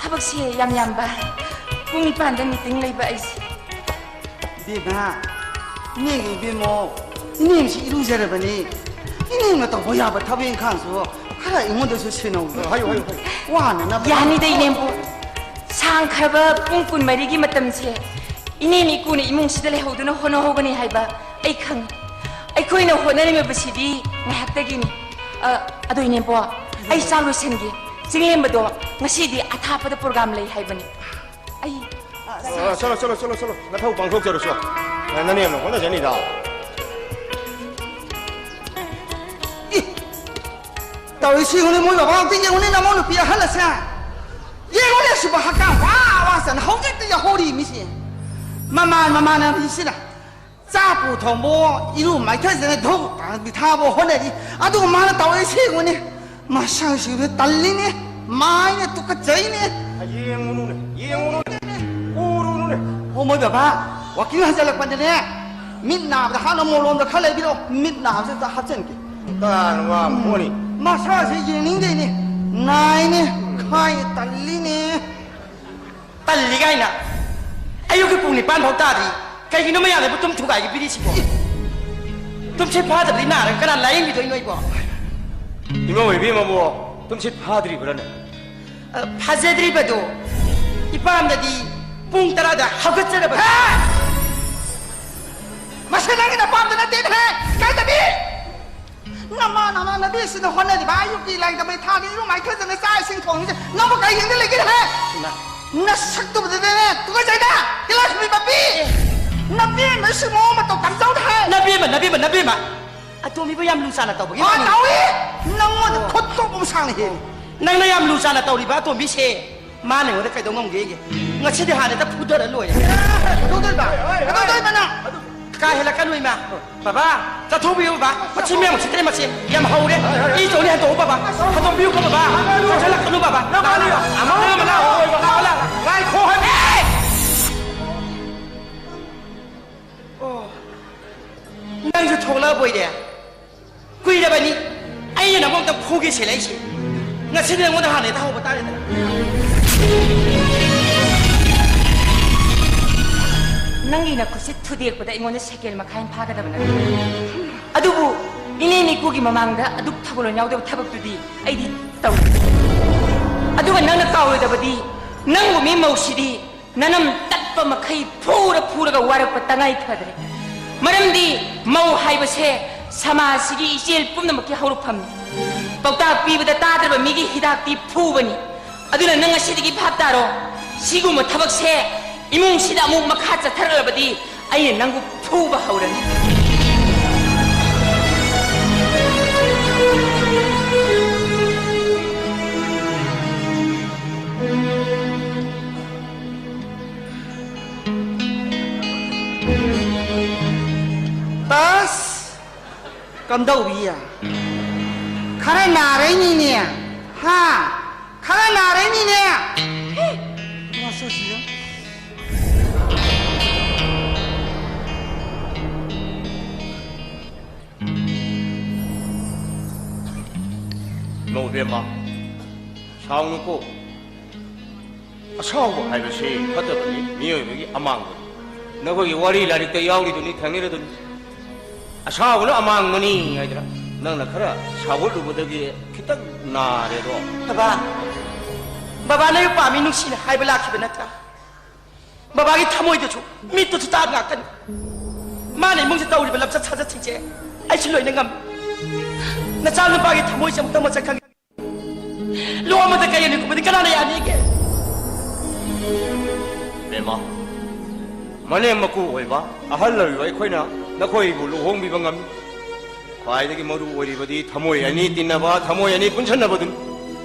ꯊꯕꯛꯁꯦ ꯌꯥꯝ ꯌꯥꯝꯕ꯫ ꯄꯨꯡ ꯅꯤꯄꯥꯟꯗ ꯃꯤꯇꯤꯡ ꯂꯩꯕ ꯑꯩꯁꯦ꯫ ꯏꯕꯦꯝꯃ, ꯏꯅꯦꯒꯤ ꯏꯕꯦꯝꯃꯣ, ꯏꯅꯦꯝꯁꯤ ꯏꯔꯨꯖꯔꯕꯅꯤ꯫ ꯏꯅꯦꯝꯅ ꯇꯧꯕ ꯌꯥꯕ ꯊꯕꯛ ꯏꯪꯈꯥꯡꯁꯨ ꯈꯔ ꯑꯩꯉꯣꯟꯗꯁꯨ ꯁꯤꯟꯅꯧ꯫ ꯍꯥꯏꯌꯨ, ꯍꯥꯏꯌꯨ, ꯍꯥꯏꯌꯨ꯫ ꯋꯥꯅꯅꯕ꯫ ꯌꯥꯅꯤꯗ, ꯏꯅꯦꯝꯕꯣꯛ꯫ ꯁꯥꯡꯈ꯭ꯔꯕ ꯄꯨꯡ ꯀꯨꯟꯃꯔꯤꯒꯤ ꯃꯇꯝꯁꯦ ꯏꯅꯦꯝ ꯏꯀꯨꯅ ꯏꯃꯨꯡꯁꯤꯗ ꯂꯩꯍꯧꯗꯨꯅ ꯍꯣꯠꯅꯍꯧꯒꯅꯤ ꯍꯥꯏꯕ ꯑꯩ ꯈꯪꯉꯤ꯫ ꯑꯩꯈꯣꯏꯅ ꯍꯣꯠꯅꯔꯝꯃꯤꯕꯁꯤꯗꯤ ꯉꯥꯏꯍꯥꯛꯇꯒꯤꯅꯤ꯫ ꯑ, ꯑꯗꯣ ꯏꯅꯦꯝꯕꯣꯛ, ꯑꯩ ꯆꯥꯛ ꯂꯣꯏꯁꯟꯒꯦ꯫ ꯆꯤꯡꯂꯦꯝꯕꯗꯣ ꯉꯁꯤꯗꯤ ꯑꯊꯥꯞꯄꯗ ꯄ꯭ꯔꯣꯒ꯭ꯔꯥꯝ ꯂꯩ ꯍꯥꯏꯕꯅꯤ꯫ ꯑꯩ ꯑ, ꯆꯠꯂꯣ, ꯆꯠꯂꯣ, ꯆꯠꯂꯣ, ꯆꯠꯂꯣ, ꯆꯠꯂꯣ꯫ ꯅꯊꯧ ꯄꯥꯡꯊꯣꯛꯆꯔꯨꯆꯣ꯫ ꯑ, ꯅꯅꯦꯝꯅ ꯍꯣꯠꯅꯖꯅꯤꯗ꯫ ꯏ! ꯇꯧꯔꯤꯁꯤ ꯌꯦꯡꯉꯨꯅꯦ, ꯃꯣꯏ ꯕꯕꯥ ꯑꯝꯇ ꯌꯦꯡꯉꯨꯅꯦ, ꯅꯃꯧ ꯅꯨꯄꯤ ꯑꯍꯜ ꯑꯁꯦ꯫ ꯌꯦꯡꯉꯨꯅꯦ, ꯁꯤꯕꯨ ꯍꯛꯆꯥꯡ ꯋꯥ ꯋꯥ ꯆꯟꯅ ꯍꯧꯖꯤꯛꯇ ꯌꯥꯍꯧꯔꯤ ꯃꯤꯁꯦ꯫ ꯃꯃꯥꯟ ꯃꯃꯥꯟꯅꯕꯤꯁꯤꯅ ꯆꯥꯛꯄꯨ ꯊꯣꯡꯕꯣ, ꯏꯔꯨ ꯃꯥꯏꯊꯖꯅ ꯙꯨꯞ ꯀꯥꯡꯕꯤ ꯊꯥꯕ ꯍꯣꯠꯅꯔꯤ꯫ ꯑꯗꯨꯒ ꯃꯥꯅ ꯇꯧꯔꯤꯁꯤ ꯌꯦꯡꯉꯨꯅꯦ꯫ ꯃꯁꯛꯁꯤꯡꯗꯨ ꯇꯜꯂꯤꯅꯦ꯫ ꯃꯥꯏꯅ ꯇꯨꯀꯠꯆꯩꯅꯦ꯫ ꯌꯦꯡꯉꯨꯅꯨꯅꯦ, ꯌꯦꯡꯉꯨꯅꯨꯅꯦ, ꯎꯔꯨꯅꯨꯅꯦ꯫ ꯍꯣ, ꯃꯣꯏ ꯕꯕꯥ, ꯋꯥꯀꯤꯡ ꯍꯟꯖꯜꯂꯛꯄꯗꯅꯦ, ꯃꯤꯠ ꯅꯥꯕꯗ ꯍꯥꯟꯅ ꯃꯣꯂꯣꯝꯗ ꯈꯔ ꯂꯩꯕꯤꯔꯛꯑꯣ꯫ ꯃꯤꯠ ꯅꯥꯕꯁꯦ ꯑꯝꯇ ꯍꯥꯞꯆꯤꯟꯒꯦ꯫ ꯇꯥꯅ ꯋꯥ ꯃꯣꯅꯤ꯫ ꯃꯁꯥꯁꯦ ꯌꯦꯡꯅꯤꯡꯗꯦꯅꯦ꯫ ꯅꯥꯏꯅꯦ, ꯈꯥꯏꯅꯦ, ꯇꯜꯂꯤꯅꯦ꯫ ꯇꯜꯂꯤ ꯀꯥꯏꯅ꯫ ꯑꯌꯨꯛꯀꯤ ꯄꯨꯡ ꯅꯤꯄꯥꯟ ꯐꯥꯎ ꯇꯥꯗ꯭ꯔꯤ꯫ ꯀꯩꯒꯤꯅꯣ ꯃꯌꯥꯝꯅꯕꯨ ꯇꯨꯝ ꯊꯨꯒꯥꯏꯒꯦ ꯄꯤꯔꯤꯁꯤꯕꯣ? ꯇꯨꯝꯁꯤꯠ ꯐꯥꯗꯕꯗꯤ ꯅꯥꯔꯒ ꯀꯅꯥ ꯂꯥꯌꯦꯡꯕꯤꯗꯣꯏꯅꯣ ꯑꯩꯕꯣ? ꯏꯃꯧ ꯏꯕꯦꯝꯃꯕꯨ ꯇꯨꯝꯁꯤꯠ ꯐꯥꯗ꯭ꯔꯤꯕ꯭ꯔꯥꯅꯦ? ꯑ, ꯐꯥꯖꯗ꯭ꯔꯤꯕꯗꯣ꯫ ꯏꯄꯥꯝꯗꯗꯤ ꯄꯨꯡ ꯇꯔꯥꯗ ꯍꯧꯒꯠꯆꯔꯕꯅꯤ꯫ ꯍꯦ! ꯃꯁꯤ ꯅꯪꯒꯤ ꯅꯄꯥꯝꯗ ꯅꯠꯇꯦꯅꯦꯍꯦ! ꯏꯀꯥꯏꯗꯕꯤ! ꯅꯃꯥ ꯅꯃꯥꯟꯅꯕꯤꯁꯤꯅ ꯍꯣꯠꯅꯔꯤꯕ ꯑꯌꯨꯛꯀꯤ ꯂꯥꯏꯔꯤꯛ ꯇꯝꯕꯩ ꯊꯥꯒꯤ ꯏꯔꯨ ꯃꯥꯏꯊꯖꯅ ꯆꯥꯛ ꯏꯁꯤꯡ ꯊꯣꯡꯉꯤꯁꯦ ꯅꯪꯕꯨ ꯀꯔꯤ ꯌꯦꯡꯗ ꯂꯩꯒꯦꯅꯦꯍꯦ? ꯏꯃꯥ꯫ ꯅꯁꯛꯇꯨꯕꯗꯅꯦ ꯇꯨꯀꯠꯆꯩꯗ! ꯇꯤꯜꯂꯥꯏꯈꯨꯝꯕꯤ ꯃꯄꯤ! ꯑꯦ꯫ ꯅꯕꯦꯝꯃ ꯁꯤ ꯃꯑꯣꯡ ꯃꯇꯧ ꯇꯝꯖꯧꯗ ꯍꯥꯏ! ꯅꯕꯦꯝꯃ, ꯅꯕꯦꯝꯃ, ꯅꯕꯦꯝꯃ! ꯑꯇꯣꯝꯕꯤꯕꯨ ꯌꯥꯝ ꯂꯨ ꯆꯥꯟꯅ ꯇꯧꯕꯒꯤ ꯍꯣꯏ, ꯋꯥꯅꯤ꯫ ꯇꯧꯏ! ꯅꯪꯉꯣꯟꯗ ꯑꯣ꯫ ꯈꯨꯠ ꯇꯣꯛ ꯑꯃ ꯁꯥꯡꯅ ꯍꯦꯜꯂꯤ꯫ ꯅꯪꯅ ꯌꯥꯝ ꯂꯨ ꯆꯥꯟꯅ ꯇꯧꯔꯤꯕ ꯑꯇꯣꯝꯕꯤꯁꯦ ꯃꯥꯅ ꯑꯩꯉꯣꯟꯗ ꯀꯩꯗꯧ ꯉꯝꯒꯦꯒꯦ? ꯉꯁꯤꯗꯤ ꯍꯥꯟꯅ ꯍꯦꯛꯇ ꯐꯨꯗꯔ ꯂꯣꯏꯔꯦ꯫ ꯀꯩꯗꯧꯗꯣꯏꯕ? ꯀꯩꯗꯧꯗꯣꯏꯕ ꯅꯪ? ꯀꯥ ꯍꯦꯜꯂꯛꯀꯅꯨ, ꯏꯃꯥ꯫ ꯕꯕꯥ, ꯆꯠꯊꯣꯛꯄꯤꯌꯨ, ꯕꯕꯥ꯫ ꯃꯆꯤꯟ ꯃꯌꯥꯝ ꯎꯁꯤꯠꯇ꯭ꯔꯦ, ꯃꯁꯤ ꯌꯥꯝ ꯍꯧꯔꯦ꯫ ꯏ ꯆꯧꯅꯤ, ꯍꯟꯗꯣꯛꯎ, ꯕꯕꯥ꯫ ꯍꯟꯗꯣꯛꯄꯤꯌꯨꯀꯣ, ꯕꯕꯥ꯫ ꯆꯪꯁꯤꯜꯂꯛꯀꯅꯨ, ꯕꯕꯥ꯫ ꯂꯥꯛꯑꯣ, ꯂꯥꯛꯑꯣ, ꯂꯥꯛꯑꯣ, ꯂꯥꯛꯑꯣ, ꯂꯥꯛꯑꯣ꯫ ꯉꯥꯏꯈꯣ ꯍꯥꯏꯕ꯫ ꯑꯣ, ꯅꯪꯁꯨ ꯊꯣꯛꯂꯛꯑꯕꯣꯏꯔꯦ? ꯀꯨꯏꯔꯕꯅꯤ ꯑꯩꯅ ꯅꯉꯣꯟꯗ ꯐꯨꯒꯦ ꯁꯤꯜꯂꯛꯏꯁꯦ꯫ ꯉꯁꯤꯗꯤ ꯅꯉꯣꯟꯗ ꯍꯥꯟꯅ ꯍꯦꯛꯇ ꯍꯧꯕ ꯇꯥꯔꯦꯗꯅ꯫ ꯅꯪꯒꯤ ꯅꯈꯨꯠꯁꯦ ꯊꯨꯗꯦꯛꯄꯗ ꯑꯩꯉꯣꯟꯗ ꯁꯦꯀꯦꯟ ꯃꯈꯥꯏ ꯑꯃ ꯐꯥꯒꯗꯕ ꯅꯠꯇꯦ꯫ ꯑꯗꯨꯕꯨ ꯏꯅꯦ ꯃꯤꯀꯨꯒꯤ ꯃꯃꯥꯡꯗ ꯑꯗꯨꯛ ꯊꯧꯒꯜꯂꯣꯟ ꯌꯥꯎꯗꯕ ꯊꯕꯛꯇꯨꯗꯤ ꯑꯩꯗꯤ ꯇꯧꯗꯦ꯫ ꯑꯗꯨꯒ ꯅꯪꯅ ꯀꯥꯎꯔꯣꯏꯗꯕꯗꯤ, ꯅꯪꯒꯨꯝꯕꯤ ꯃꯧꯁꯤꯗꯤ ꯅꯅꯝ ꯇꯠꯄ ꯃꯈꯩ ꯐꯨꯔ ꯐꯨꯔꯒ ꯋꯥꯔꯛꯄ ꯇꯉꯥꯏ ꯐꯗ꯭ꯔꯦ꯫ ꯃꯔꯝꯗꯤ ꯃꯧ ꯍꯥꯏꯕꯁꯦ ꯁꯃꯥꯖꯁꯤꯒꯤ ꯏꯆꯦꯜ ꯄꯨꯝꯅꯃꯛꯀꯤ ꯍꯧꯔꯛꯐꯝꯅꯤ꯫ ꯄꯥꯎꯇꯥꯛ ꯄꯤꯕꯗ ꯇꯥꯗ꯭ꯔꯕ ꯃꯤꯒꯤ ꯍꯤꯗꯥꯛꯇꯤ ꯐꯨꯕꯅꯤ꯫ ꯑꯗꯨꯅ ꯅꯪ ꯉꯁꯤꯗꯒꯤ ꯚꯥꯞ ꯇꯥꯔꯣ, ꯁꯤꯒꯨꯝꯕ ꯊꯕꯛꯁꯦ ꯏꯃꯨꯡꯁꯤꯗ ꯑꯃꯨꯛ ꯃꯈꯥ ꯆꯠꯊꯔꯛꯂꯕꯗꯤ ꯑꯩꯅ ꯅꯪꯕꯨ ꯐꯨꯕ ꯍꯧꯔꯅꯤ꯫ ꯇꯁ! ꯀꯝꯗꯧꯔꯤ? ꯈꯔ ꯅꯥꯔꯛꯏꯅꯤꯅꯦ꯫ ꯍꯥ? ꯈꯔ ꯅꯥꯔꯛꯏꯅꯤꯅꯦ꯫ ꯃꯁꯛꯁꯤꯒ꯫ ꯏꯃꯧ ꯏꯕꯦꯝꯃ, ꯁꯥꯎꯅꯨꯀꯣ꯫ ꯑꯁꯥꯎꯕ ꯍꯥꯏꯕꯁꯤ ꯐꯠꯇꯕꯅꯤ, ꯃꯤꯑꯣꯏꯕꯒꯤ ꯑꯃꯥꯡꯕꯅꯤ꯫ ꯅꯈꯣꯏꯒꯤ ꯋꯥꯔꯤ ꯂꯥꯏꯔꯤꯛꯇ ꯌꯥꯎꯔꯤꯗꯨꯅꯤ, ꯊꯦꯡꯅꯔꯤꯗꯨꯅꯤ꯫ ꯑꯁꯥꯎꯕꯅ ꯑꯃꯥꯡꯕꯅꯤ ꯍꯥꯏꯗꯅ ꯅꯪꯅ ꯈꯔ ꯁꯥꯎꯒꯠꯂꯨꯕꯗꯒꯤ ꯈꯤꯇꯪ ꯅꯥꯔꯦꯗꯣ꯫ ꯕꯕꯥ, ꯕꯕꯥ ꯅꯌꯨꯝ ꯄꯥꯝꯃꯤ ꯅꯨꯡꯁꯤꯅ ꯍꯥꯏꯕ ꯂꯥꯛꯈꯤꯕ ꯅꯠꯇ꯭ꯔꯥ? ꯕꯕꯥꯒꯤ ꯊꯃꯣꯏꯗꯁꯨ, ꯃꯤꯠꯇꯁꯨ ꯇꯥꯕ ꯉꯥꯛꯇꯅꯤ꯫ ꯃꯥꯅ ꯏꯃꯨꯡꯁꯤ ꯇꯧꯔꯤꯕ ꯂꯝꯆꯠ ꯁꯥꯖꯠꯁꯤꯡꯁꯦ ꯑꯩꯁꯨ ꯂꯣꯏꯅ ꯉꯝꯃꯤ꯫ ꯅꯆꯥꯅꯨꯄꯥꯒꯤ ꯊꯃꯣꯏꯁꯦ ꯑꯃꯨꯛꯇꯪ ꯃꯁꯛ ꯈꯪꯒꯦ꯫ ꯂꯨꯍꯣꯡꯕꯗ ꯀꯩ ꯑꯅꯤ ꯀꯨꯝꯕꯗꯤ ꯀꯅꯥꯅ ꯌꯥꯅꯤꯒꯦ? ꯕꯦꯝꯃ, ꯃꯅꯦꯝ ꯃꯀꯨ ꯑꯣꯏꯕ ꯑꯍꯜ ꯑꯣꯏꯕ ꯑꯩꯈꯣꯏꯅ ꯅꯈꯣꯏꯕꯨ ꯂꯨꯍꯣꯡꯕꯤꯕ ꯉꯝꯃꯤ꯫ ꯈ꯭ꯋꯥꯏꯗꯒꯤ ꯃꯔꯨ ꯑꯣꯏꯔꯤꯕꯗꯤ ꯊꯃꯣꯏ ꯑꯅꯤ ꯇꯤꯟꯅꯕ, ꯊꯃꯣꯏ ꯑꯅꯤ ꯄꯨꯟꯁꯟꯅꯕꯗꯨꯅꯤ꯫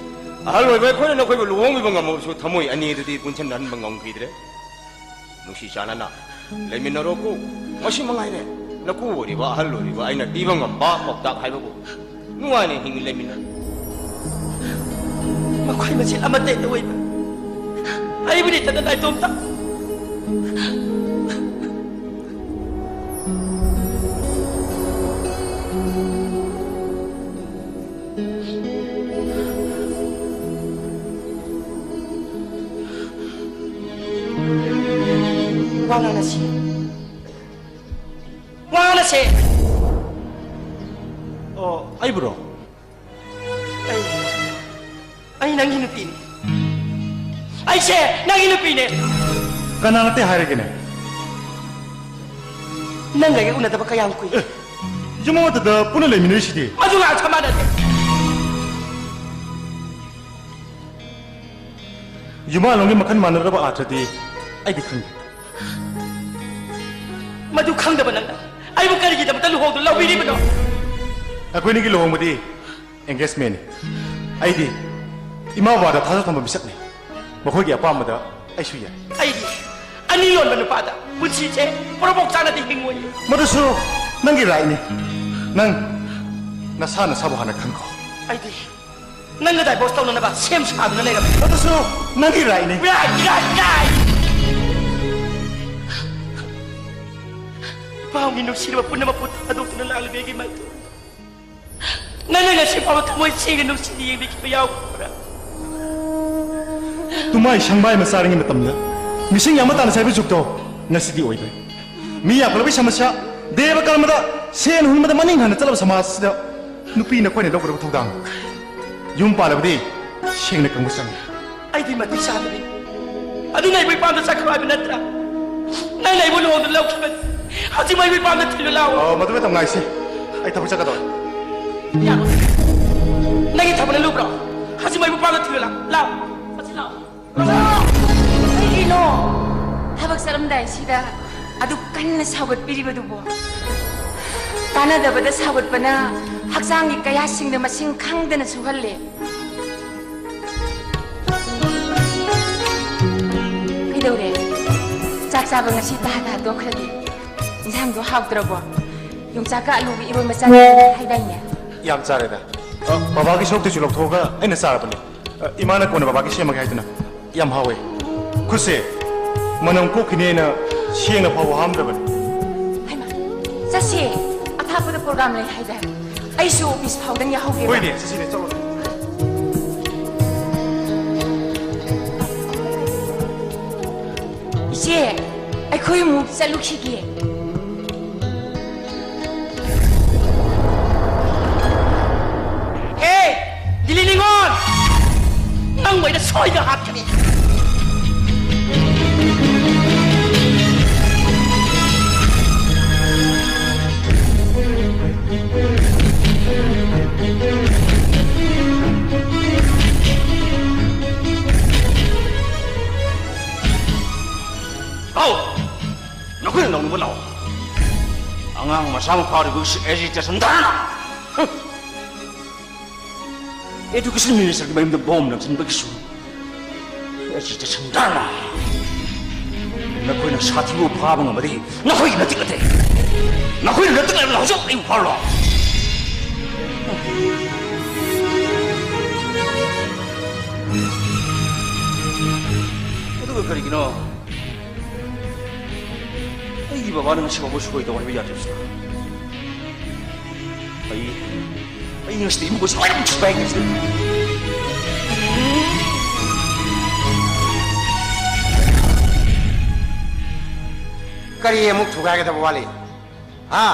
ꯑꯍꯜ ꯑꯣꯏꯕ ꯑꯩꯈꯣꯏꯅ ꯅꯈꯣꯏꯕꯨ ꯂꯨꯍꯣꯡꯕꯤꯕ ꯉꯝꯃꯕꯁꯨ ꯊꯃꯣꯏ ꯑꯅꯤ ꯑꯗꯨꯗꯤ ꯄꯨꯟꯁꯟꯅꯍꯟꯕ ꯉꯝꯈꯤꯗ꯭ꯔꯦ꯫ ꯅꯨꯡꯁꯤ ꯆꯥꯟꯅꯅ ꯂꯩꯃꯤꯟꯅꯔꯣꯀꯣ꯫ ꯃꯁꯤ ꯃꯉꯥꯏꯔꯦ꯫ ꯅꯀꯨ ꯑꯣꯏꯔꯤꯕ, ꯑꯍꯜ ꯑꯣꯏꯔꯤꯕ ꯑꯩꯅ ꯄꯤꯕ ꯉꯝꯕ ꯄꯥꯎꯇꯥꯛ ꯍꯥꯏꯕꯕꯨ꯫ ꯅꯨꯡꯉꯥꯏꯅ ꯍꯤꯡꯅ ꯂꯩꯃꯤꯟꯅ꯫ ꯃꯈꯣꯏ ꯃꯁꯦꯜ ꯑꯃꯠꯇ ꯍꯦꯛꯇ ꯑꯣꯏꯕ꯫ ꯑꯩꯕꯨꯗꯤ ꯏꯊꯟꯗ ꯅꯥꯏꯇꯣꯝꯇ꯫ ꯋꯥ ꯉꯥꯡꯅꯁꯤ꯫ ꯋꯥ ꯉꯥꯡꯅꯁꯦ꯫ ꯑꯣ, ꯑꯩꯕꯨꯔꯣ? ꯑꯩ, ꯑꯩ ꯅꯪꯒꯤ ꯅꯨꯄꯤꯅꯤ꯫ ꯑꯩꯁꯦ ꯅꯪꯒꯤ ꯅꯨꯄꯤꯅꯦ꯫ ꯀꯅꯥꯅ ꯑꯇꯩ ꯍꯥꯏꯔꯒꯦꯅꯦ? ꯅꯪꯒ ꯑꯩꯒ ꯎꯅꯗꯕ ꯀꯌꯥꯝ ꯀꯨꯏ? ꯑꯦ, ꯌꯨꯝ ꯑꯃꯠꯇꯗ ꯄꯨꯟꯅ ꯂꯩꯃꯤꯟꯅꯔꯤꯁꯤꯗꯤ꯫ ꯃꯗꯨ ꯉꯥꯛ ꯆꯞ ꯃꯥꯟꯅꯗꯦ꯫ ꯌꯨꯝꯕꯥꯜꯂꯣꯟꯒꯤ ꯃꯈꯜ ꯃꯥꯟꯅꯗ꯭ꯔꯕ ꯑꯥꯔꯊꯗꯤ ꯑꯩꯗꯤ ꯈꯪꯗꯦ꯫ ꯃꯗꯨ ꯈꯪꯗꯕ ꯅꯪꯅ ꯑꯩꯕꯨ ꯀꯔꯤꯒꯤꯗꯃꯛꯇ ꯂꯨꯍꯣꯡꯗꯨꯅ ꯂꯧꯕꯤꯔꯤꯕꯅꯣ? ꯑꯩꯈꯣꯏꯅꯤꯒꯤ ꯂꯨꯍꯣꯡꯕꯗꯤ engagement ꯅꯤ꯫ ꯑꯩꯗꯤ ꯏꯃꯥ ꯕꯕꯥꯗ ꯊꯥꯖ ꯊꯝꯕ ꯃꯤꯁꯛꯅꯤ꯫ ꯃꯈꯣꯏꯒꯤ ꯑꯄꯥꯝꯕꯗ ꯑꯩꯁꯨ ꯌꯥꯏ꯫ ꯑꯩꯗꯤ ꯑꯅꯤ ꯌꯣꯟꯕ ꯅꯨꯄꯥꯗ ꯄꯨꯟꯁꯤꯁꯦ ꯄꯣꯔꯣꯃꯣꯛ ꯆꯥꯅꯗꯤ ꯍꯤꯡꯉꯣꯏ꯫ ꯃꯗꯨꯁꯨ ꯅꯪꯒꯤ right ꯅꯤ꯫ ꯅꯪ ꯅꯁꯥ ꯅꯁꯥꯕꯨ ꯍꯥꯟꯅ ꯈꯪꯈꯣ꯫ ꯑꯩꯗꯤ ꯅꯪꯒ divorce ꯇꯧꯅꯅꯕ ꯁꯦꯝ ꯁꯥꯗꯨꯅ ꯂꯩꯔꯕꯅꯤ꯫ ꯃꯗꯨꯁꯨ ꯅꯪꯒꯤ right ꯅꯤ꯫ Right, right, right! ꯏꯄꯥꯎꯒꯤ ꯅꯨꯡꯁꯤꯔꯕ ꯄꯨꯝꯅꯃꯛꯄꯨ ꯊꯥꯗꯣꯛꯇꯨꯅ ꯂꯥꯛꯂꯤꯕ ꯑꯩꯒꯤ ꯃꯥꯏꯊꯣꯡ ꯅꯪꯅ ꯉꯁꯤ ꯐꯥꯎꯕ ꯊꯃꯣꯏ ꯁꯦꯡꯅ ꯅꯨꯡꯁꯤꯅ ꯌꯦꯡꯕꯤꯈꯤꯕ ꯌꯥꯎꯈ꯭ꯔꯕ꯭ꯔꯥ? ꯇꯨꯃꯥꯏ ꯁꯪꯕꯥꯏ ꯑꯃ ꯆꯥꯔꯤꯉꯩ ꯃꯇꯝꯗ ꯃꯤꯁꯤꯡ ꯌꯥꯝꯕ ꯇꯥꯟꯅꯁꯦ ꯍꯥꯏꯕ ꯖꯨꯒꯇꯣ ꯉꯁꯤꯗꯤ ꯑꯣꯏꯗ꯭ꯔꯦ꯫ ꯃꯤ ꯌꯥꯝꯈꯠꯂꯛꯄꯒꯤ ꯁꯃꯁ꯭ꯌꯥ, ꯗꯦꯕ ꯀꯔꯃꯗ ꯁꯦꯟ ꯍꯨꯟꯕꯗ ꯃꯅꯤꯡ ꯍꯟꯅ ꯆꯠꯂꯕ ꯁꯃꯥꯖ ꯑꯁꯤꯗ ꯅꯨꯄꯤ ꯅꯈꯣꯏꯅ ꯂꯧꯒꯗꯕ ꯊꯧꯗꯥꯡ, ꯌꯨꯝ ꯄꯥꯜꯂꯕꯗꯤ ꯁꯦꯡꯅ ꯈꯪꯕ ꯆꯪꯏ꯫ ꯑꯩꯗꯤ ꯃꯇꯤꯛ ꯆꯥꯗꯕꯤꯅꯤ꯫ ꯑꯗꯨꯅ ꯑꯩꯕꯨ ꯏꯄꯥꯝꯗ ꯆꯠꯈ꯭ꯔꯣ ꯍꯥꯏꯕ ꯅꯠꯇ꯭ꯔꯥ? ꯅꯪꯅ ꯑꯩꯕꯨ ꯂꯨꯍꯣꯡꯗꯨꯅ ꯂꯧꯈꯤꯕꯅꯤ꯫ ꯍꯧꯖꯤꯛ ꯑꯩꯕꯨ ꯏꯄꯥꯝꯗ ꯊꯤꯜꯂꯨ ꯂꯥꯛꯑꯣ꯫ ꯑꯣ, ꯃꯗꯨ ꯃꯇꯝ ꯉꯥꯏꯁꯤ꯫ ꯑꯩ ꯊꯕꯛ ꯆꯠꯀꯗꯧꯔꯦ꯫ ꯌꯥꯔꯣꯏ꯫ ꯅꯪꯒꯤ ꯊꯕꯛꯅ ꯂꯨꯕ꯭ꯔꯣ? ꯍꯧꯖꯤꯛ ꯑꯩꯕꯨ ꯏꯄꯥꯝꯗ ꯊꯤꯜꯂꯨ ꯂꯥꯛꯑꯣ꯫ ꯂꯥꯛꯑꯣ꯫ ꯍꯧꯖꯤꯛ ꯂꯥꯛꯑꯣ꯫ ꯀꯩꯒꯤꯅꯣ? ꯊꯕꯛ ꯆꯠꯂꯝꯗꯥꯏꯁꯤꯗ ꯑꯗꯨꯛ ꯀꯟꯅ ꯁꯥꯎꯒꯠꯄꯤꯔꯤꯕꯗꯨꯕꯣ? ꯀꯥꯟꯅꯗꯕꯗ ꯁꯥꯎꯒꯠꯄꯅ ꯍꯛꯆꯥꯡꯒꯤ ꯀꯌꯥꯁꯤꯡꯗ ꯃꯁꯤꯡ ꯈꯪꯗꯅ ꯁꯣꯛꯍꯜꯂꯦ꯫ ꯀꯩꯗꯧꯔꯦ? ꯆꯥꯛ ꯆꯥꯕ ꯉꯁꯤ ꯇꯥ ꯇꯥ ꯇꯣꯛꯈ꯭ꯔꯗꯤ? ꯏꯟꯁꯥꯡꯗꯣ ꯍꯥꯎꯇ꯭ꯔꯕꯣ? ꯌꯣꯡꯆꯥꯛꯀ ꯑꯂꯨꯒ ꯏꯔꯣꯟꯕ ꯆꯥꯅꯤꯡꯉꯦ ꯍꯥꯏꯗꯥꯏꯅꯦ? ꯌꯥꯝ ꯆꯥꯔꯦꯗ꯫ ꯑ, ꯕꯕꯥꯒꯤ ꯁꯔꯨꯛꯇꯨꯁꯨ ꯂꯧꯊꯣꯛꯑꯒ ꯑꯩꯅ ꯆꯥꯔꯕꯅꯦ꯫ ꯑ, ꯏꯃꯥꯅ ꯀꯣꯟꯅ ꯕꯕꯥꯒꯤ ꯁꯦꯝꯃꯒꯦ ꯍꯥꯏꯗꯨꯅ꯫ ꯌꯥꯝ ꯍꯥꯎꯋꯦ꯫ ꯈꯨꯠꯁꯦ ꯃꯅꯝ ꯀꯣꯛꯈꯤꯅꯦꯅ ꯁꯦꯡꯅ ꯐꯥꯎꯕ ꯍꯥꯝꯗ꯭ꯔꯕꯅꯤ꯫ ꯍꯩꯃꯥ, ꯆꯠꯁꯦ꯫ ꯑꯊꯥꯞꯄꯗ ꯄ꯭ꯔꯣꯒ꯭ꯔꯥꯝ ꯂꯩ ꯍꯥꯏꯗꯥꯏ? ꯑꯩꯁꯨ ꯑꯣꯐꯤꯁ ꯐꯥꯎꯗꯪ ꯌꯥꯍꯧꯒꯦꯕ꯫ ꯍꯣꯏꯅꯦ, ꯆꯠꯁꯤꯅꯦ, ꯆꯠꯂꯣ꯫ ꯏꯆꯦ, ꯑꯩꯈꯣꯏ ꯑꯃꯨꯛ ꯆꯠꯂꯨꯈꯤꯒꯦ꯫ ꯍꯦ, ꯗꯤꯂꯤ ꯅꯤꯉꯣꯜ! ꯅꯪꯕꯨ ꯑꯩꯅ ꯁꯣꯏꯗꯅ ꯍꯥꯠꯀꯅꯤ꯫ ꯂꯥꯛꯑꯣ! ꯅꯈꯣꯏꯅ ꯂꯧꯅꯕ ꯂꯥꯛꯑꯣ꯫ ꯑꯉꯥꯡ ꯃꯆꯥ ꯑꯃ ꯐꯥꯎꯔꯤꯕ ꯑꯦꯖꯤꯇꯦꯁꯟ ꯙꯔꯅꯥ! ꯍꯨꯝ! ꯑꯦꯖꯨꯀꯦꯁꯟ ꯃꯤꯅꯤꯁꯇꯔꯒꯤ ꯃꯌꯨꯝꯗ ꯕꯣꯝ ꯂꯪꯁꯤꯟꯕꯒꯤꯁꯨ ꯑꯦꯖꯤꯇꯦꯁꯟ ꯙꯔꯅꯥ! ꯅꯈꯣꯏꯅ ꯁꯥꯊꯤꯕꯨ ꯐꯥꯕ ꯉꯝꯃꯗꯤ ꯅꯈꯣꯏꯒꯤ ꯅꯇꯤꯛ ꯅꯠꯇꯦ꯫ ꯅꯈꯣꯏꯅ ꯅꯇꯤꯛ ꯂꯩꯔꯕꯗ ꯍꯧꯖꯤꯛ ꯑꯩꯕꯨ ꯐꯥꯔꯨ ꯂꯥꯛꯑꯣ꯫ ꯑꯗꯨꯒ ꯀꯔꯤꯒꯤꯅꯣ ꯑꯩꯒꯤ ꯕꯕꯥꯅ ꯉꯁꯤ ꯐꯥꯎꯕ ꯁꯣꯏ ꯇꯧ ꯍꯥꯏꯕ ꯌꯥꯗ꯭ꯔꯤꯕꯁꯤꯅ? ꯑꯩ, ꯑꯩ ꯉꯁꯤꯗꯤ ꯏꯃꯨꯡ ꯁꯣꯏꯗꯅ ꯊꯨꯒꯥꯏꯒꯦ ꯁꯤꯗꯤ꯫ ꯀꯔꯤ ꯑꯃꯨꯛ ꯊꯨꯒꯥꯏꯒꯗꯕ ꯋꯥꯠꯂꯤ? ꯍꯥ?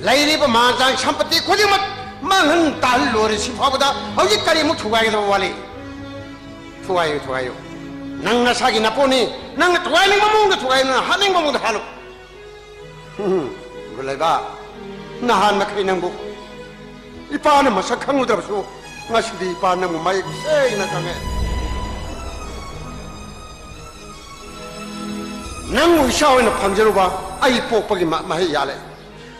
ꯂꯩꯔꯤꯕ ꯃꯥꯡ ꯆꯥꯡ ꯁꯝꯄꯇꯤ ꯈꯨꯗꯤꯡꯃꯛ ꯃꯥꯡꯍꯟ ꯇꯥꯍꯜ ꯂꯣꯏꯔꯦ꯫ ꯁꯤ ꯐꯥꯎꯕꯗ ꯍꯧꯖꯤꯛ ꯀꯔꯤ ꯑꯃꯨꯛ ꯊꯨꯒꯥꯏꯒꯗꯕ ꯋꯥꯠꯂꯤ? ꯊꯨꯒꯥꯏꯌꯨ, ꯊꯨꯒꯥꯏꯌꯨ꯫ ꯅꯪ ꯅꯁꯥꯒꯤ ꯅꯄꯣꯠꯅꯤ꯫ ꯅꯪꯅ ꯊꯨꯒꯥꯏꯅꯤꯡꯕ ꯃꯑꯣꯡꯗ ꯊꯨꯒꯥꯏꯌꯨ, ꯅꯪꯅ ꯍꯥꯠꯅꯤꯡꯕ ꯃꯑꯣꯡꯗ ꯍꯥꯠꯂꯨ꯫ ꯎꯝ, ꯒꯨꯂꯩꯕ, ꯅꯍꯥꯟ ꯃꯈꯩ ꯅꯪꯕꯨ ꯏꯄꯥꯅ ꯃꯁꯛ ꯈꯪꯉꯨꯗ꯭ꯔꯕꯁꯨ, ꯉꯁꯤꯗꯤ ꯏꯄꯥ ꯅꯪꯕꯨ ꯃꯌꯦꯛ ꯁꯦꯡꯅ ꯈꯪꯉꯦ꯫ ꯅꯪꯕꯨ ꯏꯆꯥ ꯑꯣꯏꯅ ꯐꯪꯖꯔꯨꯕ ꯑꯩ ꯄꯣꯛꯄꯒꯤ ꯃ-, ꯃꯍꯩ ꯌꯥꯜꯂꯦ꯫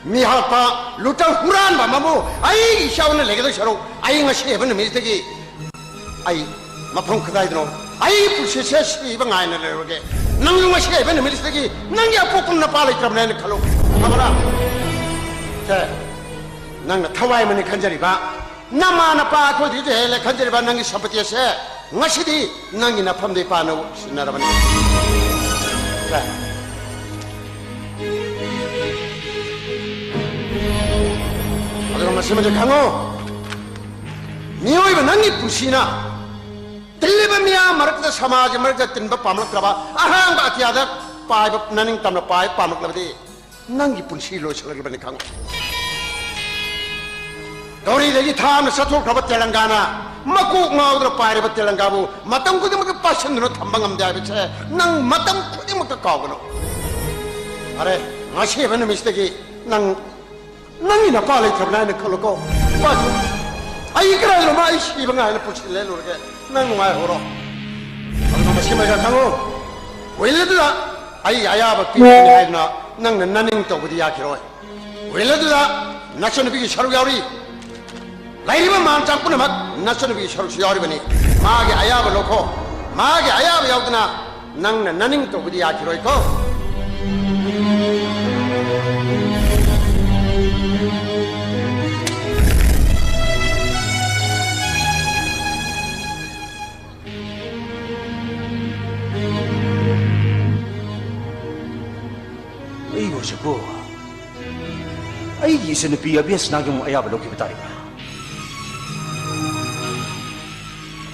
ꯃꯤꯍꯥꯠꯄ, ꯂꯨꯇ ꯍꯨꯔꯥꯟꯕ ꯑꯃꯕꯨ ꯑꯩꯒꯤ ꯏꯆꯥ ꯑꯣꯏꯅ ꯂꯩꯒꯗꯧ ꯁꯔꯨꯛ, ꯑꯩ ꯉꯁꯤ ꯍꯥꯏꯕ ꯅꯨꯃꯤꯠꯇꯒꯤ ꯑꯩ ꯃꯐꯝ ꯀꯗꯥꯏꯗꯅꯣ ꯑꯩꯒꯤ ꯄꯨꯟꯁꯤꯁꯦ ꯁꯤꯕ ꯉꯥꯏꯅ ꯂꯩꯔꯨꯔꯒꯦ꯫ ꯅꯪꯁꯨ ꯉꯁꯤ ꯍꯥꯏꯕ ꯅꯨꯃꯤꯠꯁꯤꯗꯒꯤ ꯅꯪꯒꯤ ꯑꯄꯣꯛꯄ ꯅꯄꯥ ꯂꯩꯇ꯭ꯔꯕꯅꯦ ꯍꯥꯏꯅ ꯈꯜꯂꯨ꯫ ꯈꯪꯉꯕ꯭ꯔꯥ? ꯁꯦ, ꯅꯪꯅ ꯊꯋꯥꯏ ꯑꯃꯅꯤ ꯈꯟꯖꯔꯤꯕ, ꯅꯃꯥ ꯅꯄꯥ ꯑꯩꯈꯣꯏꯗꯒꯤꯁꯨ ꯍꯦꯜꯂꯦ ꯈꯟꯖꯔꯤꯕ ꯅꯪꯒꯤ ꯁꯝꯄꯇꯤ ꯑꯁꯦ ꯉꯁꯤꯗꯤ ꯅꯪꯒꯤ ꯅꯐꯝꯗꯒꯤ ꯄꯥꯟꯅ ꯁꯤꯟꯅꯔꯕꯅꯤ꯫ ꯁꯦ꯫ ꯑꯗꯨꯒ ꯃꯁꯤꯃꯗꯤ ꯈꯪꯉꯨ, ꯃꯤꯑꯣꯏꯕ ꯅꯪꯒꯤ ꯄꯨꯟꯁꯤꯅ ꯇꯤꯜꯂꯤꯕ ꯃꯤꯌꯥꯝ ꯃꯔꯛꯇ, ꯁꯃꯥꯖ ꯃꯔꯛꯇ ꯇꯤꯟꯕ ꯄꯥꯝꯂꯛꯇ꯭ꯔꯕ, ꯑꯍꯥꯡꯕ ꯑꯇꯤꯌꯥꯗ ꯄꯥꯏꯕ ꯅꯅꯤꯡꯇꯝꯅ ꯄꯥꯏ ꯄꯥꯝꯂꯛꯂꯕꯗꯤ ꯅꯪꯒꯤ ꯄꯨꯟꯁꯤ ꯂꯣꯏꯁꯤꯜꯂꯛꯂꯕꯅꯤ ꯈꯪꯉꯨ꯫ ꯒꯧꯔꯤꯗꯒꯤ ꯊꯥꯞꯅ ꯆꯠꯊꯣꯛꯈ꯭ꯔꯕ ꯇꯦꯂꯪꯒꯥꯅ ꯃꯀꯣꯛ ꯉꯥꯎꯗꯨꯅ ꯄꯥꯏꯔꯤꯕ ꯇꯦꯂꯪꯒꯥꯕꯨ ꯃꯇꯝ ꯈꯨꯗꯤꯡꯃꯛꯇ ꯄꯥꯏꯁꯤꯟꯗꯨꯅ ꯊꯝꯕ ꯉꯝꯗꯦ ꯍꯥꯏꯕꯁꯦ ꯅꯪ ꯃꯇꯝ ꯈꯨꯗꯤꯡꯃꯛꯇ ꯀꯥꯎꯒꯅꯨ꯫ ꯐꯔꯦ, ꯉꯁꯤ ꯍꯥꯏꯕ ꯅꯨꯃꯤꯠꯁꯤꯗꯒꯤ ꯅꯪ ꯅꯪꯒꯤ ꯅꯄꯥ ꯂꯩꯇ꯭ꯔꯕꯅꯦ ꯍꯥꯏꯅ ꯈꯜꯂꯨꯀꯣ꯫ ꯅꯄꯥꯁꯨ ꯑꯩ ꯀꯅꯥꯒꯤꯅꯣꯃ ꯑꯩ ꯁꯤꯕ ꯉꯥꯏꯅ ꯄꯨꯟꯁꯤ ꯂꯦꯜꯂꯨꯔꯒꯦ꯫ ꯅꯪ ꯅꯨꯡꯉꯥꯏꯍꯧꯔꯣ꯫ ꯑꯗꯨꯒ ꯃꯁꯤꯃꯒ ꯈꯪꯉꯨ, ꯋꯤꯜ ꯑꯗꯨꯗ ꯑꯩ ꯑꯌꯥꯕ ꯄꯤꯔꯤꯕꯅꯤ ꯍꯥꯏꯗꯨꯅ ꯅꯪꯅ ꯅꯅꯤꯡ ꯇꯧꯕꯗꯤ ꯌꯥꯈꯤꯔꯣꯏ꯫ ꯋꯤꯜ ꯑꯗꯨꯗ ꯅꯆꯟꯅꯨꯄꯤꯒꯤ ꯁꯔꯨꯛ ꯌꯥꯎꯔꯤ꯫ ꯂꯩꯔꯤꯕ ꯃꯥꯟ ꯆꯥꯡ ꯄꯨꯝꯅꯃꯛ ꯅꯆꯟꯅꯨꯄꯤꯒꯤ ꯁꯔꯨꯛꯁꯨ ꯌꯥꯎꯔꯤꯕꯅꯤ꯫ ꯃꯥꯒꯤ ꯑꯌꯥꯕ ꯂꯧꯈꯣ꯫ ꯃꯥꯒꯤ ꯑꯌꯥꯕ ꯌꯥꯎꯗꯅ ꯅꯪꯅ ꯅꯅꯤꯡ ꯇꯧꯕꯗꯤ ꯌꯥꯈꯤꯔꯣꯏꯀꯣ꯫ ꯑꯩꯕꯨ ꯍꯧꯖꯤꯛꯄꯨ ꯑꯩꯒꯤ ꯏꯆꯟꯅꯨꯄꯤ ꯑꯕꯦꯁꯅꯥꯒꯤ ꯑꯃꯨꯛ ꯑꯌꯥꯕ ꯂꯧꯈꯤꯕ ꯇꯥꯔꯤꯕ꯭ꯔꯥ?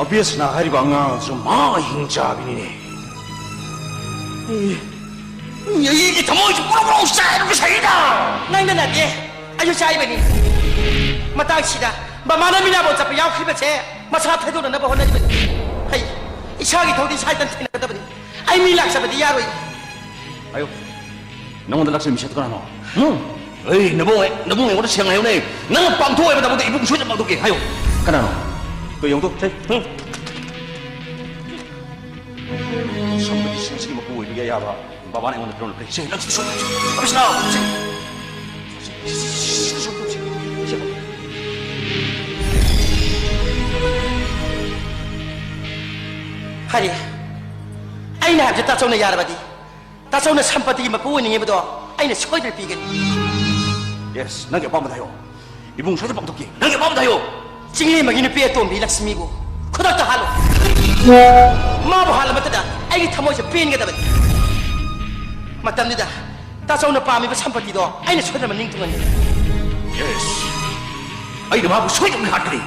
ꯑꯕꯦꯁꯅꯥ ꯍꯥꯏꯔꯤꯕ ꯑꯉꯥꯡ ꯑꯗꯨꯁꯨ ꯃꯥ ꯍꯤꯡꯆꯥꯕꯤꯅꯤꯅꯦ꯫ ꯑꯦ, ꯑꯩꯒꯤ ꯊꯃꯣꯏꯁꯨ ꯄꯨꯔꯧ ꯄꯨꯔꯧ ꯆꯥꯏꯔꯒ ꯁꯩꯗ꯫ ꯅꯪꯅ ꯅꯠꯇꯦ, ꯑꯩꯁꯨ ꯆꯥꯏꯕꯅꯤ꯫ ꯃꯇꯥꯡꯁꯤꯗ ꯃꯃꯥꯅ ꯃꯤꯅꯥꯕꯣꯟ ꯆꯠꯄ ꯌꯥꯎꯈꯤꯕꯁꯦ ꯃꯁꯥ ꯊꯥꯗꯣꯛꯅꯅꯕ ꯍꯣꯠꯅꯔꯤꯕꯅꯤ꯫ ꯑꯩ ꯏꯁꯥꯒꯤ ꯊꯧꯗꯤ ꯏꯁꯥ ꯏꯊꯟ ꯊꯦꯡꯅꯒꯗꯕꯅꯤ꯫ ꯑꯩ ꯃꯤ ꯂꯥꯛꯆꯕꯗꯤ ꯌꯥꯔꯣꯏ꯫ ꯑꯌꯣ, ꯅꯉꯣꯟꯗ ꯂꯥꯛꯆꯕ ꯃꯤꯁꯛꯇꯣ ꯀꯅꯥꯅꯣ? ꯍꯨꯝ? ꯑꯩ ꯅꯕꯨꯡ, ꯅꯕꯨꯡ ꯑꯩꯉꯣꯟꯗ ꯁꯦꯡꯅ ꯍꯥꯏꯌꯨꯅꯦ꯫ ꯅꯪꯅ ꯄꯥꯡꯊꯣꯛ ꯍꯥꯏꯕ ꯊꯕꯛꯇꯣ ꯏꯕꯨꯡ ꯁꯣꯏꯗꯅ ꯄꯥꯡꯊꯣꯛꯀꯦ꯫ ꯍꯥꯏꯌꯣ꯫ ꯀꯅꯥꯅꯣ? ꯇꯣ ꯌꯦꯡꯉꯨ ꯇꯣ꯫ ꯁꯦ, ꯍꯨꯝ꯫ ꯁꯝꯕꯗꯤ ꯁꯤꯡꯁꯤꯒꯤ ꯃꯄꯨ ꯑꯣꯏꯕꯒꯤ ꯑꯌꯥꯕ ꯕꯕꯥꯅ ꯑꯩꯉꯣꯟꯗ ꯄꯤꯔꯝꯂꯕꯅꯤ꯫ ꯁꯦ, ꯅꯪ ꯁꯤꯗ ꯁꯣꯛ, ꯁꯦ, ꯁꯦ, ꯁꯤꯗ ꯁꯣꯛ, ꯁꯦ, ꯁꯦ, ꯁꯦ, ꯁꯦ꯫ ꯐꯔꯦ, ꯑꯩꯅ ꯍꯥꯏꯕꯁꯦ ꯇꯥꯆꯧꯅ ꯌꯥꯔꯕꯗꯤ, ꯇꯥꯆꯧꯅ ꯁꯝꯄꯇꯤꯒꯤ ꯃꯄꯨ ꯑꯣꯏꯅꯤꯡꯉꯤꯕꯗꯣ ꯑꯩꯅ ꯁꯣꯏꯗꯅ ꯄꯤꯒꯅꯤ꯫ ꯌꯦꯁ, ꯅꯪꯒꯤ ꯑꯄꯥꯝꯕꯗ ꯍꯥꯏꯌꯣ꯫ ꯏꯕꯨꯡ ꯁꯣꯏꯗꯅ ꯄꯥꯡꯊꯣꯛꯀꯦ꯫ ꯅꯪꯒꯤ ꯑꯄꯥꯝꯕꯗ ꯍꯥꯏꯌꯣ꯫ ꯆꯤꯡꯂꯦꯝꯕꯒꯤ ꯅꯨꯄꯤ ꯑꯇꯣꯝꯕꯤ ꯂꯛꯁꯃꯤꯕꯨ ꯈꯨꯗꯛꯇ ꯍꯥꯠꯂꯣ꯫ ꯃꯥꯕꯨ ꯍꯥꯠꯂ ꯃꯇꯨꯡꯗ ꯑꯩꯒꯤ ꯊꯃꯣꯏꯁꯦ ꯄꯦꯟꯒꯗꯕꯅꯤ꯫ ꯃꯇꯝꯗꯨꯗ ꯇꯥꯆꯧꯅ ꯄꯥꯝꯃꯤꯕ ꯁꯝꯄꯇꯤꯗꯣ ꯑꯩꯅ ꯁꯣꯏꯗꯅ ꯃꯅꯤꯡ ꯇꯨꯡꯍꯟꯒꯅꯤ꯫ ꯌꯦꯁ꯫ ꯑꯩꯅ ꯃꯥꯕꯨ ꯁꯣꯏꯗꯅ ꯍꯥꯠꯀꯅꯤ꯫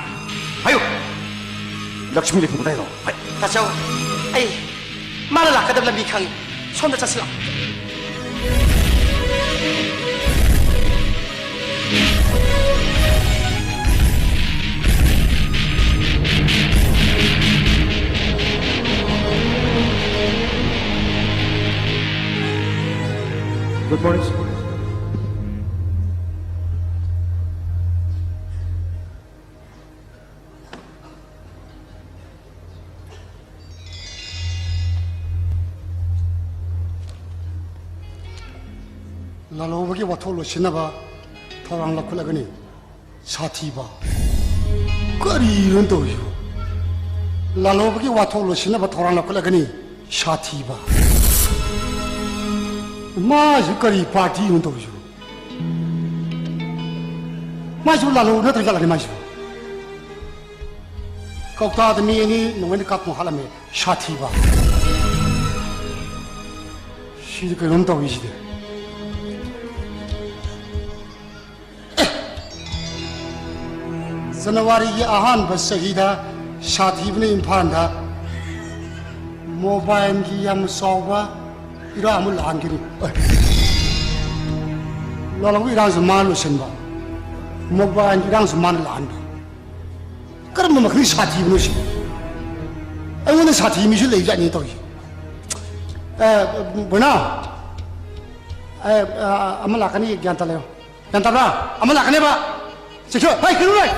ꯍꯥꯏꯌꯨ꯫ ꯂꯛꯁꯃꯤ ꯂꯩꯐꯝ ꯀꯗꯥꯏꯅꯣ? ꯍꯥꯏ꯫ ꯇꯥꯆꯧ, ꯑꯩ ꯃꯥꯅ ꯂꯥꯛꯀꯗꯕ ꯂꯝꯕꯤ ꯈꯪꯉꯤ꯫ ꯁꯣꯝꯗ ꯆꯠꯁꯤ ꯂꯥꯛꯑꯣ꯫ Good morning, sir. ꯂꯥꯜꯍꯧꯕꯒꯤ ꯋꯥꯊꯣꯛ ꯂꯣꯏꯁꯤꯟꯅꯕ ꯊꯧꯔꯥꯡ ꯂꯧꯈꯠꯂꯒꯅꯤ꯫ ꯁꯥꯊꯤꯕ꯫ ꯀꯔꯤꯅꯣ ꯇꯧꯔꯤꯁꯤꯕꯣ? ꯂꯥꯜꯍꯧꯕꯒꯤ ꯋꯥꯊꯣꯛ ꯂꯣꯏꯁꯤꯟꯅꯕ ꯊꯧꯔꯥꯡ ꯂꯧꯈꯠꯂꯒꯅꯤ꯫ ꯁꯥꯊꯤꯕ꯫ ꯃꯥꯁꯨ ꯀꯔꯤ ꯄꯥꯔꯇꯤꯅꯣ ꯇꯧꯔꯤꯁꯤꯕꯣ? ꯃꯥꯏꯁꯨ ꯂꯥꯜꯍꯧ ꯅꯠꯇ꯭ꯔ ꯖꯥꯠꯂꯅꯦ ꯃꯥꯏꯁꯤꯕꯣ? ꯀꯧꯇꯥꯗ ꯃꯤ ꯑꯅꯤ ꯅꯣꯡꯃꯩꯅ ꯀꯥꯞꯇꯨꯅ ꯍꯥꯠꯂꯝꯃꯦ꯫ ꯁꯥꯊꯤꯕ꯫ ꯁꯤꯗꯤ ꯀꯩꯅꯣꯝ ꯇꯧꯔꯤꯁꯤꯗꯤ꯫ ꯖꯅꯋꯥꯔꯤꯒꯤ ꯑꯍꯥꯟꯕ ꯆꯍꯤꯗ ꯁꯥꯊꯤꯕꯅ ꯏꯝꯐꯥꯜꯗ ꯃꯣꯕꯥꯏꯜꯒꯤ ꯌꯥꯝꯅ ꯆꯥꯎꯕ ꯏꯔꯥꯡ ꯑꯃ ꯂꯥꯛꯍꯟꯈꯤꯅꯤ꯫ ꯑꯦ, ꯂꯥꯜꯍꯧꯕ ꯏꯔꯥꯡꯁꯨ ꯃꯥꯅ ꯂꯣꯏꯁꯤꯟꯕ, ꯃꯣꯕꯥꯏꯜꯒꯤ ꯏꯔꯥꯡꯁꯨ ꯃꯥꯅ ꯂꯥꯛꯍꯟꯕ꯫ ꯀꯔꯝꯕ ꯃꯈꯜꯒꯤ ꯁꯥꯊꯤꯕꯅꯣ ꯁꯤ? ꯑꯩꯉꯣꯟꯗ ꯁꯥꯊꯤ ꯃꯤꯁꯨ ꯂꯩꯖꯥꯠꯅꯤ ꯇꯧꯔꯤꯁꯦ꯫ ꯑꯦ, ꯕꯣꯏꯅꯥꯎ, ꯑꯦ, ꯑꯃ ꯂꯥꯛꯀꯅꯤ, ꯒ꯭ꯌꯥꯟ ꯇꯥ ꯂꯩꯌꯣ꯫ ꯒ꯭ꯌꯥꯟ ꯇꯥꯕ꯭ꯔꯥ? ꯑꯃ ꯂꯥꯛꯀꯅꯦꯕ꯫ ꯆꯦꯛꯁꯤꯜꯂꯨ꯫ ꯍꯩ, ꯀꯩꯅꯣ ꯂꯩ꯫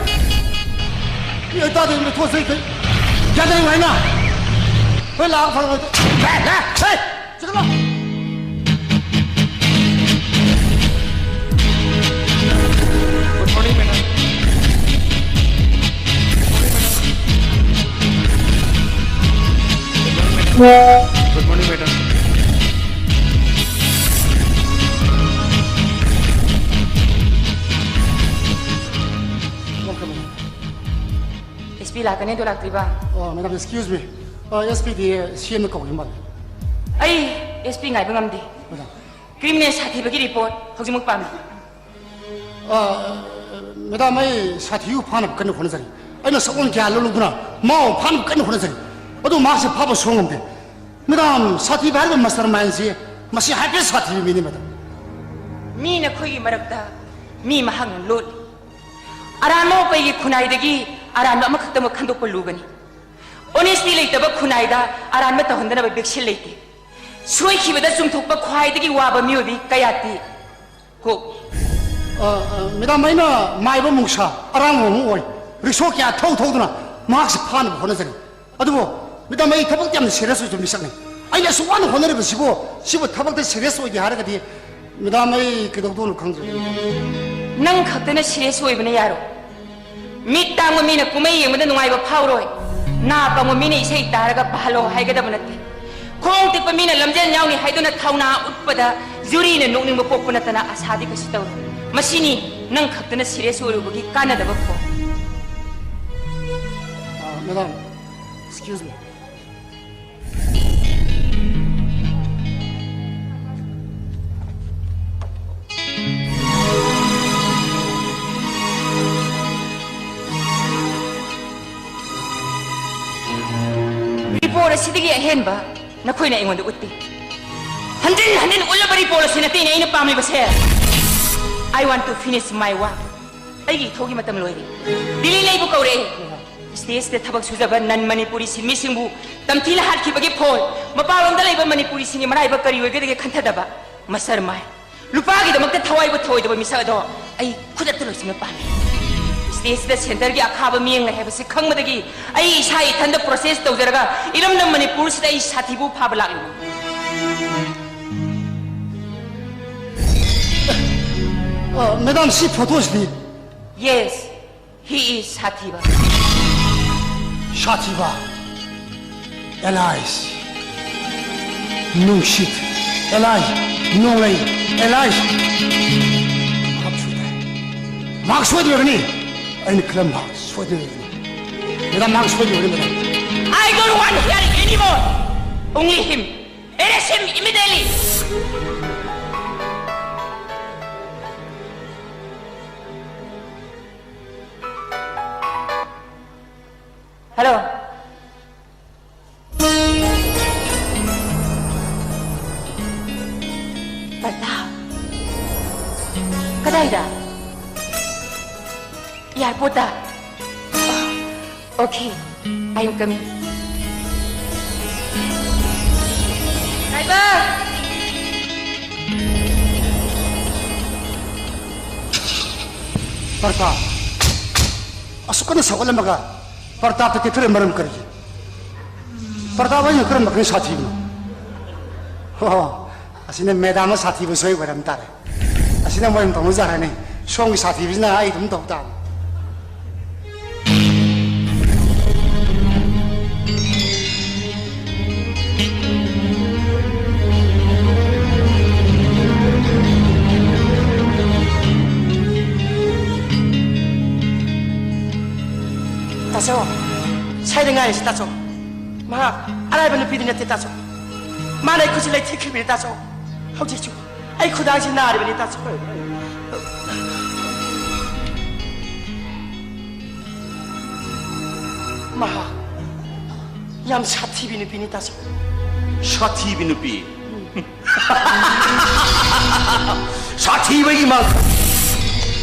ꯃꯤ ꯑꯣꯏ ꯇꯥꯗꯦ, ꯃꯤ ꯊꯣꯛꯑꯁꯤ, ꯀꯩ-, ꯒ꯭ꯌꯥꯟ ꯇꯥꯏ ꯍꯥꯏꯅ꯫ ꯍꯣꯏ, ꯂꯥꯛꯑꯣ, ꯐꯔꯦ, ꯐꯔꯦ꯫ ꯂꯦ, ꯂꯦ, ꯍꯩ, ꯆꯦꯛꯁꯤꯜꯂꯨ꯫ Good morning, madam. Good morning, madam. S P ꯂꯥꯛꯀꯅꯤ ꯑꯗꯣ ꯂꯥꯛꯇ꯭ꯔꯤꯕ? ꯑꯣ, ꯃꯦꯗꯥꯝ, ꯑꯦꯛꯁꯀ꯭ꯌꯨꯁ ꯃꯤ꯫ ꯑ, ꯑꯦꯁ ꯄꯤꯗꯤ ꯁꯤ ꯑꯦꯝꯅ ꯀꯧꯔꯤ ꯃꯥꯜꯂꯦ꯫ ꯑꯩ ꯑꯦꯁ ꯄꯤ ꯉꯥꯏꯕ ꯉꯝꯗꯦ꯫ ꯃꯦꯗꯥꯝ꯫ ꯀ꯭ꯔꯤꯃꯤꯅꯦꯜ ꯁꯥꯊꯤꯕꯒꯤ ꯔꯤꯄꯣꯔꯠ ꯍꯧꯖꯤꯛꯃꯛ ꯄꯥꯝꯃꯤ꯫ ꯑ, ꯃꯦꯗꯥꯝ, ꯑꯩ ꯁꯥꯊꯤꯕꯨ ꯐꯥꯅꯕ ꯀꯟꯅ ꯍꯣꯠꯅꯖꯔꯤ꯫ ꯑꯩꯅ ꯁꯛꯑꯣꯟ ꯀꯌꯥ ꯂꯧꯔꯨꯗꯨꯅ ꯃꯥꯕꯨ ꯐꯥꯅꯕ ꯀꯟꯅ ꯍꯣꯠꯅꯖꯔꯤ꯫ ꯑꯗꯨ ꯃꯍꯥꯛꯁꯦ ꯐꯥꯕ ꯁꯨꯡꯉꯝꯗꯦ꯫ ꯃꯦꯗꯥꯝ, ꯁꯥꯊꯤꯕ ꯍꯥꯏꯔꯤꯕ ꯃꯁꯇꯔ ꯃꯥꯏꯟꯁꯤ, ꯃꯁꯤ ꯍꯥꯏꯐꯦꯠ ꯁꯥꯊꯤꯕ ꯃꯤꯅꯤ, ꯃꯦꯗꯥꯝ꯫ ꯃꯤ ꯅꯈꯣꯏꯒꯤ ꯃꯔꯛꯇ ꯃꯤ ꯃꯍꯥꯛꯅ ꯂꯣꯠꯂꯤ꯫ ꯑꯔꯥꯟꯕ ꯃꯄꯩꯒꯤ ꯈꯨꯟꯅꯥꯏꯗꯒꯤ ꯑꯔꯥꯟꯕ ꯑꯃꯈꯛꯇꯃꯛ ꯈꯟꯗꯣꯛꯄ ꯂꯨꯒꯅꯤ꯫ ꯑꯣꯅꯦꯁꯇꯤ ꯂꯩꯇꯕ ꯈꯨꯟꯅꯥꯏꯗ ꯑꯔꯥꯟꯕ ꯇꯧꯍꯟꯗꯅꯕ ꯚꯦꯛꯁꯤꯟ ꯂꯩꯇꯦ꯫ ꯁꯣꯏꯈꯤꯕꯗ ꯆꯨꯝꯊꯣꯛꯄ ꯈ꯭ꯋꯥꯏꯗꯒꯤ ꯋꯥꯕ ꯃꯤꯑꯣꯏꯕꯤ ꯀꯌꯥꯇꯤ꯫ ꯍꯣ꯫ ꯑ, ꯑ, ꯃꯦꯗꯥꯝ, ꯑꯩꯅ ꯃꯥꯏꯕ ꯃꯨꯡꯁꯥ ꯑꯔꯥꯡꯕ ꯑꯃ ꯑꯣꯏ꯫ ꯔꯤꯛꯁꯣ ꯀꯌꯥ ꯊꯧ ꯊꯧꯗꯨꯅ ꯃꯍꯥꯛꯁꯤ ꯐꯥꯅꯕ ꯍꯣꯠꯅꯖꯔꯤ꯫ ꯑꯗꯨꯕꯨ ꯃꯦꯗꯥꯝ, ꯑꯩ ꯊꯕꯛꯇꯤ ꯌꯥꯝꯅ ꯁꯤꯔꯤꯌꯁ ꯑꯣꯏꯕ ꯃꯤꯁꯛꯅꯤ꯫ ꯑꯩꯅ ꯑꯁꯨꯛ ꯋꯥꯅ ꯍꯣꯠꯅꯔꯤꯕꯁꯤꯕꯨ, ꯁꯤꯕꯨ ꯊꯕꯛꯇ ꯁꯤꯔꯤꯌꯁ ꯑꯣꯏꯗꯦ ꯍꯥꯏꯔꯒꯗꯤ, ꯃꯦꯗꯥꯝ, ꯑꯩ ꯀꯩꯗꯧꯗꯣꯏꯅꯣ ꯈꯪꯗ꯭ꯔꯦ꯫ ꯅꯪ ꯈꯛꯇꯅ ꯁꯤꯔꯤꯌꯁ ꯑꯣꯏꯕꯅ ꯌꯥꯔꯣꯏ꯫ ꯃꯤꯠ ꯇꯥꯡꯕ ꯃꯤꯅ ꯀꯨꯝꯍꯩ ꯌꯦꯡꯕꯗ ꯅꯨꯡꯉꯥꯏꯕ ꯐꯥꯎꯔꯣꯏ꯫ ꯅꯥ ꯄꯪꯕ ꯃꯤꯅ ꯏꯁꯩ ꯇꯥꯔꯒ ꯄꯥꯍꯜꯂꯣ ꯍꯥꯏꯒꯗꯕ ꯅꯠꯇꯦ꯫ ꯈꯣꯡ ꯇꯦꯛꯄ ꯃꯤꯅ ꯂꯝꯖꯦꯜ ꯌꯥꯎꯅꯤ ꯍꯥꯏꯗꯨꯅ ꯊꯧꯅꯥ ꯎꯠꯄꯗ ꯖꯨꯔꯤꯅ ꯅꯣꯛꯅꯤꯡꯕ ꯄꯣꯛꯄ ꯅꯠꯇꯅ ꯑꯁꯥꯗꯤ ꯀꯩꯁꯨ ꯇꯧꯔꯣꯏ꯫ ꯃꯁꯤꯅꯤ ꯅꯪ ꯈꯛꯇꯅ ꯁꯤꯔꯤꯌꯁ ꯑꯣꯏꯔꯨꯕꯒꯤ ꯀꯥꯟꯅꯗꯕ ꯐꯣꯟ꯫ ꯑ, ꯃꯦꯗꯥꯝ, ꯑꯦꯛꯁꯀ꯭ꯌꯨꯁ ꯃꯤ꯫ ꯔꯤꯄꯣꯔꯠ ꯑꯁꯤꯗꯒꯤ ꯑꯍꯦꯟꯕ ꯅꯈꯣꯏꯅ ꯑꯩꯉꯣꯟꯗ ꯎꯠꯇꯦ꯫ ꯍꯟꯖꯤꯟ ꯍꯟꯖꯤꯟ ꯎꯠꯂꯕ ꯔꯤꯄꯣꯔꯠ ꯑꯁꯤ ꯅꯠꯇꯦꯅꯦ ꯑꯩꯅ ꯄꯥꯝꯂꯤꯕꯁꯦ꯫ I want to finish my work. ꯑꯩꯒꯤ ꯏꯊꯧꯒꯤ ꯃꯇꯝ ꯂꯣꯏꯔꯦ꯫ ꯗꯤꯜꯂꯤ ꯂꯩꯕꯨ ꯀꯧꯔꯛꯑꯦ꯫ ꯁ꯭ꯇꯦꯖꯇ ꯊꯕꯛ ꯁꯨꯖꯕ ꯅꯟ ꯃꯅꯤꯄꯨꯔꯤ ꯁꯤꯟꯃꯤꯁꯤꯡꯕꯨ ꯇꯝꯊꯤꯅ ꯍꯥꯠꯈꯤꯕꯒꯤ ꯐꯣꯜ꯫ ꯃꯄꯥꯟꯂꯣꯝꯗ ꯂꯩꯕ ꯃꯅꯤꯄꯨꯔꯤꯁꯤꯡꯒꯤ ꯃꯔꯥꯏꯕꯛ ꯀꯔꯤ ꯑꯣꯏꯒꯗꯒꯦ ꯈꯟꯊꯗꯕ꯫ ꯃꯁꯔ ꯃꯥꯏ꯫ ꯂꯨꯄꯥꯒꯤꯗꯃꯛꯇ ꯊꯋꯥꯏꯕꯨ ꯊꯧꯑꯣꯏꯗꯕ ꯃꯤꯁꯛ ꯑꯗꯣ ꯑꯩ ꯈꯨꯗꯛꯇ ꯂꯣꯏꯁꯤꯟꯕ ꯄꯥꯝꯃꯤ꯫ ꯁ꯭ꯇꯦꯖꯇ ꯁꯦꯟꯇꯔꯒꯤ ꯑꯈꯥꯕ ꯃꯤꯠꯌꯦꯡ ꯂꯩ ꯍꯥꯏꯕꯁꯤ ꯈꯪꯕꯗꯒꯤ ꯑꯩ ꯏꯁꯥ ꯏꯊꯟꯗ ꯄ꯭ꯔꯣꯁꯦꯁ ꯇꯧꯖꯔꯒ ꯏꯔꯝꯗꯝ ꯃꯅꯤꯄꯨꯔꯁꯤꯗ ꯑꯩ ꯁꯥꯊꯤꯕꯨ ꯐꯥꯕ ꯂꯥꯛꯂꯤꯕꯅꯤ꯫ ꯑ, ꯃꯦꯗꯥꯝ, ꯁꯤ ꯐꯣꯇꯣꯁꯤꯗꯤ? Yes, he is ꯁꯥꯊꯤꯕ꯫ ꯁꯥꯊꯤꯕ? Allies. ꯅꯨꯡꯁꯤꯠ, ꯑꯦꯂꯥꯏ, ꯅꯣꯡꯂꯩ, ꯑꯦꯂꯥꯏ꯫ ꯃꯍꯥꯛ ꯁꯣꯏꯗ꯭ꯔꯦ꯫ ꯃꯍꯥꯛ ꯁꯣꯏꯗ꯭ꯔꯕꯅꯤ꯫ ꯑꯩꯅ ꯈꯜꯂꯝ ꯃꯍꯥꯛ ꯁꯣꯏꯗ꯭ꯔꯕꯅꯤ꯫ ꯃꯦꯗꯥꯝ, ꯃꯍꯥꯛ ꯁꯣꯏꯗ꯭ꯔꯕꯅꯤ, madam. I don't want hearing anymore. Only him. Arrest him immediately. Hello. Pratap. ꯀꯗꯥꯏꯗ? ꯑꯦꯌꯥꯔꯄꯣꯔꯠꯇ? ꯑꯣ, okay. I am coming. Driver! Pratap. ꯑꯁꯨꯛ ꯀꯟꯅ ꯁꯧꯒꯠꯂꯝꯃꯒ ꯄ꯭ꯔꯇꯥꯞꯇ ꯀꯦꯊꯔꯤꯕ ꯃꯔꯝ ꯀꯔꯤꯒꯤꯅꯣ? ꯄ꯭ꯔꯇꯥꯞ, ꯑꯩꯅ ꯀꯔꯝꯕ ꯈꯔ ꯁꯥꯊꯤꯕꯅꯣ? ꯍꯣ, ꯑꯁꯤꯅ ꯃꯦꯗꯥꯝꯅ ꯁꯥꯊꯤꯕ ꯁꯣꯏ ꯑꯣꯏꯔꯝ ꯇꯥꯔꯦ꯫ ꯑꯁꯤꯅ ꯃꯣꯏ ꯑꯗꯨꯝ ꯇꯧꯅꯖꯔꯅꯤ꯫ ꯁꯣꯝꯒꯤ ꯁꯥꯊꯤꯕꯁꯤꯅ ꯑꯩ ꯑꯗꯨꯝ ꯇꯧ ꯇꯥꯕꯅꯤ꯫ ꯇꯥꯆꯧ, ꯁ꯭ꯋꯥꯏꯗ ꯉꯥꯏꯔꯤꯁꯤ ꯇꯥꯆꯧ꯫ ꯃꯍꯥꯛ ꯑꯔꯥꯏꯕ ꯅꯨꯄꯤꯗꯤ ꯅꯠꯇꯦ ꯇꯥꯆꯧ꯫ ꯃꯥꯅ ꯑꯩ ꯈꯨꯠꯁꯤ ꯂꯩꯊꯦꯛꯈꯤꯕꯅꯤ ꯇꯥꯆꯧ꯫ ꯍꯧꯖꯤꯛꯁꯨ ꯑꯩ ꯈꯨꯗꯥꯡꯁꯤ ꯅꯥꯔꯤꯕꯅꯤ ꯇꯥꯆꯧ꯫ ꯃꯍꯥꯛ ꯌꯥꯝ ꯁꯥꯊꯤꯕꯤ ꯅꯨꯄꯤꯅꯤ ꯇꯥꯆꯧ꯫ ꯁꯥꯊꯤꯕꯤ ꯅꯨꯄꯤ? ꯁꯥꯊꯤꯕꯒꯤ ꯃꯥꯡ-,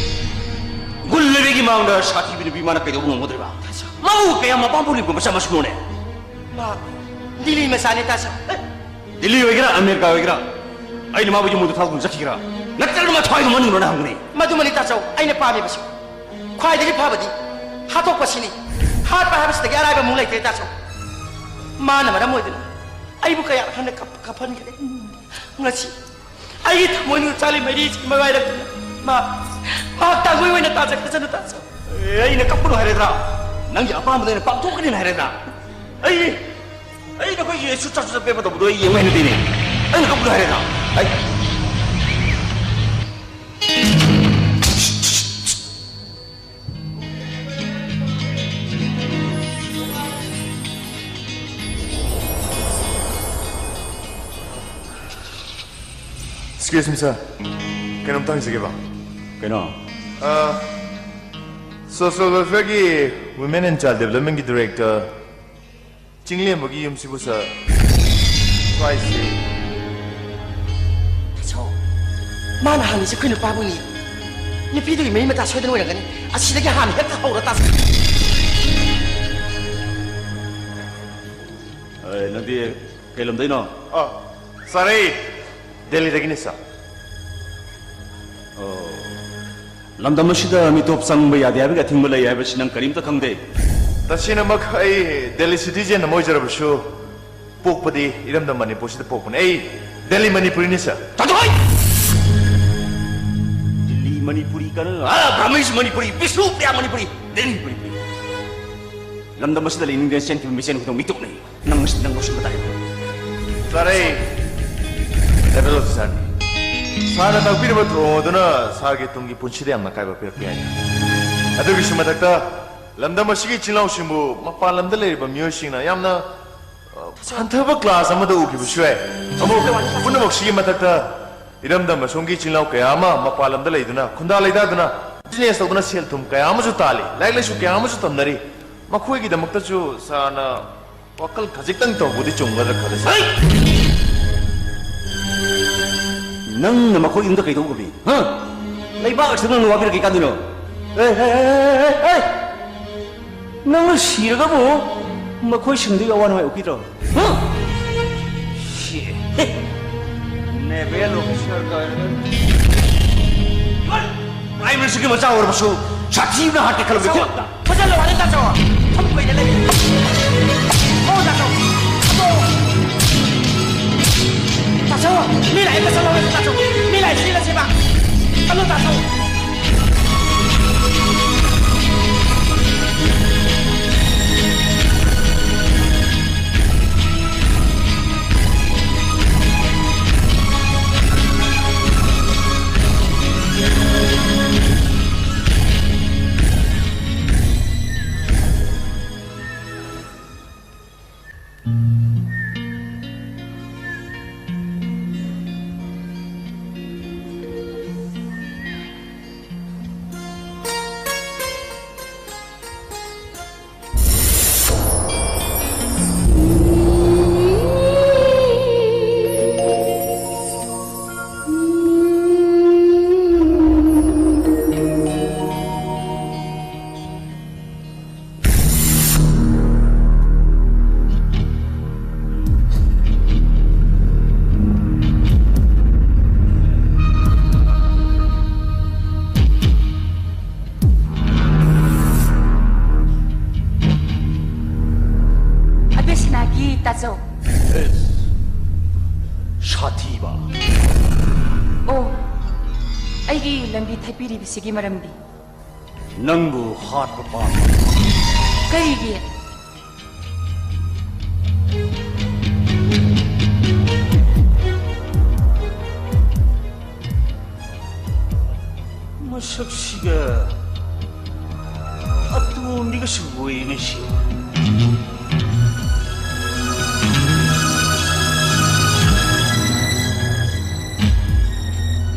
ꯒꯨꯟ ꯂꯩꯕꯒꯤ ꯃꯥꯡꯗ ꯁꯥꯊꯤꯕꯤ ꯅꯨꯄꯤ ꯃꯥꯅ ꯀꯩꯗꯧꯕ ꯉꯝꯒꯗꯧꯔꯤꯕ? ꯃꯥꯕꯨ ꯀꯌꯥꯝ ꯃꯄꯥꯝ ꯄꯣꯛꯂꯤꯕ ꯃꯆꯥ ꯃꯁꯨꯅꯣꯅꯦ? ꯃꯥ ꯗꯤꯜꯂꯤ ꯃꯆꯥꯅꯤ ꯇꯥꯆꯧ꯫ ꯗꯤꯜꯂꯤ ꯑꯣꯏꯒꯦꯔꯥ, ꯑꯃꯦꯔꯤꯀꯥ ꯑꯣꯏꯒꯦꯔꯥ, ꯑꯩꯅ ꯃꯥꯕꯨ ꯌꯨꯝꯗ ꯊꯥꯗꯣꯛꯇꯨꯅ ꯆꯠꯈꯤꯒꯦꯔꯥ? ꯅꯠꯇ꯭ꯔꯒ ꯃꯊ꯭ꯋꯥꯏꯗꯨ ꯃꯅꯨꯡꯗ ꯍꯪꯕꯅꯤ꯫ ꯃꯗꯨꯃꯅꯤ ꯇꯥꯆꯧ ꯑꯩꯅ ꯄꯥꯝꯃꯤꯕꯁꯨ꯫ ꯈ꯭ꯋꯥꯏꯗꯒꯤ ꯐꯕꯗꯤ ꯍꯥꯠꯇꯣꯛꯄꯁꯤꯅꯤ꯫ ꯍꯥꯠꯄ ꯍꯥꯏꯕꯁꯤꯗꯒꯤ ꯑꯔꯥꯏꯕ ꯑꯃꯨꯛ ꯂꯩꯇ꯭ꯔꯦ ꯇꯥꯆꯧ꯫ ꯃꯥꯅ ꯃꯔꯝ ꯑꯣꯏꯗꯨꯅ ꯑꯩꯕꯨ ꯀꯌꯥ ꯍꯟꯅ ꯀꯞ-, ꯀꯞꯍꯟꯈ꯭ꯔꯦ꯫ ꯉꯁꯤ ꯑꯩꯒꯤ ꯊꯃꯣꯏꯅꯨꯡ ꯆꯥꯂꯤ ꯃꯩꯔꯤꯁꯤ ꯃꯔꯥꯏꯔꯛꯇꯨꯅ ꯃꯥ, ꯃꯍꯥꯛ ꯇꯥꯡꯒꯣꯏ ꯑꯣꯏꯅ ꯇꯥꯖꯈ꯭ꯔꯁꯅꯨ ꯇꯥꯆꯧ꯫ ꯑꯦ, ꯑꯩꯅ ꯀꯞꯄꯅꯨ ꯍꯥꯏꯔꯦꯗ꯭ꯔꯥ? ꯅꯪꯒꯤ ꯑꯄꯥꯝꯕꯗ ꯑꯩꯅ ꯄꯥꯡꯊꯣꯛꯀꯅꯤꯅ ꯍꯥꯏꯔꯦꯗ꯭ꯔꯥ? ꯑꯩ ꯑꯩ ꯅꯈꯣꯏꯒꯤ ꯁꯨꯠ ꯆꯥ ꯁꯨꯠ ꯆꯥ ꯄꯦꯞꯄ ꯇꯧꯕꯗꯣ ꯑꯩ ꯌꯦꯡꯕ ꯍꯩꯅꯗꯦꯅꯦ꯫ ꯑꯩꯅ ꯀꯞꯄꯗꯣ ꯍꯥꯏꯔꯦꯗ꯫ ꯑꯩ Excuse me, sir. ꯀꯩꯅꯣꯝꯇ ꯍꯪꯖꯒꯦꯕ꯫ ꯀꯩꯅꯣ? ꯑ, social welfare ꯒꯤ Women and Child Development ꯀꯤ director ꯆꯤꯡꯂꯦꯝꯕꯒꯤ ꯌꯨꯝꯁꯤꯕꯨ, sir, ꯁ꯭ꯋꯥꯏꯁꯤ꯫ ꯇꯥꯆꯧ, ꯃꯥꯅ ꯍꯪꯉꯤꯁꯦ ꯑꯩꯈꯣꯏ ꯅꯨꯄꯥꯕꯨꯅꯤ꯫ ꯅꯨꯄꯤꯗꯨꯒꯤ ꯃꯔꯤ ꯃꯇꯥ ꯁꯣꯏꯗꯅ ꯑꯣꯏꯔꯝꯒꯅꯤ꯫ ꯑꯁꯤꯗꯒꯤ ꯍꯥꯟꯅ ꯍꯦꯛꯇ ꯍꯧꯔ ꯇꯥꯆꯧ꯫ ꯑꯦ, ꯅꯪꯗꯤ ꯀꯩ ꯂꯝꯗꯩꯅꯣ? ꯑ, sir, ꯑꯩ ꯗꯦꯜꯂꯤꯗꯒꯤꯅꯤ, sir꯫ ꯑꯣ, ꯂꯝꯗꯝ ꯑꯁꯤꯗ ꯃꯤꯇꯣꯞ ꯆꯪꯕ ꯌꯥꯗꯦ ꯍꯥꯏꯕꯒꯤ ꯑꯊꯤꯡꯕ ꯂꯩ ꯍꯥꯏꯕꯁꯤ ꯅꯪ ꯀꯔꯤꯝꯇ ꯈꯪꯗꯦ? ꯇꯁꯦꯡꯅꯃꯛ ꯑꯩ ꯗꯦꯜꯂꯤ citizen ꯑꯃ ꯑꯣꯏꯖꯔꯕꯁꯨ, ꯄꯣꯛꯄꯗꯤ ꯏꯔꯝꯗꯝ ꯃꯅꯤꯄꯨꯔꯁꯤꯗ ꯄꯣꯛꯄꯅꯤ꯫ ꯑꯩ ꯗꯦꯜꯂꯤ ꯃꯅꯤꯄꯨꯔꯤꯅꯤ, sir꯫ ꯇꯥꯊꯣꯏ! ꯗꯤꯜꯂꯤ ꯃꯅꯤꯄꯨꯔꯤ ꯀꯅ, ꯑ, ꯕ꯭ꯔꯥꯍꯃꯤꯟꯁ ꯃꯅꯤꯄꯨꯔꯤ, ꯕꯤꯁꯅꯨꯄ꯭ꯔꯤꯌꯥ ꯃꯅꯤꯄꯨꯔꯤ, ꯗꯦꯜꯂꯤ ꯃꯅꯤꯄꯨꯔꯤ꯫ ꯂꯝꯗꯝ ꯑꯁꯤꯗ ꯂꯩꯅꯤꯡꯗꯅ ꯆꯦꯟꯈꯤꯕ ꯃꯤꯆꯦꯟ ꯈꯨꯗꯤꯡꯃꯛ ꯃꯤꯇꯣꯞꯅꯤ꯫ ꯅꯪ, ꯅꯪ ꯂꯧꯁꯤꯟꯕ ꯇꯥꯏ꯫ Sir, ꯑꯩ level officer ꯅꯤ꯫ Sir ꯅ ꯇꯥꯛꯄꯤꯔꯤꯕ ꯊꯧꯑꯣꯡ ꯑꯗꯨꯅ sir ꯒꯤ ꯇꯨꯡꯒꯤ ꯄꯨꯟꯁꯤꯗ ꯌꯥꯝꯅ ꯑꯀꯥꯏꯕ ꯄꯤꯔꯛꯄ ꯌꯥꯏ꯫ ꯑꯗꯨꯒꯤꯁꯨ ꯃꯊꯛꯇ, ꯂꯝꯗꯝ ꯑꯁꯤꯒꯤ ꯏꯆꯤꯜ ꯏꯅꯥꯎꯁꯤꯡꯕꯨ ꯃꯄꯥꯟ ꯂꯝꯗ ꯂꯩꯔꯤꯕ ꯃꯤꯑꯣꯏꯁꯤꯡꯅ ꯌꯥꯝꯅ, ꯑ, ꯍꯟꯊꯕ class ꯑꯃꯗ ꯎꯈꯤꯕꯁꯨ ꯌꯥꯏ꯫ ꯑꯃꯨꯛ ꯄꯨꯝꯅꯃꯛꯁꯤꯒꯤ ꯃꯊꯛꯇ, ꯏꯔꯝꯗꯝ ꯑꯁꯣꯝꯒꯤ ꯏꯆꯤꯜ ꯏꯅꯥꯎ ꯀꯌꯥ ꯑꯃ ꯃꯄꯥꯟ ꯂꯝꯗ ꯂꯩꯗꯨꯅ, ꯈꯨꯟꯗꯥ ꯂꯩꯇꯥꯗꯨꯅ, business ꯇꯧꯗꯨꯅ ꯁꯦꯜ ꯊꯨꯝ ꯀꯌꯥ ꯑꯃꯁꯨ ꯇꯥꯜꯂꯤ, ꯂꯥꯏꯔꯤꯛ ꯂꯥꯏꯁꯨ ꯀꯌꯥ ꯑꯃꯁꯨ ꯇꯝꯅꯔꯤ꯫ ꯃꯈꯣꯏꯒꯤꯗꯃꯛꯇꯁꯨ sir ꯅ ꯋꯥꯈꯜ ꯈꯖꯤꯛꯇꯪ ꯇꯧꯕꯗꯤ ꯆꯨꯝꯒꯗ꯭ꯔꯥ ꯈꯜꯂꯦ, sir꯫ ꯍꯩ! ꯅꯪꯅ ꯃꯈꯣꯏ ꯏꯃꯨꯡꯗ ꯀꯩꯗꯧꯕ ꯉꯝꯃꯤ? ꯍꯥ? ꯂꯩꯕꯥꯛ ꯑꯁꯤꯗ ꯅꯪꯅ ꯋꯥꯕꯤꯔ ꯀꯩ ꯀꯥꯟꯗꯣꯏꯅꯣ? ꯑꯦ, ꯑꯦ, ꯑꯦ, ꯑꯦ, ꯑꯦ, ꯑꯦ! ꯅꯪꯅ ꯁꯤꯔꯒꯕꯨ ꯃꯈꯣꯏꯁꯤꯡꯗꯨꯒꯤ ꯑꯋꯥ ꯅꯨꯡꯉꯥꯏ ꯎꯠꯄꯤꯗ꯭ꯔꯣ? ꯍꯥ? ꯁꯤ, ꯍꯦ! Naval officer ꯀꯥꯏꯅ꯫ Prime Minister ꯒꯤ ꯃꯆꯥ ꯑꯣꯏꯔꯕꯁꯨ ꯁꯥꯊꯤꯕꯅ ꯍꯥꯠꯀꯦ ꯈꯜꯂꯕꯗꯤ ꯁꯣ! ꯈꯨꯠ ꯐꯖꯅ ꯋꯥꯔꯤ ꯇꯥꯆꯧ꯫ ꯐꯝ ꯀꯨꯏꯅ ꯂꯩ꯫ ꯑꯣ, ꯇꯥꯆꯧ꯫ ꯑꯗꯣ꯫ ꯇꯥꯆꯧ, ꯃꯤ ꯂꯥꯛꯑꯦ, ꯐꯖꯅ ꯋꯥꯔꯤ ꯇꯥꯆꯧ꯫ ꯃꯤ ꯂꯥꯛꯑꯦ, ꯁꯤꯗ ꯂꯩꯁꯦꯕ꯫ ꯆꯠꯂꯣ, ꯇꯥꯆꯧ꯫ ꯇꯥꯖꯧ꯫ ꯑꯦꯁ, ꯁꯥꯊꯤꯕ꯫ ꯑꯣ, ꯑꯩꯒꯤ ꯂꯝꯕꯤ ꯊꯠꯄꯤꯔꯤꯕꯁꯤꯒꯤ ꯃꯔꯝꯗꯤ? ꯅꯪꯕꯨ ꯍꯥꯠꯄ ꯄꯥꯝꯃꯤ꯫ ꯀꯔꯤꯒꯤ? ꯃꯁꯛꯁꯤꯒ ꯑꯇꯣꯝꯕꯤꯒꯁꯨ ꯑꯣꯏꯅꯁꯤ꯫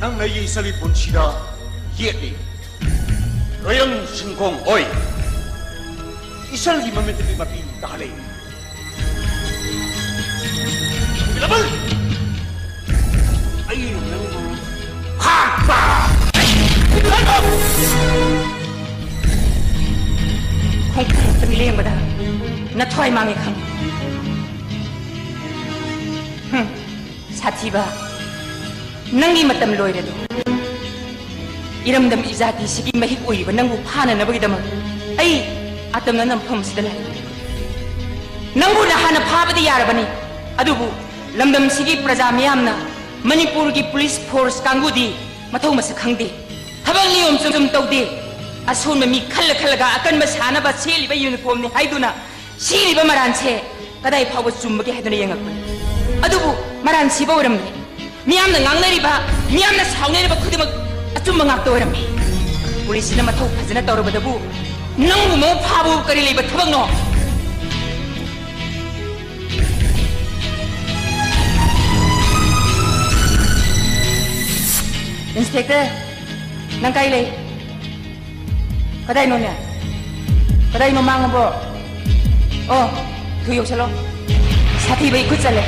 ꯅꯪ ꯑꯩꯒꯤ ꯏꯆꯜꯒꯤ ꯄꯨꯟꯁꯤꯗ ꯌꯦꯠꯂꯤ꯫ ꯂꯣꯏꯔꯪ ꯁꯤꯡꯈꯣꯡ ꯑꯣꯏ꯫ ꯏꯆꯜꯒꯤ ꯃꯃꯤꯠꯇꯒꯤ ꯃꯄꯤ ꯇꯥꯍꯜꯂꯤ꯫ ꯕꯤꯂꯕꯜ! ꯑꯩꯅ ꯅꯪꯕꯨ ꯍꯥꯠꯄ! ꯈꯣꯡꯊꯥꯡ ꯑꯃꯇꯪ ꯂꯦꯡꯕꯗ ꯅꯊ꯭ꯋꯥꯏ ꯃꯥꯡꯉꯦ ꯈꯪꯉꯤ꯫ ꯍꯨꯝ, ꯁꯥꯊꯤꯕ, ꯅꯪꯒꯤ ꯃꯇꯝ ꯂꯣꯏꯔꯦꯗꯣ꯫ ꯏꯔꯝꯗꯝ ꯏꯖꯥꯇꯤꯁꯤꯒꯤ ꯃꯍꯤꯛ ꯑꯣꯏꯔꯤꯕ ꯅꯪꯕꯨ ꯐꯥꯅꯅꯕꯒꯤꯗꯃꯛ ꯑꯩ ꯑꯇꯝꯅꯅ ꯃꯐꯝ ꯑꯁꯤꯗ ꯂꯥꯛꯏ꯫ ꯅꯪꯕꯨ ꯅꯍꯥꯟꯅ ꯐꯥꯕꯗꯤ ꯌꯥꯔꯕꯅꯤ, ꯑꯗꯨꯕꯨ ꯂꯝꯗꯝꯁꯤꯒꯤ ꯄ꯭ꯔꯖꯥ ꯃꯤꯌꯥꯝꯅ ꯃꯅꯤꯄꯨꯔꯒꯤ ꯄꯨꯂꯤꯁ ꯐꯣꯔꯁ ꯀꯥꯡꯕꯨꯗꯤ ꯃꯊꯧ ꯃꯁꯛ ꯈꯪꯗꯦ, ꯊꯕꯛ ꯅꯤꯌꯣꯝ ꯆꯨꯝ ꯆꯨꯝ ꯇꯧꯗꯦ꯫ ꯑꯁꯣꯟꯕ ꯃꯤ ꯈꯜꯂ ꯈꯜꯂꯒ ꯑꯀꯟꯕ ꯁꯥꯅꯕ ꯁꯦꯠꯂꯤꯕ ꯌꯨꯅꯤꯐꯣꯔꯝꯅꯤ ꯍꯥꯏꯗꯨꯅ ꯁꯤꯔꯤꯕ ꯃꯔꯥꯟꯁꯦ ꯀꯗꯥꯏ ꯐꯥꯎꯕ ꯆꯨꯝꯕꯒꯦ ꯍꯥꯏꯗꯨꯅ ꯌꯦꯡꯉꯛꯄꯅꯤ꯫ ꯑꯗꯨꯕꯨ ꯃꯔꯥꯟ ꯁꯤꯕ ꯑꯣꯏꯔꯝꯂꯦ꯫ ꯃꯤꯌꯥꯝꯅ ꯉꯥꯡꯅꯔꯤꯕ, ꯃꯤꯌꯥꯝꯅ ꯁꯥꯎꯅꯔꯤꯕ ꯈꯨꯗꯤꯡꯃꯛ ꯑꯆꯨꯝꯕ ꯉꯥꯛꯇ ꯑꯣꯏꯔꯝꯃꯤ꯫ ꯄꯨꯂꯤꯁꯁꯤꯅ ꯃꯊꯧ ꯐꯖꯅ ꯇꯧꯔꯕꯗꯕꯨ ꯅꯪꯕꯨ ꯃꯧ ꯐꯥꯕꯕꯨ ꯀꯔꯤ ꯂꯩꯕ ꯊꯕꯛꯅꯣ? ꯏꯟꯁꯄꯦꯛꯇꯔ, ꯅꯪ ꯀꯥꯏ ꯂꯩ? ꯀꯗꯥꯏꯅꯣꯅꯦ? ꯀꯗꯥꯏꯅꯣ ꯃꯥꯡꯉꯕꯣ? ꯑꯣ, ꯊꯨ ꯌꯧꯁꯜꯂꯣ꯫ ꯁꯥꯊꯤꯕ ꯏꯈꯨꯠ ꯆꯠꯂꯦ꯫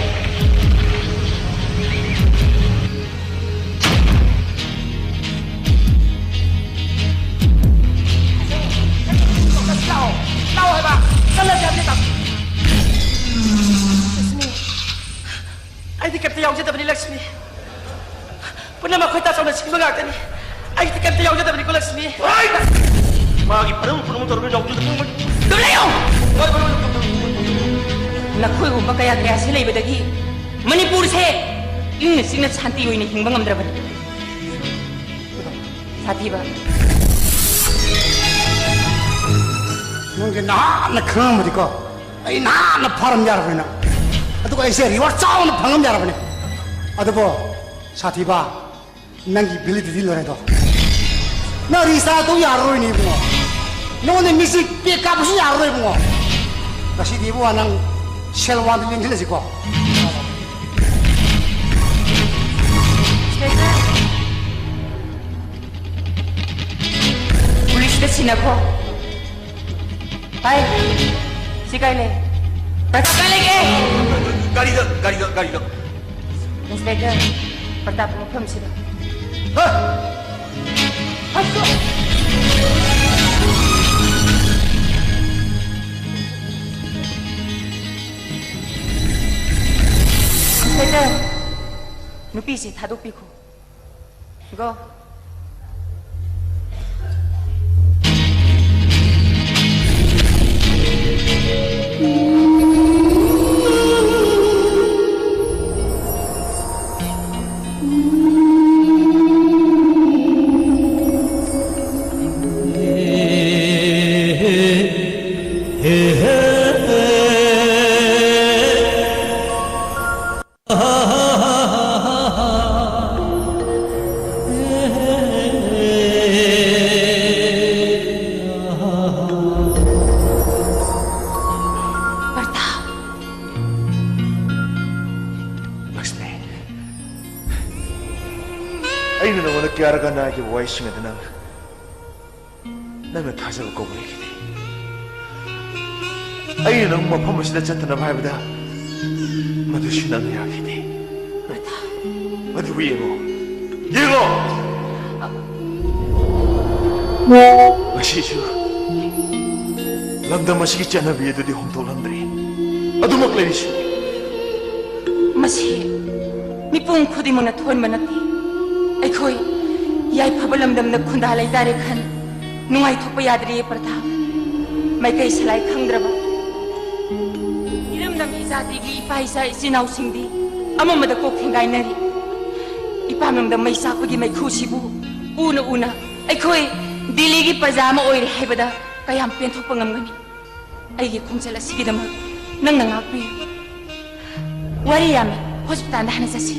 ꯂꯥꯛꯑꯣ, ꯂꯥꯛꯑꯣ ꯍꯥꯏꯕ, ꯆꯠꯂꯁꯦ ꯍꯥꯏꯕꯅꯤꯗ꯫ ꯂꯛꯁꯃꯤ, ꯑꯩꯗꯤ ꯀꯩꯝꯇ ꯌꯥꯎꯖꯗꯕꯅꯤ, ꯂꯛꯁꯃꯤ꯫ ꯄꯨꯝꯅꯃꯛ ꯑꯩꯈꯣꯏ ꯇꯥꯆꯧꯅ ꯁꯤꯟꯕ ꯉꯥꯛꯇꯅꯤ꯫ ꯑꯩꯗꯤ ꯀꯩꯝꯇ ꯌꯥꯎꯖꯗꯕꯅꯤꯀꯣ, ꯂꯛꯁꯃꯤ꯫ ꯃꯥꯒꯤ ꯐꯅꯕ ꯄꯨꯝꯅꯃꯛ ꯇꯧꯔꯒ ꯌꯥꯎꯖꯗꯕꯅꯤ꯫ ꯑꯗꯨꯝ ꯂꯩꯌꯣ! ꯂꯈꯣꯏꯒꯨꯝꯕ ꯀꯌꯥ ꯀꯌꯥꯁꯤ ꯂꯩꯕꯗꯒꯤ ꯃꯅꯤꯄꯨꯔꯁꯦ ꯏꯪꯅ ꯆꯤꯛꯅ ꯁꯥꯟꯇꯤ ꯑꯣꯏꯅ ꯍꯤꯡꯕ ꯉꯝꯗ꯭ꯔꯕꯅꯤ꯫ ꯁꯥꯊꯤꯕ꯫ ꯅꯪꯁꯦ ꯅꯍꯥꯟꯅ ꯈꯪꯉꯝꯃꯗꯤꯀꯣ, ꯑꯩ ꯅꯍꯥꯟꯅ ꯐꯥꯔꯝ ꯌꯥꯔꯕꯅꯤ ꯅꯪ꯫ ꯑꯗꯨꯒ ꯑꯩꯁꯦ reward ꯆꯥꯎꯅ ꯐꯪꯉꯝ ꯌꯥꯔꯕꯅꯤ꯫ ꯑꯗꯨꯕꯨ ꯁꯥꯊꯤꯕ, ꯅꯪꯒꯤ validity ꯂꯣꯏꯔꯦꯗꯣ꯫ ꯅꯪ register ꯇꯧ ꯌꯥꯔꯔꯣꯏꯅꯦ ꯏꯕꯨꯡꯉꯣ꯫ ꯅꯉꯣꯟꯗ ꯃꯤꯁꯤ pay ꯀꯥꯞꯄꯁꯨ ꯌꯥꯔꯔꯣꯏ ꯏꯕꯨꯡꯉꯣ꯫ ꯉꯁꯤꯗꯤ ꯏꯕꯨꯡꯉꯣ ꯅꯪ cell one ꯗ ꯂꯦꯡꯁꯤꯜꯂꯁꯤꯀꯣ꯫ Inspector, ꯄꯨꯂꯤꯁꯇ ꯁꯤꯟꯅꯈꯣ꯫ ꯚꯥꯏ, ꯁꯤ ꯀꯥꯏ ꯂꯩ? ꯄ꯭ꯔꯇꯥꯞ ꯀꯥꯏ ꯂꯩꯒꯦ? ꯒꯥꯔꯤꯗ, ꯒꯥꯔꯤꯗ, ꯒꯥꯔꯤꯗ꯫ Inspector, ꯄ꯭ꯔꯇꯥꯞ ꯃꯐꯝꯁꯤꯗ꯫ ꯍꯥ? ꯑꯁ! Inspector, ꯅꯨꯄꯤꯁꯤ ꯊꯥꯗꯣꯛꯄꯤꯈꯣ꯫ Go. ꯄ꯭ꯔꯇꯥꯞ꯫ ꯂꯛꯁꯃꯤ, ꯑꯩꯅ ꯅꯉꯣꯟꯗ ꯀꯌꯥꯔꯛ ꯍꯥꯏꯈꯤꯕ ꯋꯥꯍꯩꯁꯤꯡ ꯑꯗꯨ ꯅꯪ ꯅꯪꯅ ꯊꯥꯖꯕ ꯀꯧꯕ ꯂꯩꯈꯤꯗꯦ꯫ ꯑꯩꯅ ꯅꯪ ꯃꯐꯝ ꯑꯁꯤꯗ ꯆꯠꯇꯅꯕ ꯍꯥꯏꯕꯗ, ꯃꯗꯨꯁꯨ ꯅꯪꯅ ꯌꯥꯈꯤꯗꯦ꯫ ꯃꯗꯨꯕꯨ ꯌꯦꯡꯉꯣ, ꯌꯦꯡꯉꯣ! ꯉꯁꯤꯁꯨ ꯂꯝꯗꯝ ꯑꯁꯤꯒꯤ ꯆꯠꯅꯕꯤ ꯑꯗꯨꯗꯤ ꯍꯣꯡꯗꯣꯛꯂꯝꯗ꯭ꯔꯤ꯫ ꯑꯗꯨꯃꯛ ꯂꯩꯔꯤꯁꯤꯅꯤ꯫ ꯃꯁꯤ ꯃꯤꯄꯨꯝ ꯈꯨꯗꯤꯡꯃꯛꯅ ꯊꯣꯟꯕ ꯅꯠꯇꯦ꯫ ꯑꯩꯈꯣꯏ ꯌꯥꯏꯐꯕ ꯂꯝꯗꯝꯗ ꯈꯨꯟꯗꯥ ꯂꯩꯇꯥꯔꯦ ꯈꯟ ꯅꯨꯡꯉꯥꯏꯊꯣꯛꯄ ꯌꯥꯗ꯭ꯔꯤꯌꯦ ꯄ꯭ꯔꯇꯥꯞ꯫ ꯃꯥꯏꯀꯩ ꯁꯂꯥꯏ ꯈꯪꯗ꯭ꯔꯕ ꯏꯔꯝꯗꯝ ꯏꯖꯥꯇꯤꯒꯤ ꯏꯄꯥ ꯏꯆꯥ ꯏꯆꯤꯟ ꯏꯅꯥꯎꯁꯤꯡꯗꯤ ꯑꯃꯃꯗ ꯀꯣꯛ ꯊꯦꯡꯒꯥꯏꯅꯔꯤ꯫ ꯏꯄꯥꯝꯂꯝꯗ ꯃꯩ ꯆꯥꯛꯄꯒꯤ ꯃꯩꯈꯨꯁꯤꯕꯨ ꯎꯅ ꯎꯅ ꯑꯩꯈꯣꯏ ꯗꯤꯜꯂꯤꯒꯤ ꯄ꯭ꯔꯖꯥ ꯑꯃ ꯑꯣꯏꯔꯦ ꯍꯥꯏꯕꯗ ꯀꯌꯥꯝ ꯄꯦꯟꯊꯣꯛꯄ ꯉꯝꯒꯅꯤ? ꯑꯩꯒꯤ ꯈꯣꯡꯆꯠ ꯑꯁꯤꯒꯤꯗꯃꯛ ꯅꯪꯅ ꯉꯥꯛꯄꯤꯌꯨ꯫ ꯋꯥꯔꯤ ꯌꯥꯝꯃꯤ, ꯍꯣꯁꯄꯤꯇꯥꯜꯗ ꯍꯥꯟꯅ ꯆꯠꯁꯤ꯫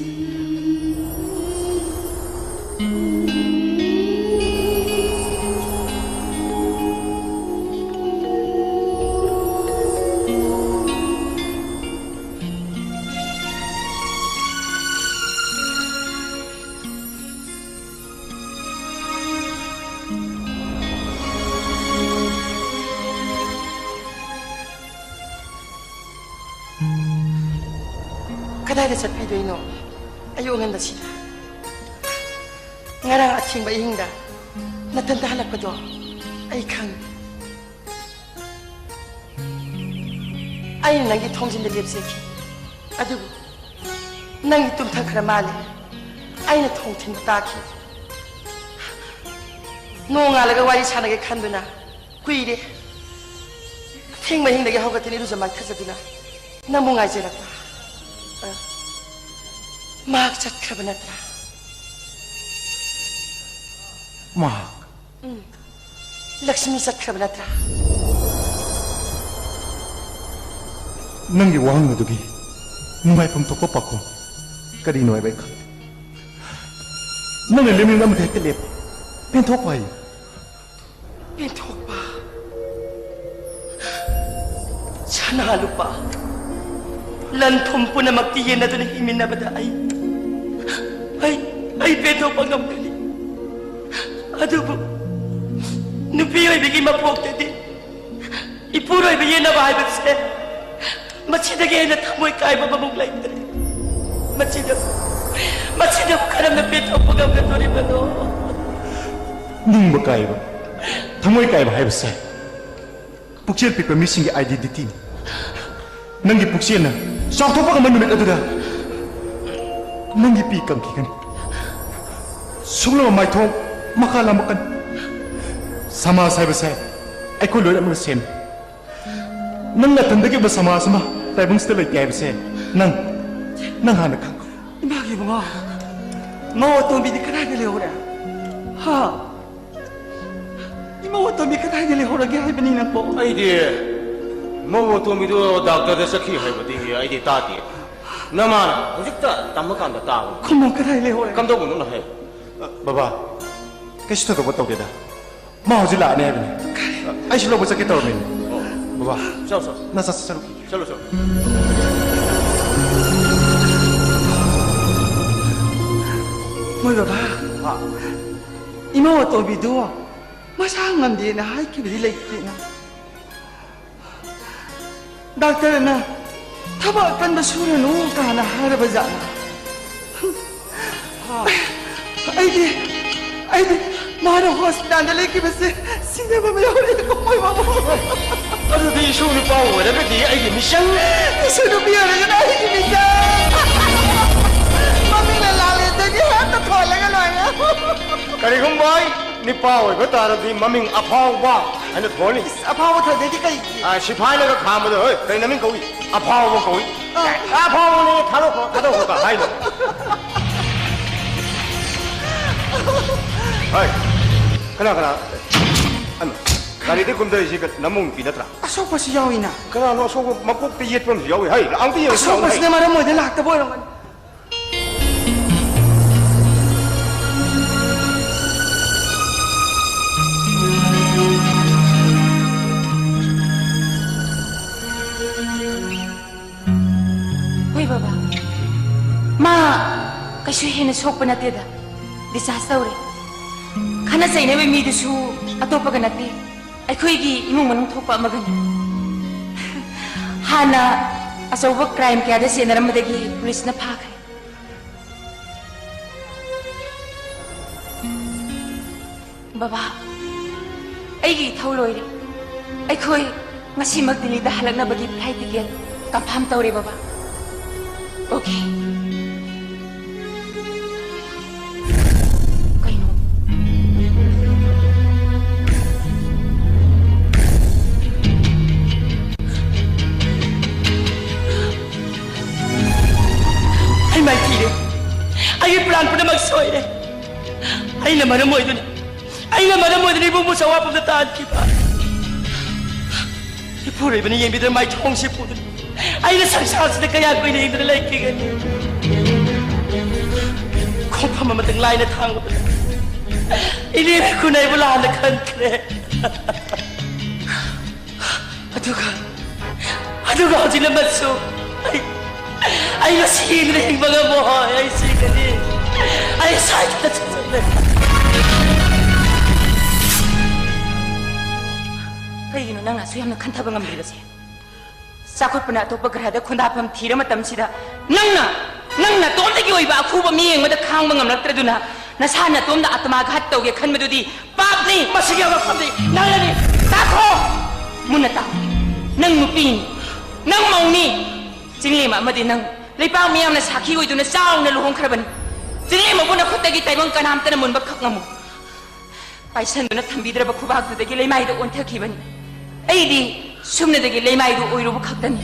ꯀꯗꯥꯏꯗ ꯆꯠꯄꯤꯗꯣꯏꯅꯣ? ꯑꯌꯨꯛ ꯑꯉꯟꯕꯁꯤꯗ, ꯉꯔꯥꯡ ꯑꯊꯦꯡꯕ ꯑꯍꯤꯡꯗ ꯅꯊꯟꯇ ꯍꯜꯂꯛꯄꯗꯣ ꯑꯩ ꯈꯪꯉꯤ꯫ ꯑꯩꯅ ꯅꯪꯒꯤ ꯊꯣꯡꯖꯤꯟꯗ ꯂꯦꯞꯆꯈꯤ, ꯑꯗꯨꯕꯨ ꯅꯪꯗꯤ ꯇꯨꯝꯊꯈ꯭ꯔ ꯃꯥꯜꯂꯦ꯫ ꯑꯩꯅ ꯊꯣꯡ ꯊꯤꯟꯕ ꯇꯥꯈꯤ꯫ ꯅꯣꯡꯉꯥꯜꯂꯒ ꯋꯥꯔꯤ ꯁꯥꯟꯅꯒꯦ ꯈꯟꯗꯨꯅ ꯀꯨꯏꯔꯦ꯫ ꯑꯊꯦꯡꯕ ꯑꯍꯤꯡꯗꯒꯤ ꯍꯧꯒꯠꯇꯨꯅ ꯏꯔꯨꯖ ꯃꯥꯏꯊꯖꯗꯨꯅ ꯅꯪꯕꯨ ꯉꯥꯏꯖꯔꯛꯄ꯫ ꯑ, ꯃꯍꯥꯛ ꯆꯠꯈ꯭ꯔꯕ ꯅꯠꯇ꯭ꯔꯥ? ꯃꯍꯥꯛ? ꯎꯝ꯫ ꯂꯛꯁꯃꯤ ꯆꯠꯈ꯭ꯔꯕ ꯅꯠꯇ꯭ꯔꯥ? ꯅꯪꯒꯤ ꯋꯥꯍꯪ ꯑꯗꯨꯒꯤ ꯅꯨꯡꯉꯥꯏꯐꯝ ꯊꯣꯛꯄ ꯄꯥꯎꯈꯨꯝ ꯀꯔꯤꯅꯣ ꯍꯥꯏꯕ ꯑꯩ ꯈꯪꯗꯦ꯫ ꯅꯪꯅ ꯂꯦꯞꯅꯤꯡꯕ ꯑꯃꯗ ꯍꯦꯛꯇ ꯂꯦꯞꯄꯨ꯫ ꯄꯦꯟꯊꯣꯛꯄ ꯍꯥꯏꯌꯨ꯫ ꯄꯦꯟꯊꯣꯛꯄ? ꯁꯅꯥ ꯂꯨꯄꯥ, ꯂꯟ ꯊꯨꯝ ꯄꯨꯝꯅꯃꯛꯇꯤ ꯌꯦꯟꯅꯗꯨꯅ ꯍꯤꯡꯃꯤꯟꯅꯕꯗ ꯑꯩ, ꯑꯩ, ꯑꯩ ꯄꯦꯟꯊꯣꯛꯄ ꯉꯝꯒꯅꯤ꯫ ꯑꯗꯨꯕꯨ ꯅꯨꯄꯤ ꯑꯣꯏꯕꯒꯤ ꯃꯄꯣꯛꯇꯗꯤ ꯏꯄꯨꯔꯣꯏꯕ ꯌꯦꯟꯅꯕ ꯍꯥꯏꯕꯁꯦ ꯃꯁꯤꯗꯒꯤ ꯍꯦꯟꯅ ꯊꯃꯣꯏ ꯀꯥꯏꯕ ꯑꯃꯃꯨꯛ ꯂꯩꯇ꯭ꯔꯦ꯫ ꯃꯁꯤꯗ, ꯃꯁꯤꯗꯕꯨ ꯀꯔꯝꯅ ꯄꯦꯟꯊꯣꯛꯄ ꯉꯝꯒꯗꯣꯔꯤꯕꯅꯣ? ꯅꯤꯡꯕ ꯀꯥꯏꯕ, ꯊꯃꯣꯏ ꯀꯥꯏꯕ ꯍꯥꯏꯕꯁꯦ ꯄꯨꯛꯆꯦꯜ ꯄꯤꯛꯄ ꯃꯤꯁꯤꯡꯒꯤ identityꯅꯤ꯫ ꯅꯪꯒꯤ ꯄꯨꯛꯆꯦꯜꯅ ꯆꯥꯎꯊꯣꯛꯄ ꯉꯝꯕ ꯅꯨꯃꯤꯠ ꯑꯗꯨꯗ ꯅꯪꯒꯤ ꯄꯤ ꯀꯪꯈꯤꯒꯅꯤ꯫ ꯁꯨꯡꯂꯕ ꯃꯥꯏꯊꯣꯡ ꯃꯈꯥ ꯂꯥꯝꯃꯛꯀꯅꯤ꯫ ꯁꯃꯥꯖ ꯍꯥꯏꯕꯁꯦ ꯑꯩꯈꯣꯏ ꯂꯣꯏꯅꯃꯛꯅ ꯁꯦꯝꯃꯤ꯫ ꯅꯪ ꯅꯊꯟꯗꯒꯤ ꯑꯣꯏꯕ ꯁꯃꯥꯖ ꯑꯃ ꯇꯥꯏꯕꯪꯁꯤꯗ ꯂꯩꯇꯦ ꯍꯥꯏꯕꯁꯦ ꯅꯪ, ꯅꯪ ꯍꯥꯟꯅ ꯈꯪꯉꯨ꯫ ꯏꯃꯥꯒꯤ ꯏꯕꯨꯡꯉꯣ, ꯃꯧ ꯑꯇꯣꯝꯕꯤꯗꯤ ꯀꯗꯥꯏꯗ ꯂꯩꯍꯧꯔꯦ? ꯍꯥ? ꯏꯃꯧ ꯑꯇꯣꯝꯕꯤ ꯀꯗꯥꯏꯗ ꯂꯩꯍꯧꯔꯒꯦ ꯍꯥꯏꯕꯅꯤ ꯅꯪꯕꯣ? ꯑꯩꯗꯤ ꯃꯧ ꯑꯇꯣꯝꯕꯤꯗꯨ ꯗꯥꯛꯇꯔꯗ ꯆꯠꯈꯤ ꯍꯥꯏꯕꯗꯤ ꯑꯩꯗꯤ ꯇꯥꯗꯦ꯫ ꯅꯃꯥꯅ ꯍꯧꯖꯤꯛꯇ ꯇꯝꯃꯀꯥꯟꯗ ꯇꯥꯕꯅꯤ꯫ ꯈꯨꯝꯃꯣ, ꯀꯗꯥꯏ ꯂꯩꯍꯧꯔꯦ? ꯀꯝꯗꯧꯕꯅꯣ ꯍꯦ? ꯕꯕꯥ, ꯀꯩꯁꯨ ꯊꯣꯏꯗꯣꯛꯄ ꯇꯧꯗꯦꯗ꯫ ꯃꯥ ꯍꯧꯖꯤꯛ ꯂꯥꯛꯑꯅꯤ ꯍꯥꯏꯕꯅꯤ꯫ ꯑꯩꯁꯨ ꯂꯧꯕ ꯆꯠꯀꯦ ꯇꯧꯔꯝꯃꯤꯅꯤ꯫ ꯕꯕꯥ, ꯆꯠꯂꯣ, ꯆꯠꯂꯣ꯫ ꯅ ꯆꯠ-, ꯆꯠꯂꯨꯈꯤꯒꯦ꯫ ꯆꯠꯂꯣ, ꯆꯠꯂꯣ꯫ ꯃꯣꯏ ꯕꯕꯥ, ꯏꯃꯧ ꯑꯇꯣꯝꯕꯤꯗꯨ ꯃꯁꯥ ꯉꯝꯗꯦꯅ ꯍꯥꯏꯈꯤꯕꯗꯤ ꯂꯩꯇꯦꯅ꯫ ꯗꯥꯛꯇꯔꯅ ꯊꯕꯛ ꯑꯀꯟꯕ ꯁꯨꯔꯅꯨ ꯀꯥꯏꯅ ꯍꯥꯏꯔꯕ ꯖꯥꯠꯅ? ꯑꯩꯗꯤ, ꯑꯩꯗꯤ ꯃꯥꯅ ꯍꯣꯁꯄꯤꯇꯥꯜꯗ ꯂꯩꯈꯤꯕꯁꯦ ꯁꯤꯡꯅꯕ ꯑꯃ ꯌꯥꯎꯔꯦ, ꯀꯃꯥꯏ ꯕꯕꯥ? ꯑꯗꯨꯗꯤ ꯏꯁꯨ ꯅꯨꯄꯥ ꯑꯣꯏꯔꯒꯗꯤ ꯑꯩꯒꯤ ꯃꯤꯆꯪ꯫ ꯏꯁꯨ ꯅꯨꯄꯤ ꯑꯣꯏꯔꯒꯅ ꯑꯩꯒꯤ ꯃꯤꯆꯪ꯫ ꯃꯃꯤꯡꯅ ꯂꯥꯜꯂꯦꯗꯒꯤ ꯍꯦꯛꯇ ꯊꯣꯜꯂꯒ ꯂꯣꯏꯔꯦ꯫ ꯀꯔꯤꯒꯨꯝꯕ ꯑꯩ ꯅꯨꯄꯥ ꯑꯣꯏꯕ ꯇꯥꯔꯗꯤ ꯃꯃꯤꯡ ꯑꯐꯥꯎꯕ ꯍꯥꯏꯅ ꯊꯣꯜꯂꯤ꯫ ꯑꯐꯥꯎꯕ ꯊꯣꯟꯗꯣꯏꯗꯤ ꯀꯩꯒꯤ? ꯑꯥ, ꯁꯤꯐꯥꯏꯅꯒ ꯈꯥꯝꯕꯗꯣ, "ꯍꯣꯏ, ꯀꯔꯤ ꯅꯃꯤꯡ ꯀꯧꯏ?" "ꯑꯐꯥꯎꯕ ꯀꯧꯏ"꯫ ꯑꯥ꯫ "ꯑꯐꯥꯎꯕꯅꯦ, ꯊꯥꯗꯣꯛꯈ꯭ꯔꯣ, ꯊꯥꯗꯣꯛꯈ꯭ꯔꯣ"ꯀ ꯍꯥꯏꯅ꯫ ꯍꯣꯏ, ꯀꯅꯥ, ꯀꯅꯥ? ꯑꯃ, ꯒꯥꯔꯤꯗꯒꯤ ꯀꯨꯝꯊꯔꯤꯁꯤ ꯀ-, ꯅꯃꯧ ꯅꯨꯄꯤ ꯅꯠꯇ꯭ꯔꯥ? ꯑꯁꯣꯛꯄꯁꯨ ꯌꯥꯎꯏꯅ꯫ ꯀꯅꯥꯅꯣ ꯑꯁꯣꯛꯄ? ꯃꯀꯣꯛꯇ ꯌꯦꯠꯄ ꯑꯃꯁꯨ ꯌꯥꯎꯏ꯫ ꯍꯩ, ꯑꯝꯇ ꯌꯦꯡꯉꯨꯁꯤ ꯂꯥꯎꯅꯦ, ꯍꯩ꯫ ꯑꯁꯣꯛꯄꯁꯤꯅ ꯃꯔꯝ ꯑꯣꯏꯗꯨꯅ ꯂꯥꯛꯇꯕ ꯑꯣꯏꯔꯝꯒꯅꯤ꯫ ꯍꯣꯏ ꯕꯕꯥ, ꯃꯥ ꯀꯩꯁꯨ ꯍꯦꯟꯅ ꯁꯣꯛꯄ ꯅꯠꯇꯦꯗ, ꯗꯤꯁꯆꯥꯔꯖ ꯇꯧꯔꯦ꯫ ꯈꯠꯅ ꯆꯩꯅꯕ ꯃꯤꯗꯨꯁꯨ ꯑꯇꯣꯞꯄꯒ ꯅꯠꯇꯦ, ꯑꯩꯈꯣꯏꯒꯤ ꯏꯃꯨꯡ ꯃꯅꯨꯡ ꯊꯣꯛꯄ ꯑꯃꯒꯅꯤ꯫ ꯍꯥꯟꯅ ꯑꯆꯧꯕ ꯀ꯭ꯔꯥꯏꯝ ꯀꯌꯥꯗ ꯆꯦꯟꯅꯔꯝꯕꯗꯒꯤ ꯄꯨꯂꯤꯁꯅ ꯐꯥꯈ꯭ꯔꯦ꯫ ꯕꯕꯥ, ꯑꯩꯒꯤ ꯏꯊꯧ ꯂꯣꯏꯔꯦ꯫ ꯑꯩꯈꯣꯏ ꯉꯁꯤꯃꯛ ꯗꯤꯜꯂꯤꯗ ꯍꯜꯂꯛꯅꯕꯒꯤ ꯐ꯭ꯂꯥꯏꯠ ꯇꯤꯀꯦꯠ ꯀꯟꯐꯥꯔꯝ ꯇꯧꯔꯦ, ꯕꯕꯥ꯫ ꯑꯣꯀꯦ꯫ ꯀꯩꯅꯣ? ꯁꯣꯏꯔꯦ꯫ ꯑꯩꯅ ꯃꯔꯝ ꯑꯣꯏꯗꯨꯅ, ꯑꯩꯅ ꯃꯔꯝ ꯑꯣꯏꯗꯨꯅ ꯏꯕꯨꯡꯕꯨ ꯆꯋꯥ ꯄꯨꯝꯅ ꯇꯥꯍꯟꯈꯤꯕ꯫ ꯏꯄꯨꯔꯣꯏꯕꯅ ꯌꯦꯡꯕꯤꯗꯨꯅ ꯃꯥꯏꯊꯣꯡꯁꯤ ꯄꯨꯗꯨꯅ ꯑꯩꯅ ꯁꯪꯁꯥꯔꯁꯤꯗ ꯀꯌꯥ ꯀꯨꯏꯅ ꯍꯤꯡꯗꯨꯅ ꯂꯩꯈꯤꯒꯅꯤ? ꯈꯣꯡꯐꯝ ꯑꯃꯇꯪ ꯂꯥꯏꯅ ꯊꯥꯡꯕꯗ ꯏꯅꯦ ꯈꯨꯟꯅꯩꯕꯨ ꯂꯥꯟꯅ ꯈꯟꯈ꯭ꯔꯦ꯫ ꯑꯗꯨꯒ, ꯑꯗꯨꯒ ꯍꯧꯖꯤꯛꯅ ꯃꯁꯨ ꯑꯩ, ꯑꯩ ꯃꯁꯤ ꯌꯦꯡꯗꯨꯅ ꯍꯤꯡꯕ ꯉꯝꯃꯣꯏ꯫ ꯑꯩ ꯁꯤꯒꯅꯤ꯫ ꯑꯩ ꯁꯣꯏꯗꯅ ꯁꯤꯖꯒꯅꯤ꯫ ꯀꯩꯒꯤꯅꯣ ꯅꯪꯅ ꯑꯁꯨꯛ ꯌꯥꯝꯅ ꯈꯟꯊꯕ ꯉꯝꯗ꯭ꯔꯤꯕꯁꯦ? ꯆꯥꯎꯈꯠꯄꯅ ꯑꯇꯣꯞꯄ ꯒ꯭ꯔꯍꯗ ꯈꯣꯟꯗꯥꯐꯝ ꯊꯤꯔ ꯃꯇꯝꯁꯤꯗ ꯅꯪꯅ, ꯅꯪ ꯅꯇꯣꯝꯗꯒꯤ ꯑꯣꯏꯕ ꯑꯈꯨꯕ ꯃꯤꯠꯌꯦꯡ ꯑꯃꯗ ꯈꯥꯡꯕ ꯉꯝꯂꯛꯇ꯭ꯔꯗꯨꯅ ꯅꯁꯥ ꯅꯇꯣꯝꯗ ꯑꯥꯇꯃꯥꯘꯥꯠ ꯇꯧꯒꯦ ꯈꯟꯕꯗꯨꯗꯤ ꯄꯥꯞꯅꯤ꯫ ꯃꯁꯤꯒꯤ ꯍꯧꯔꯛꯐꯝꯗꯤ ꯅꯪꯅꯅꯤ꯫ ꯇꯥꯈꯣ! ꯃꯨꯟꯅ ꯇꯥꯎ꯫ ꯅꯪ ꯅꯨꯄꯤꯅꯤ꯫ ꯅꯪ ꯃꯧꯅꯤ꯫ ꯆꯤꯡꯂꯦꯝ ꯑꯃꯗꯤ ꯅꯪ ꯂꯩꯄꯥꯛ ꯃꯤꯌꯥꯝꯅ ꯁꯥꯈꯤ ꯑꯣꯏꯗꯨꯅ ꯆꯥꯎꯅ ꯂꯨꯍꯣꯡꯈ꯭ꯔꯕꯅꯤ꯫ ꯆꯤꯡꯂꯦꯝ ꯑꯕꯨ ꯅꯈꯨꯠꯇꯒꯤ ꯇꯥꯏꯕꯪ ꯀꯅꯥꯝꯇꯅ ꯃꯨꯟꯕ ꯈꯛ ꯉꯝꯃꯨ꯫ ꯄꯥꯏꯁꯟꯗꯨꯅ ꯊꯝꯕꯤꯗ꯭ꯔꯕ ꯈꯨꯕꯥꯛꯇꯨꯗꯒꯤ ꯂꯩꯃꯥꯏꯗ ꯑꯣꯟꯊꯈꯤꯕꯅꯤ꯫ ꯑꯩꯗꯤ ꯁꯨꯞꯅꯗꯒꯤ ꯂꯩꯃꯥꯏꯗꯨ ꯑꯣꯏꯔꯨꯕ ꯈꯛꯇꯅꯤ꯫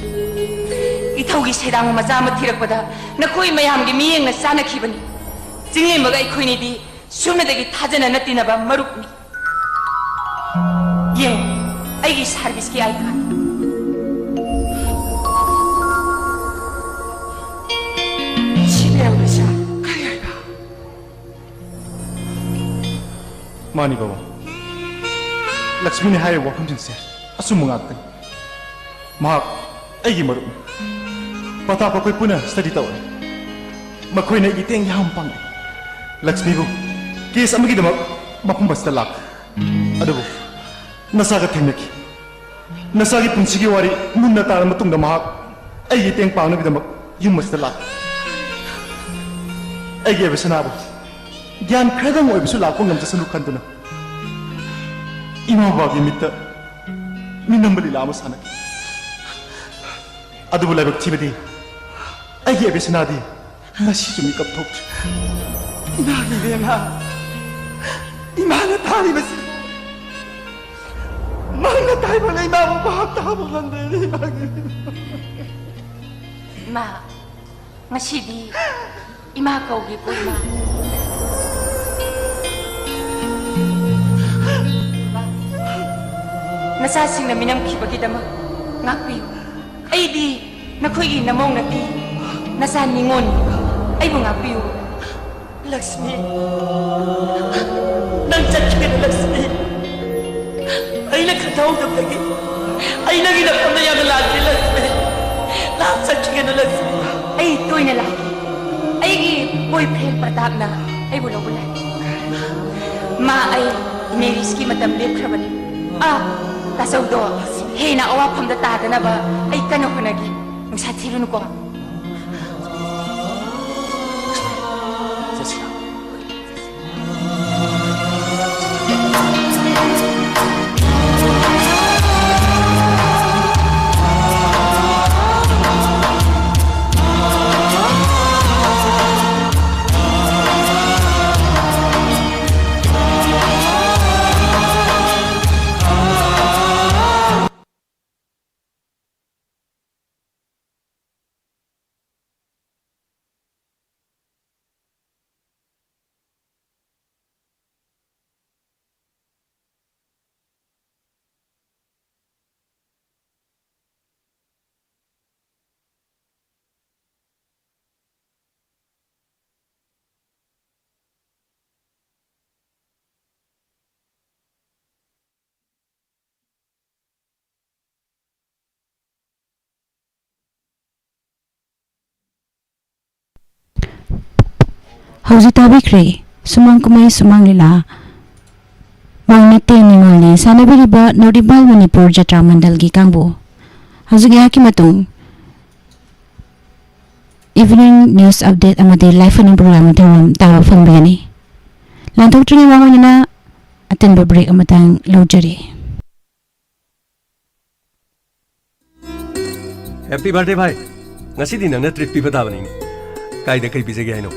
ꯏꯊꯧꯒꯤ ꯁꯦꯗꯥꯡ ꯃꯆꯥ ꯑꯃ ꯊꯤꯔꯛꯄꯗ ꯅꯈꯣꯏ ꯃꯌꯥꯝꯒꯤ ꯃꯤꯠꯌꯦꯡꯅ ꯆꯥꯅꯈꯤꯕꯅꯤ꯫ ꯆꯤꯡꯂꯦꯝꯕꯒ ꯑꯩꯈꯣꯏꯅꯤꯗꯤ ꯁꯨꯞꯅꯗꯒꯤ ꯊꯥꯖꯅꯅ ꯇꯤꯟꯅꯕ ꯃꯔꯨꯞꯅꯤ꯫ ꯌꯦꯡꯉꯨ, ꯑꯩꯒꯤ ꯁꯥꯔꯚꯤꯁꯀꯤ ꯑꯥꯏ ꯀꯥꯔꯗ꯫ ꯁꯤꯅꯦ, ꯑꯣꯐꯤꯁꯥꯔ꯫ ꯀꯔꯤ ꯍꯥꯏꯕ? ꯃꯥꯅꯤ ꯕꯕꯥ, ꯂꯛꯁꯃꯤꯅ ꯍꯥꯏꯔꯤꯕ ꯋꯥꯐꯝꯁꯤꯡꯁꯦ ꯑꯆꯨꯝꯕ ꯉꯥꯛꯇꯅꯤ꯫ ꯃꯍꯥꯛ ꯑꯩꯒꯤ ꯃꯔꯨꯞꯅꯤ꯫ ꯄ꯭ꯔꯇꯥꯞ ꯑꯩꯈꯣꯏ ꯄꯨꯟꯅ ꯁ꯭ꯇꯗꯤ ꯇꯧꯔꯦ꯫ ꯃꯈꯣꯏꯅ ꯑꯩꯒꯤ ꯃꯇꯦꯡ ꯌꯥꯝ ꯄꯥꯡꯉꯦ꯫ ꯂꯛꯁꯃꯤꯕꯨ ꯀꯦꯁ ꯑꯃꯒꯤꯗꯃꯛ ꯃꯐꯝ ꯑꯁꯤꯗ ꯂꯥꯛꯈ꯭ꯔꯦ꯫ ꯑꯗꯨꯕꯨ ꯅꯆꯥꯒ ꯊꯦꯡꯅꯈꯤ꯫ ꯅꯆꯥꯒꯤ ꯄꯨꯟꯁꯤꯒꯤ ꯋꯥꯔꯤ ꯃꯨꯟꯅ ꯇꯥꯔ ꯃꯇꯨꯡꯗ ꯃꯍꯥꯛ ꯑꯩꯒꯤ ꯃꯇꯦꯡ ꯄꯥꯡꯅꯕꯒꯤꯗꯃꯛ ꯌꯨꯝ ꯑꯁꯤꯗ ꯂꯥꯛꯈꯤ꯫ ꯑꯩꯒꯤ ꯑꯕꯦꯁꯅꯥꯕꯨ ꯒ꯭ꯌꯥꯟ ꯈꯔꯗꯪ ꯑꯣꯏꯕꯁꯨ ꯂꯥꯛꯄ ꯉꯝꯖꯁꯅꯨ ꯈꯟꯗꯨꯅ ꯏꯃꯥ ꯕꯕꯥꯒꯤ ꯃꯤꯠꯇ ꯃꯤꯅꯝꯕ ꯂꯤꯂꯥ ꯑꯃ ꯁꯥꯟꯅꯈꯤ꯫ ꯑꯗꯨꯕꯨ ꯂꯥꯏꯕꯛ ꯊꯤꯕꯗꯤ ꯑꯩꯒꯤ ꯑꯕꯦꯁꯅꯥꯗꯤ ꯉꯁꯤꯁꯨ ꯃꯤꯀꯞ ꯊꯣꯛꯇ꯭ꯔꯤ꯫ ꯏꯃꯥꯒꯤ ꯏꯕꯦꯝꯃ, ꯏꯃꯥꯅ ꯊꯥꯔꯤꯕꯁꯤ, ꯃꯪꯅ ꯇꯥꯏꯕꯪ ꯏꯃꯥꯕꯨ ꯚꯥꯞ ꯇꯥꯕ ꯉꯝꯗ꯭ꯔꯦꯅꯦ, ꯏꯃꯥꯒꯤ ꯏꯕꯦꯝꯃ꯫ ꯏꯃꯥ, ꯉꯁꯤꯗꯤ ꯏꯃꯥ ꯀꯧꯒꯦꯀꯣ, ꯏꯃꯥ꯫ ꯃꯆꯥꯁꯤꯡꯅ ꯃꯤꯅꯝꯈꯤꯕꯒꯤꯗꯃꯛ ꯉꯥꯛꯄꯤꯌꯨ꯫ ꯑꯩꯗꯤ ꯅꯈꯣꯏꯒꯤ ꯅꯃꯧ ꯅꯠꯇꯦ, ꯅꯆꯥ ꯅꯤꯉꯣꯜꯅꯤ꯫ ꯑꯩꯕꯨ ꯉꯥꯛꯄꯤꯌꯨ꯫ ꯂꯛꯁꯃꯤ, ꯅꯪ ꯆꯠꯈꯤꯒꯅꯨ ꯂꯛꯁꯃꯤ꯫ ꯑꯩꯅ ꯈꯟꯊꯍꯧꯗꯕꯗꯒꯤ ꯑꯩ ꯅꯪꯒꯤ ꯅꯐꯝꯗ ꯌꯥꯝꯅ ꯂꯥꯟꯈ꯭ꯔꯦ ꯂꯛꯁꯃꯤ꯫ ꯂꯥꯞ ꯆꯠꯈꯤꯒꯅꯨ ꯂꯛꯁꯃꯤ꯫ ꯑꯩ ꯇꯣꯏꯅ ꯂꯥꯛꯏ꯫ ꯑꯩꯒꯤ boyfriend ꯄ꯭ꯔꯇꯥꯞꯅ ꯑꯩꯕꯨ ꯂꯧꯕ ꯂꯥꯛꯏ꯫ ꯃꯥ ꯑꯩ marriageꯀꯤ ꯃꯇꯝ ꯂꯦꯞꯈ꯭ꯔꯕꯅꯤ꯫ ꯑꯥ, ꯇꯥꯆꯧꯗꯣ ꯍꯦꯟꯅ ꯑꯋꯥꯐꯝꯗ ꯇꯥꯗꯅꯕ ꯑꯩ ꯀꯟꯅ ꯍꯣꯠꯅꯒꯦ꯫ ꯅꯨꯡꯁꯥ ꯊꯤꯔꯨꯅꯨꯀꯣ꯫ ꯍꯧꯖꯤꯛ ꯇꯥꯕꯤꯈ꯭ꯔꯦ ꯁꯨꯃꯥꯡ ꯀꯨꯝꯍꯩ ꯁꯨꯃꯥꯡ ꯂꯤꯂꯥ, ꯃꯧ ꯅꯠꯇꯦ ꯅꯤꯉꯣꯜꯅꯤ ꯁꯥꯟꯅꯕꯤꯔꯤꯕ ꯅꯣꯔꯠ ꯏꯝꯐꯥꯜ ꯃꯅꯤꯄꯨꯔ ꯖꯇ꯭ꯔꯥ ꯃꯟꯗꯜꯒꯤ ꯀꯥꯡꯕꯨ꯫ ꯍꯧꯖꯤꯛ ꯑꯩꯍꯥꯛꯀꯤ ꯃꯇꯨꯡ evening news update ꯑꯃꯗꯤ live phone-in program ꯊꯧꯔꯝ ꯇꯥꯕ ꯐꯪꯕꯤꯒꯅꯤ꯫ ꯂꯥꯟꯊꯣꯛꯇ꯭ꯔꯤꯉꯩ ꯃꯃꯥꯡꯗ ꯑꯇꯦꯟꯕ break ꯑꯃꯇꯪ ꯂꯧꯖꯔꯤ꯫ Happy birthday ꯚꯥꯏ꯫ ꯉꯁꯤꯗꯤ ꯅꯪꯅ treat ꯄꯤꯕ ꯇꯥꯕꯅꯤꯅꯦ꯫ ꯀꯥꯏꯗ ꯀꯩ ꯄꯤꯖꯒꯦ ꯍꯥꯏꯅꯣ?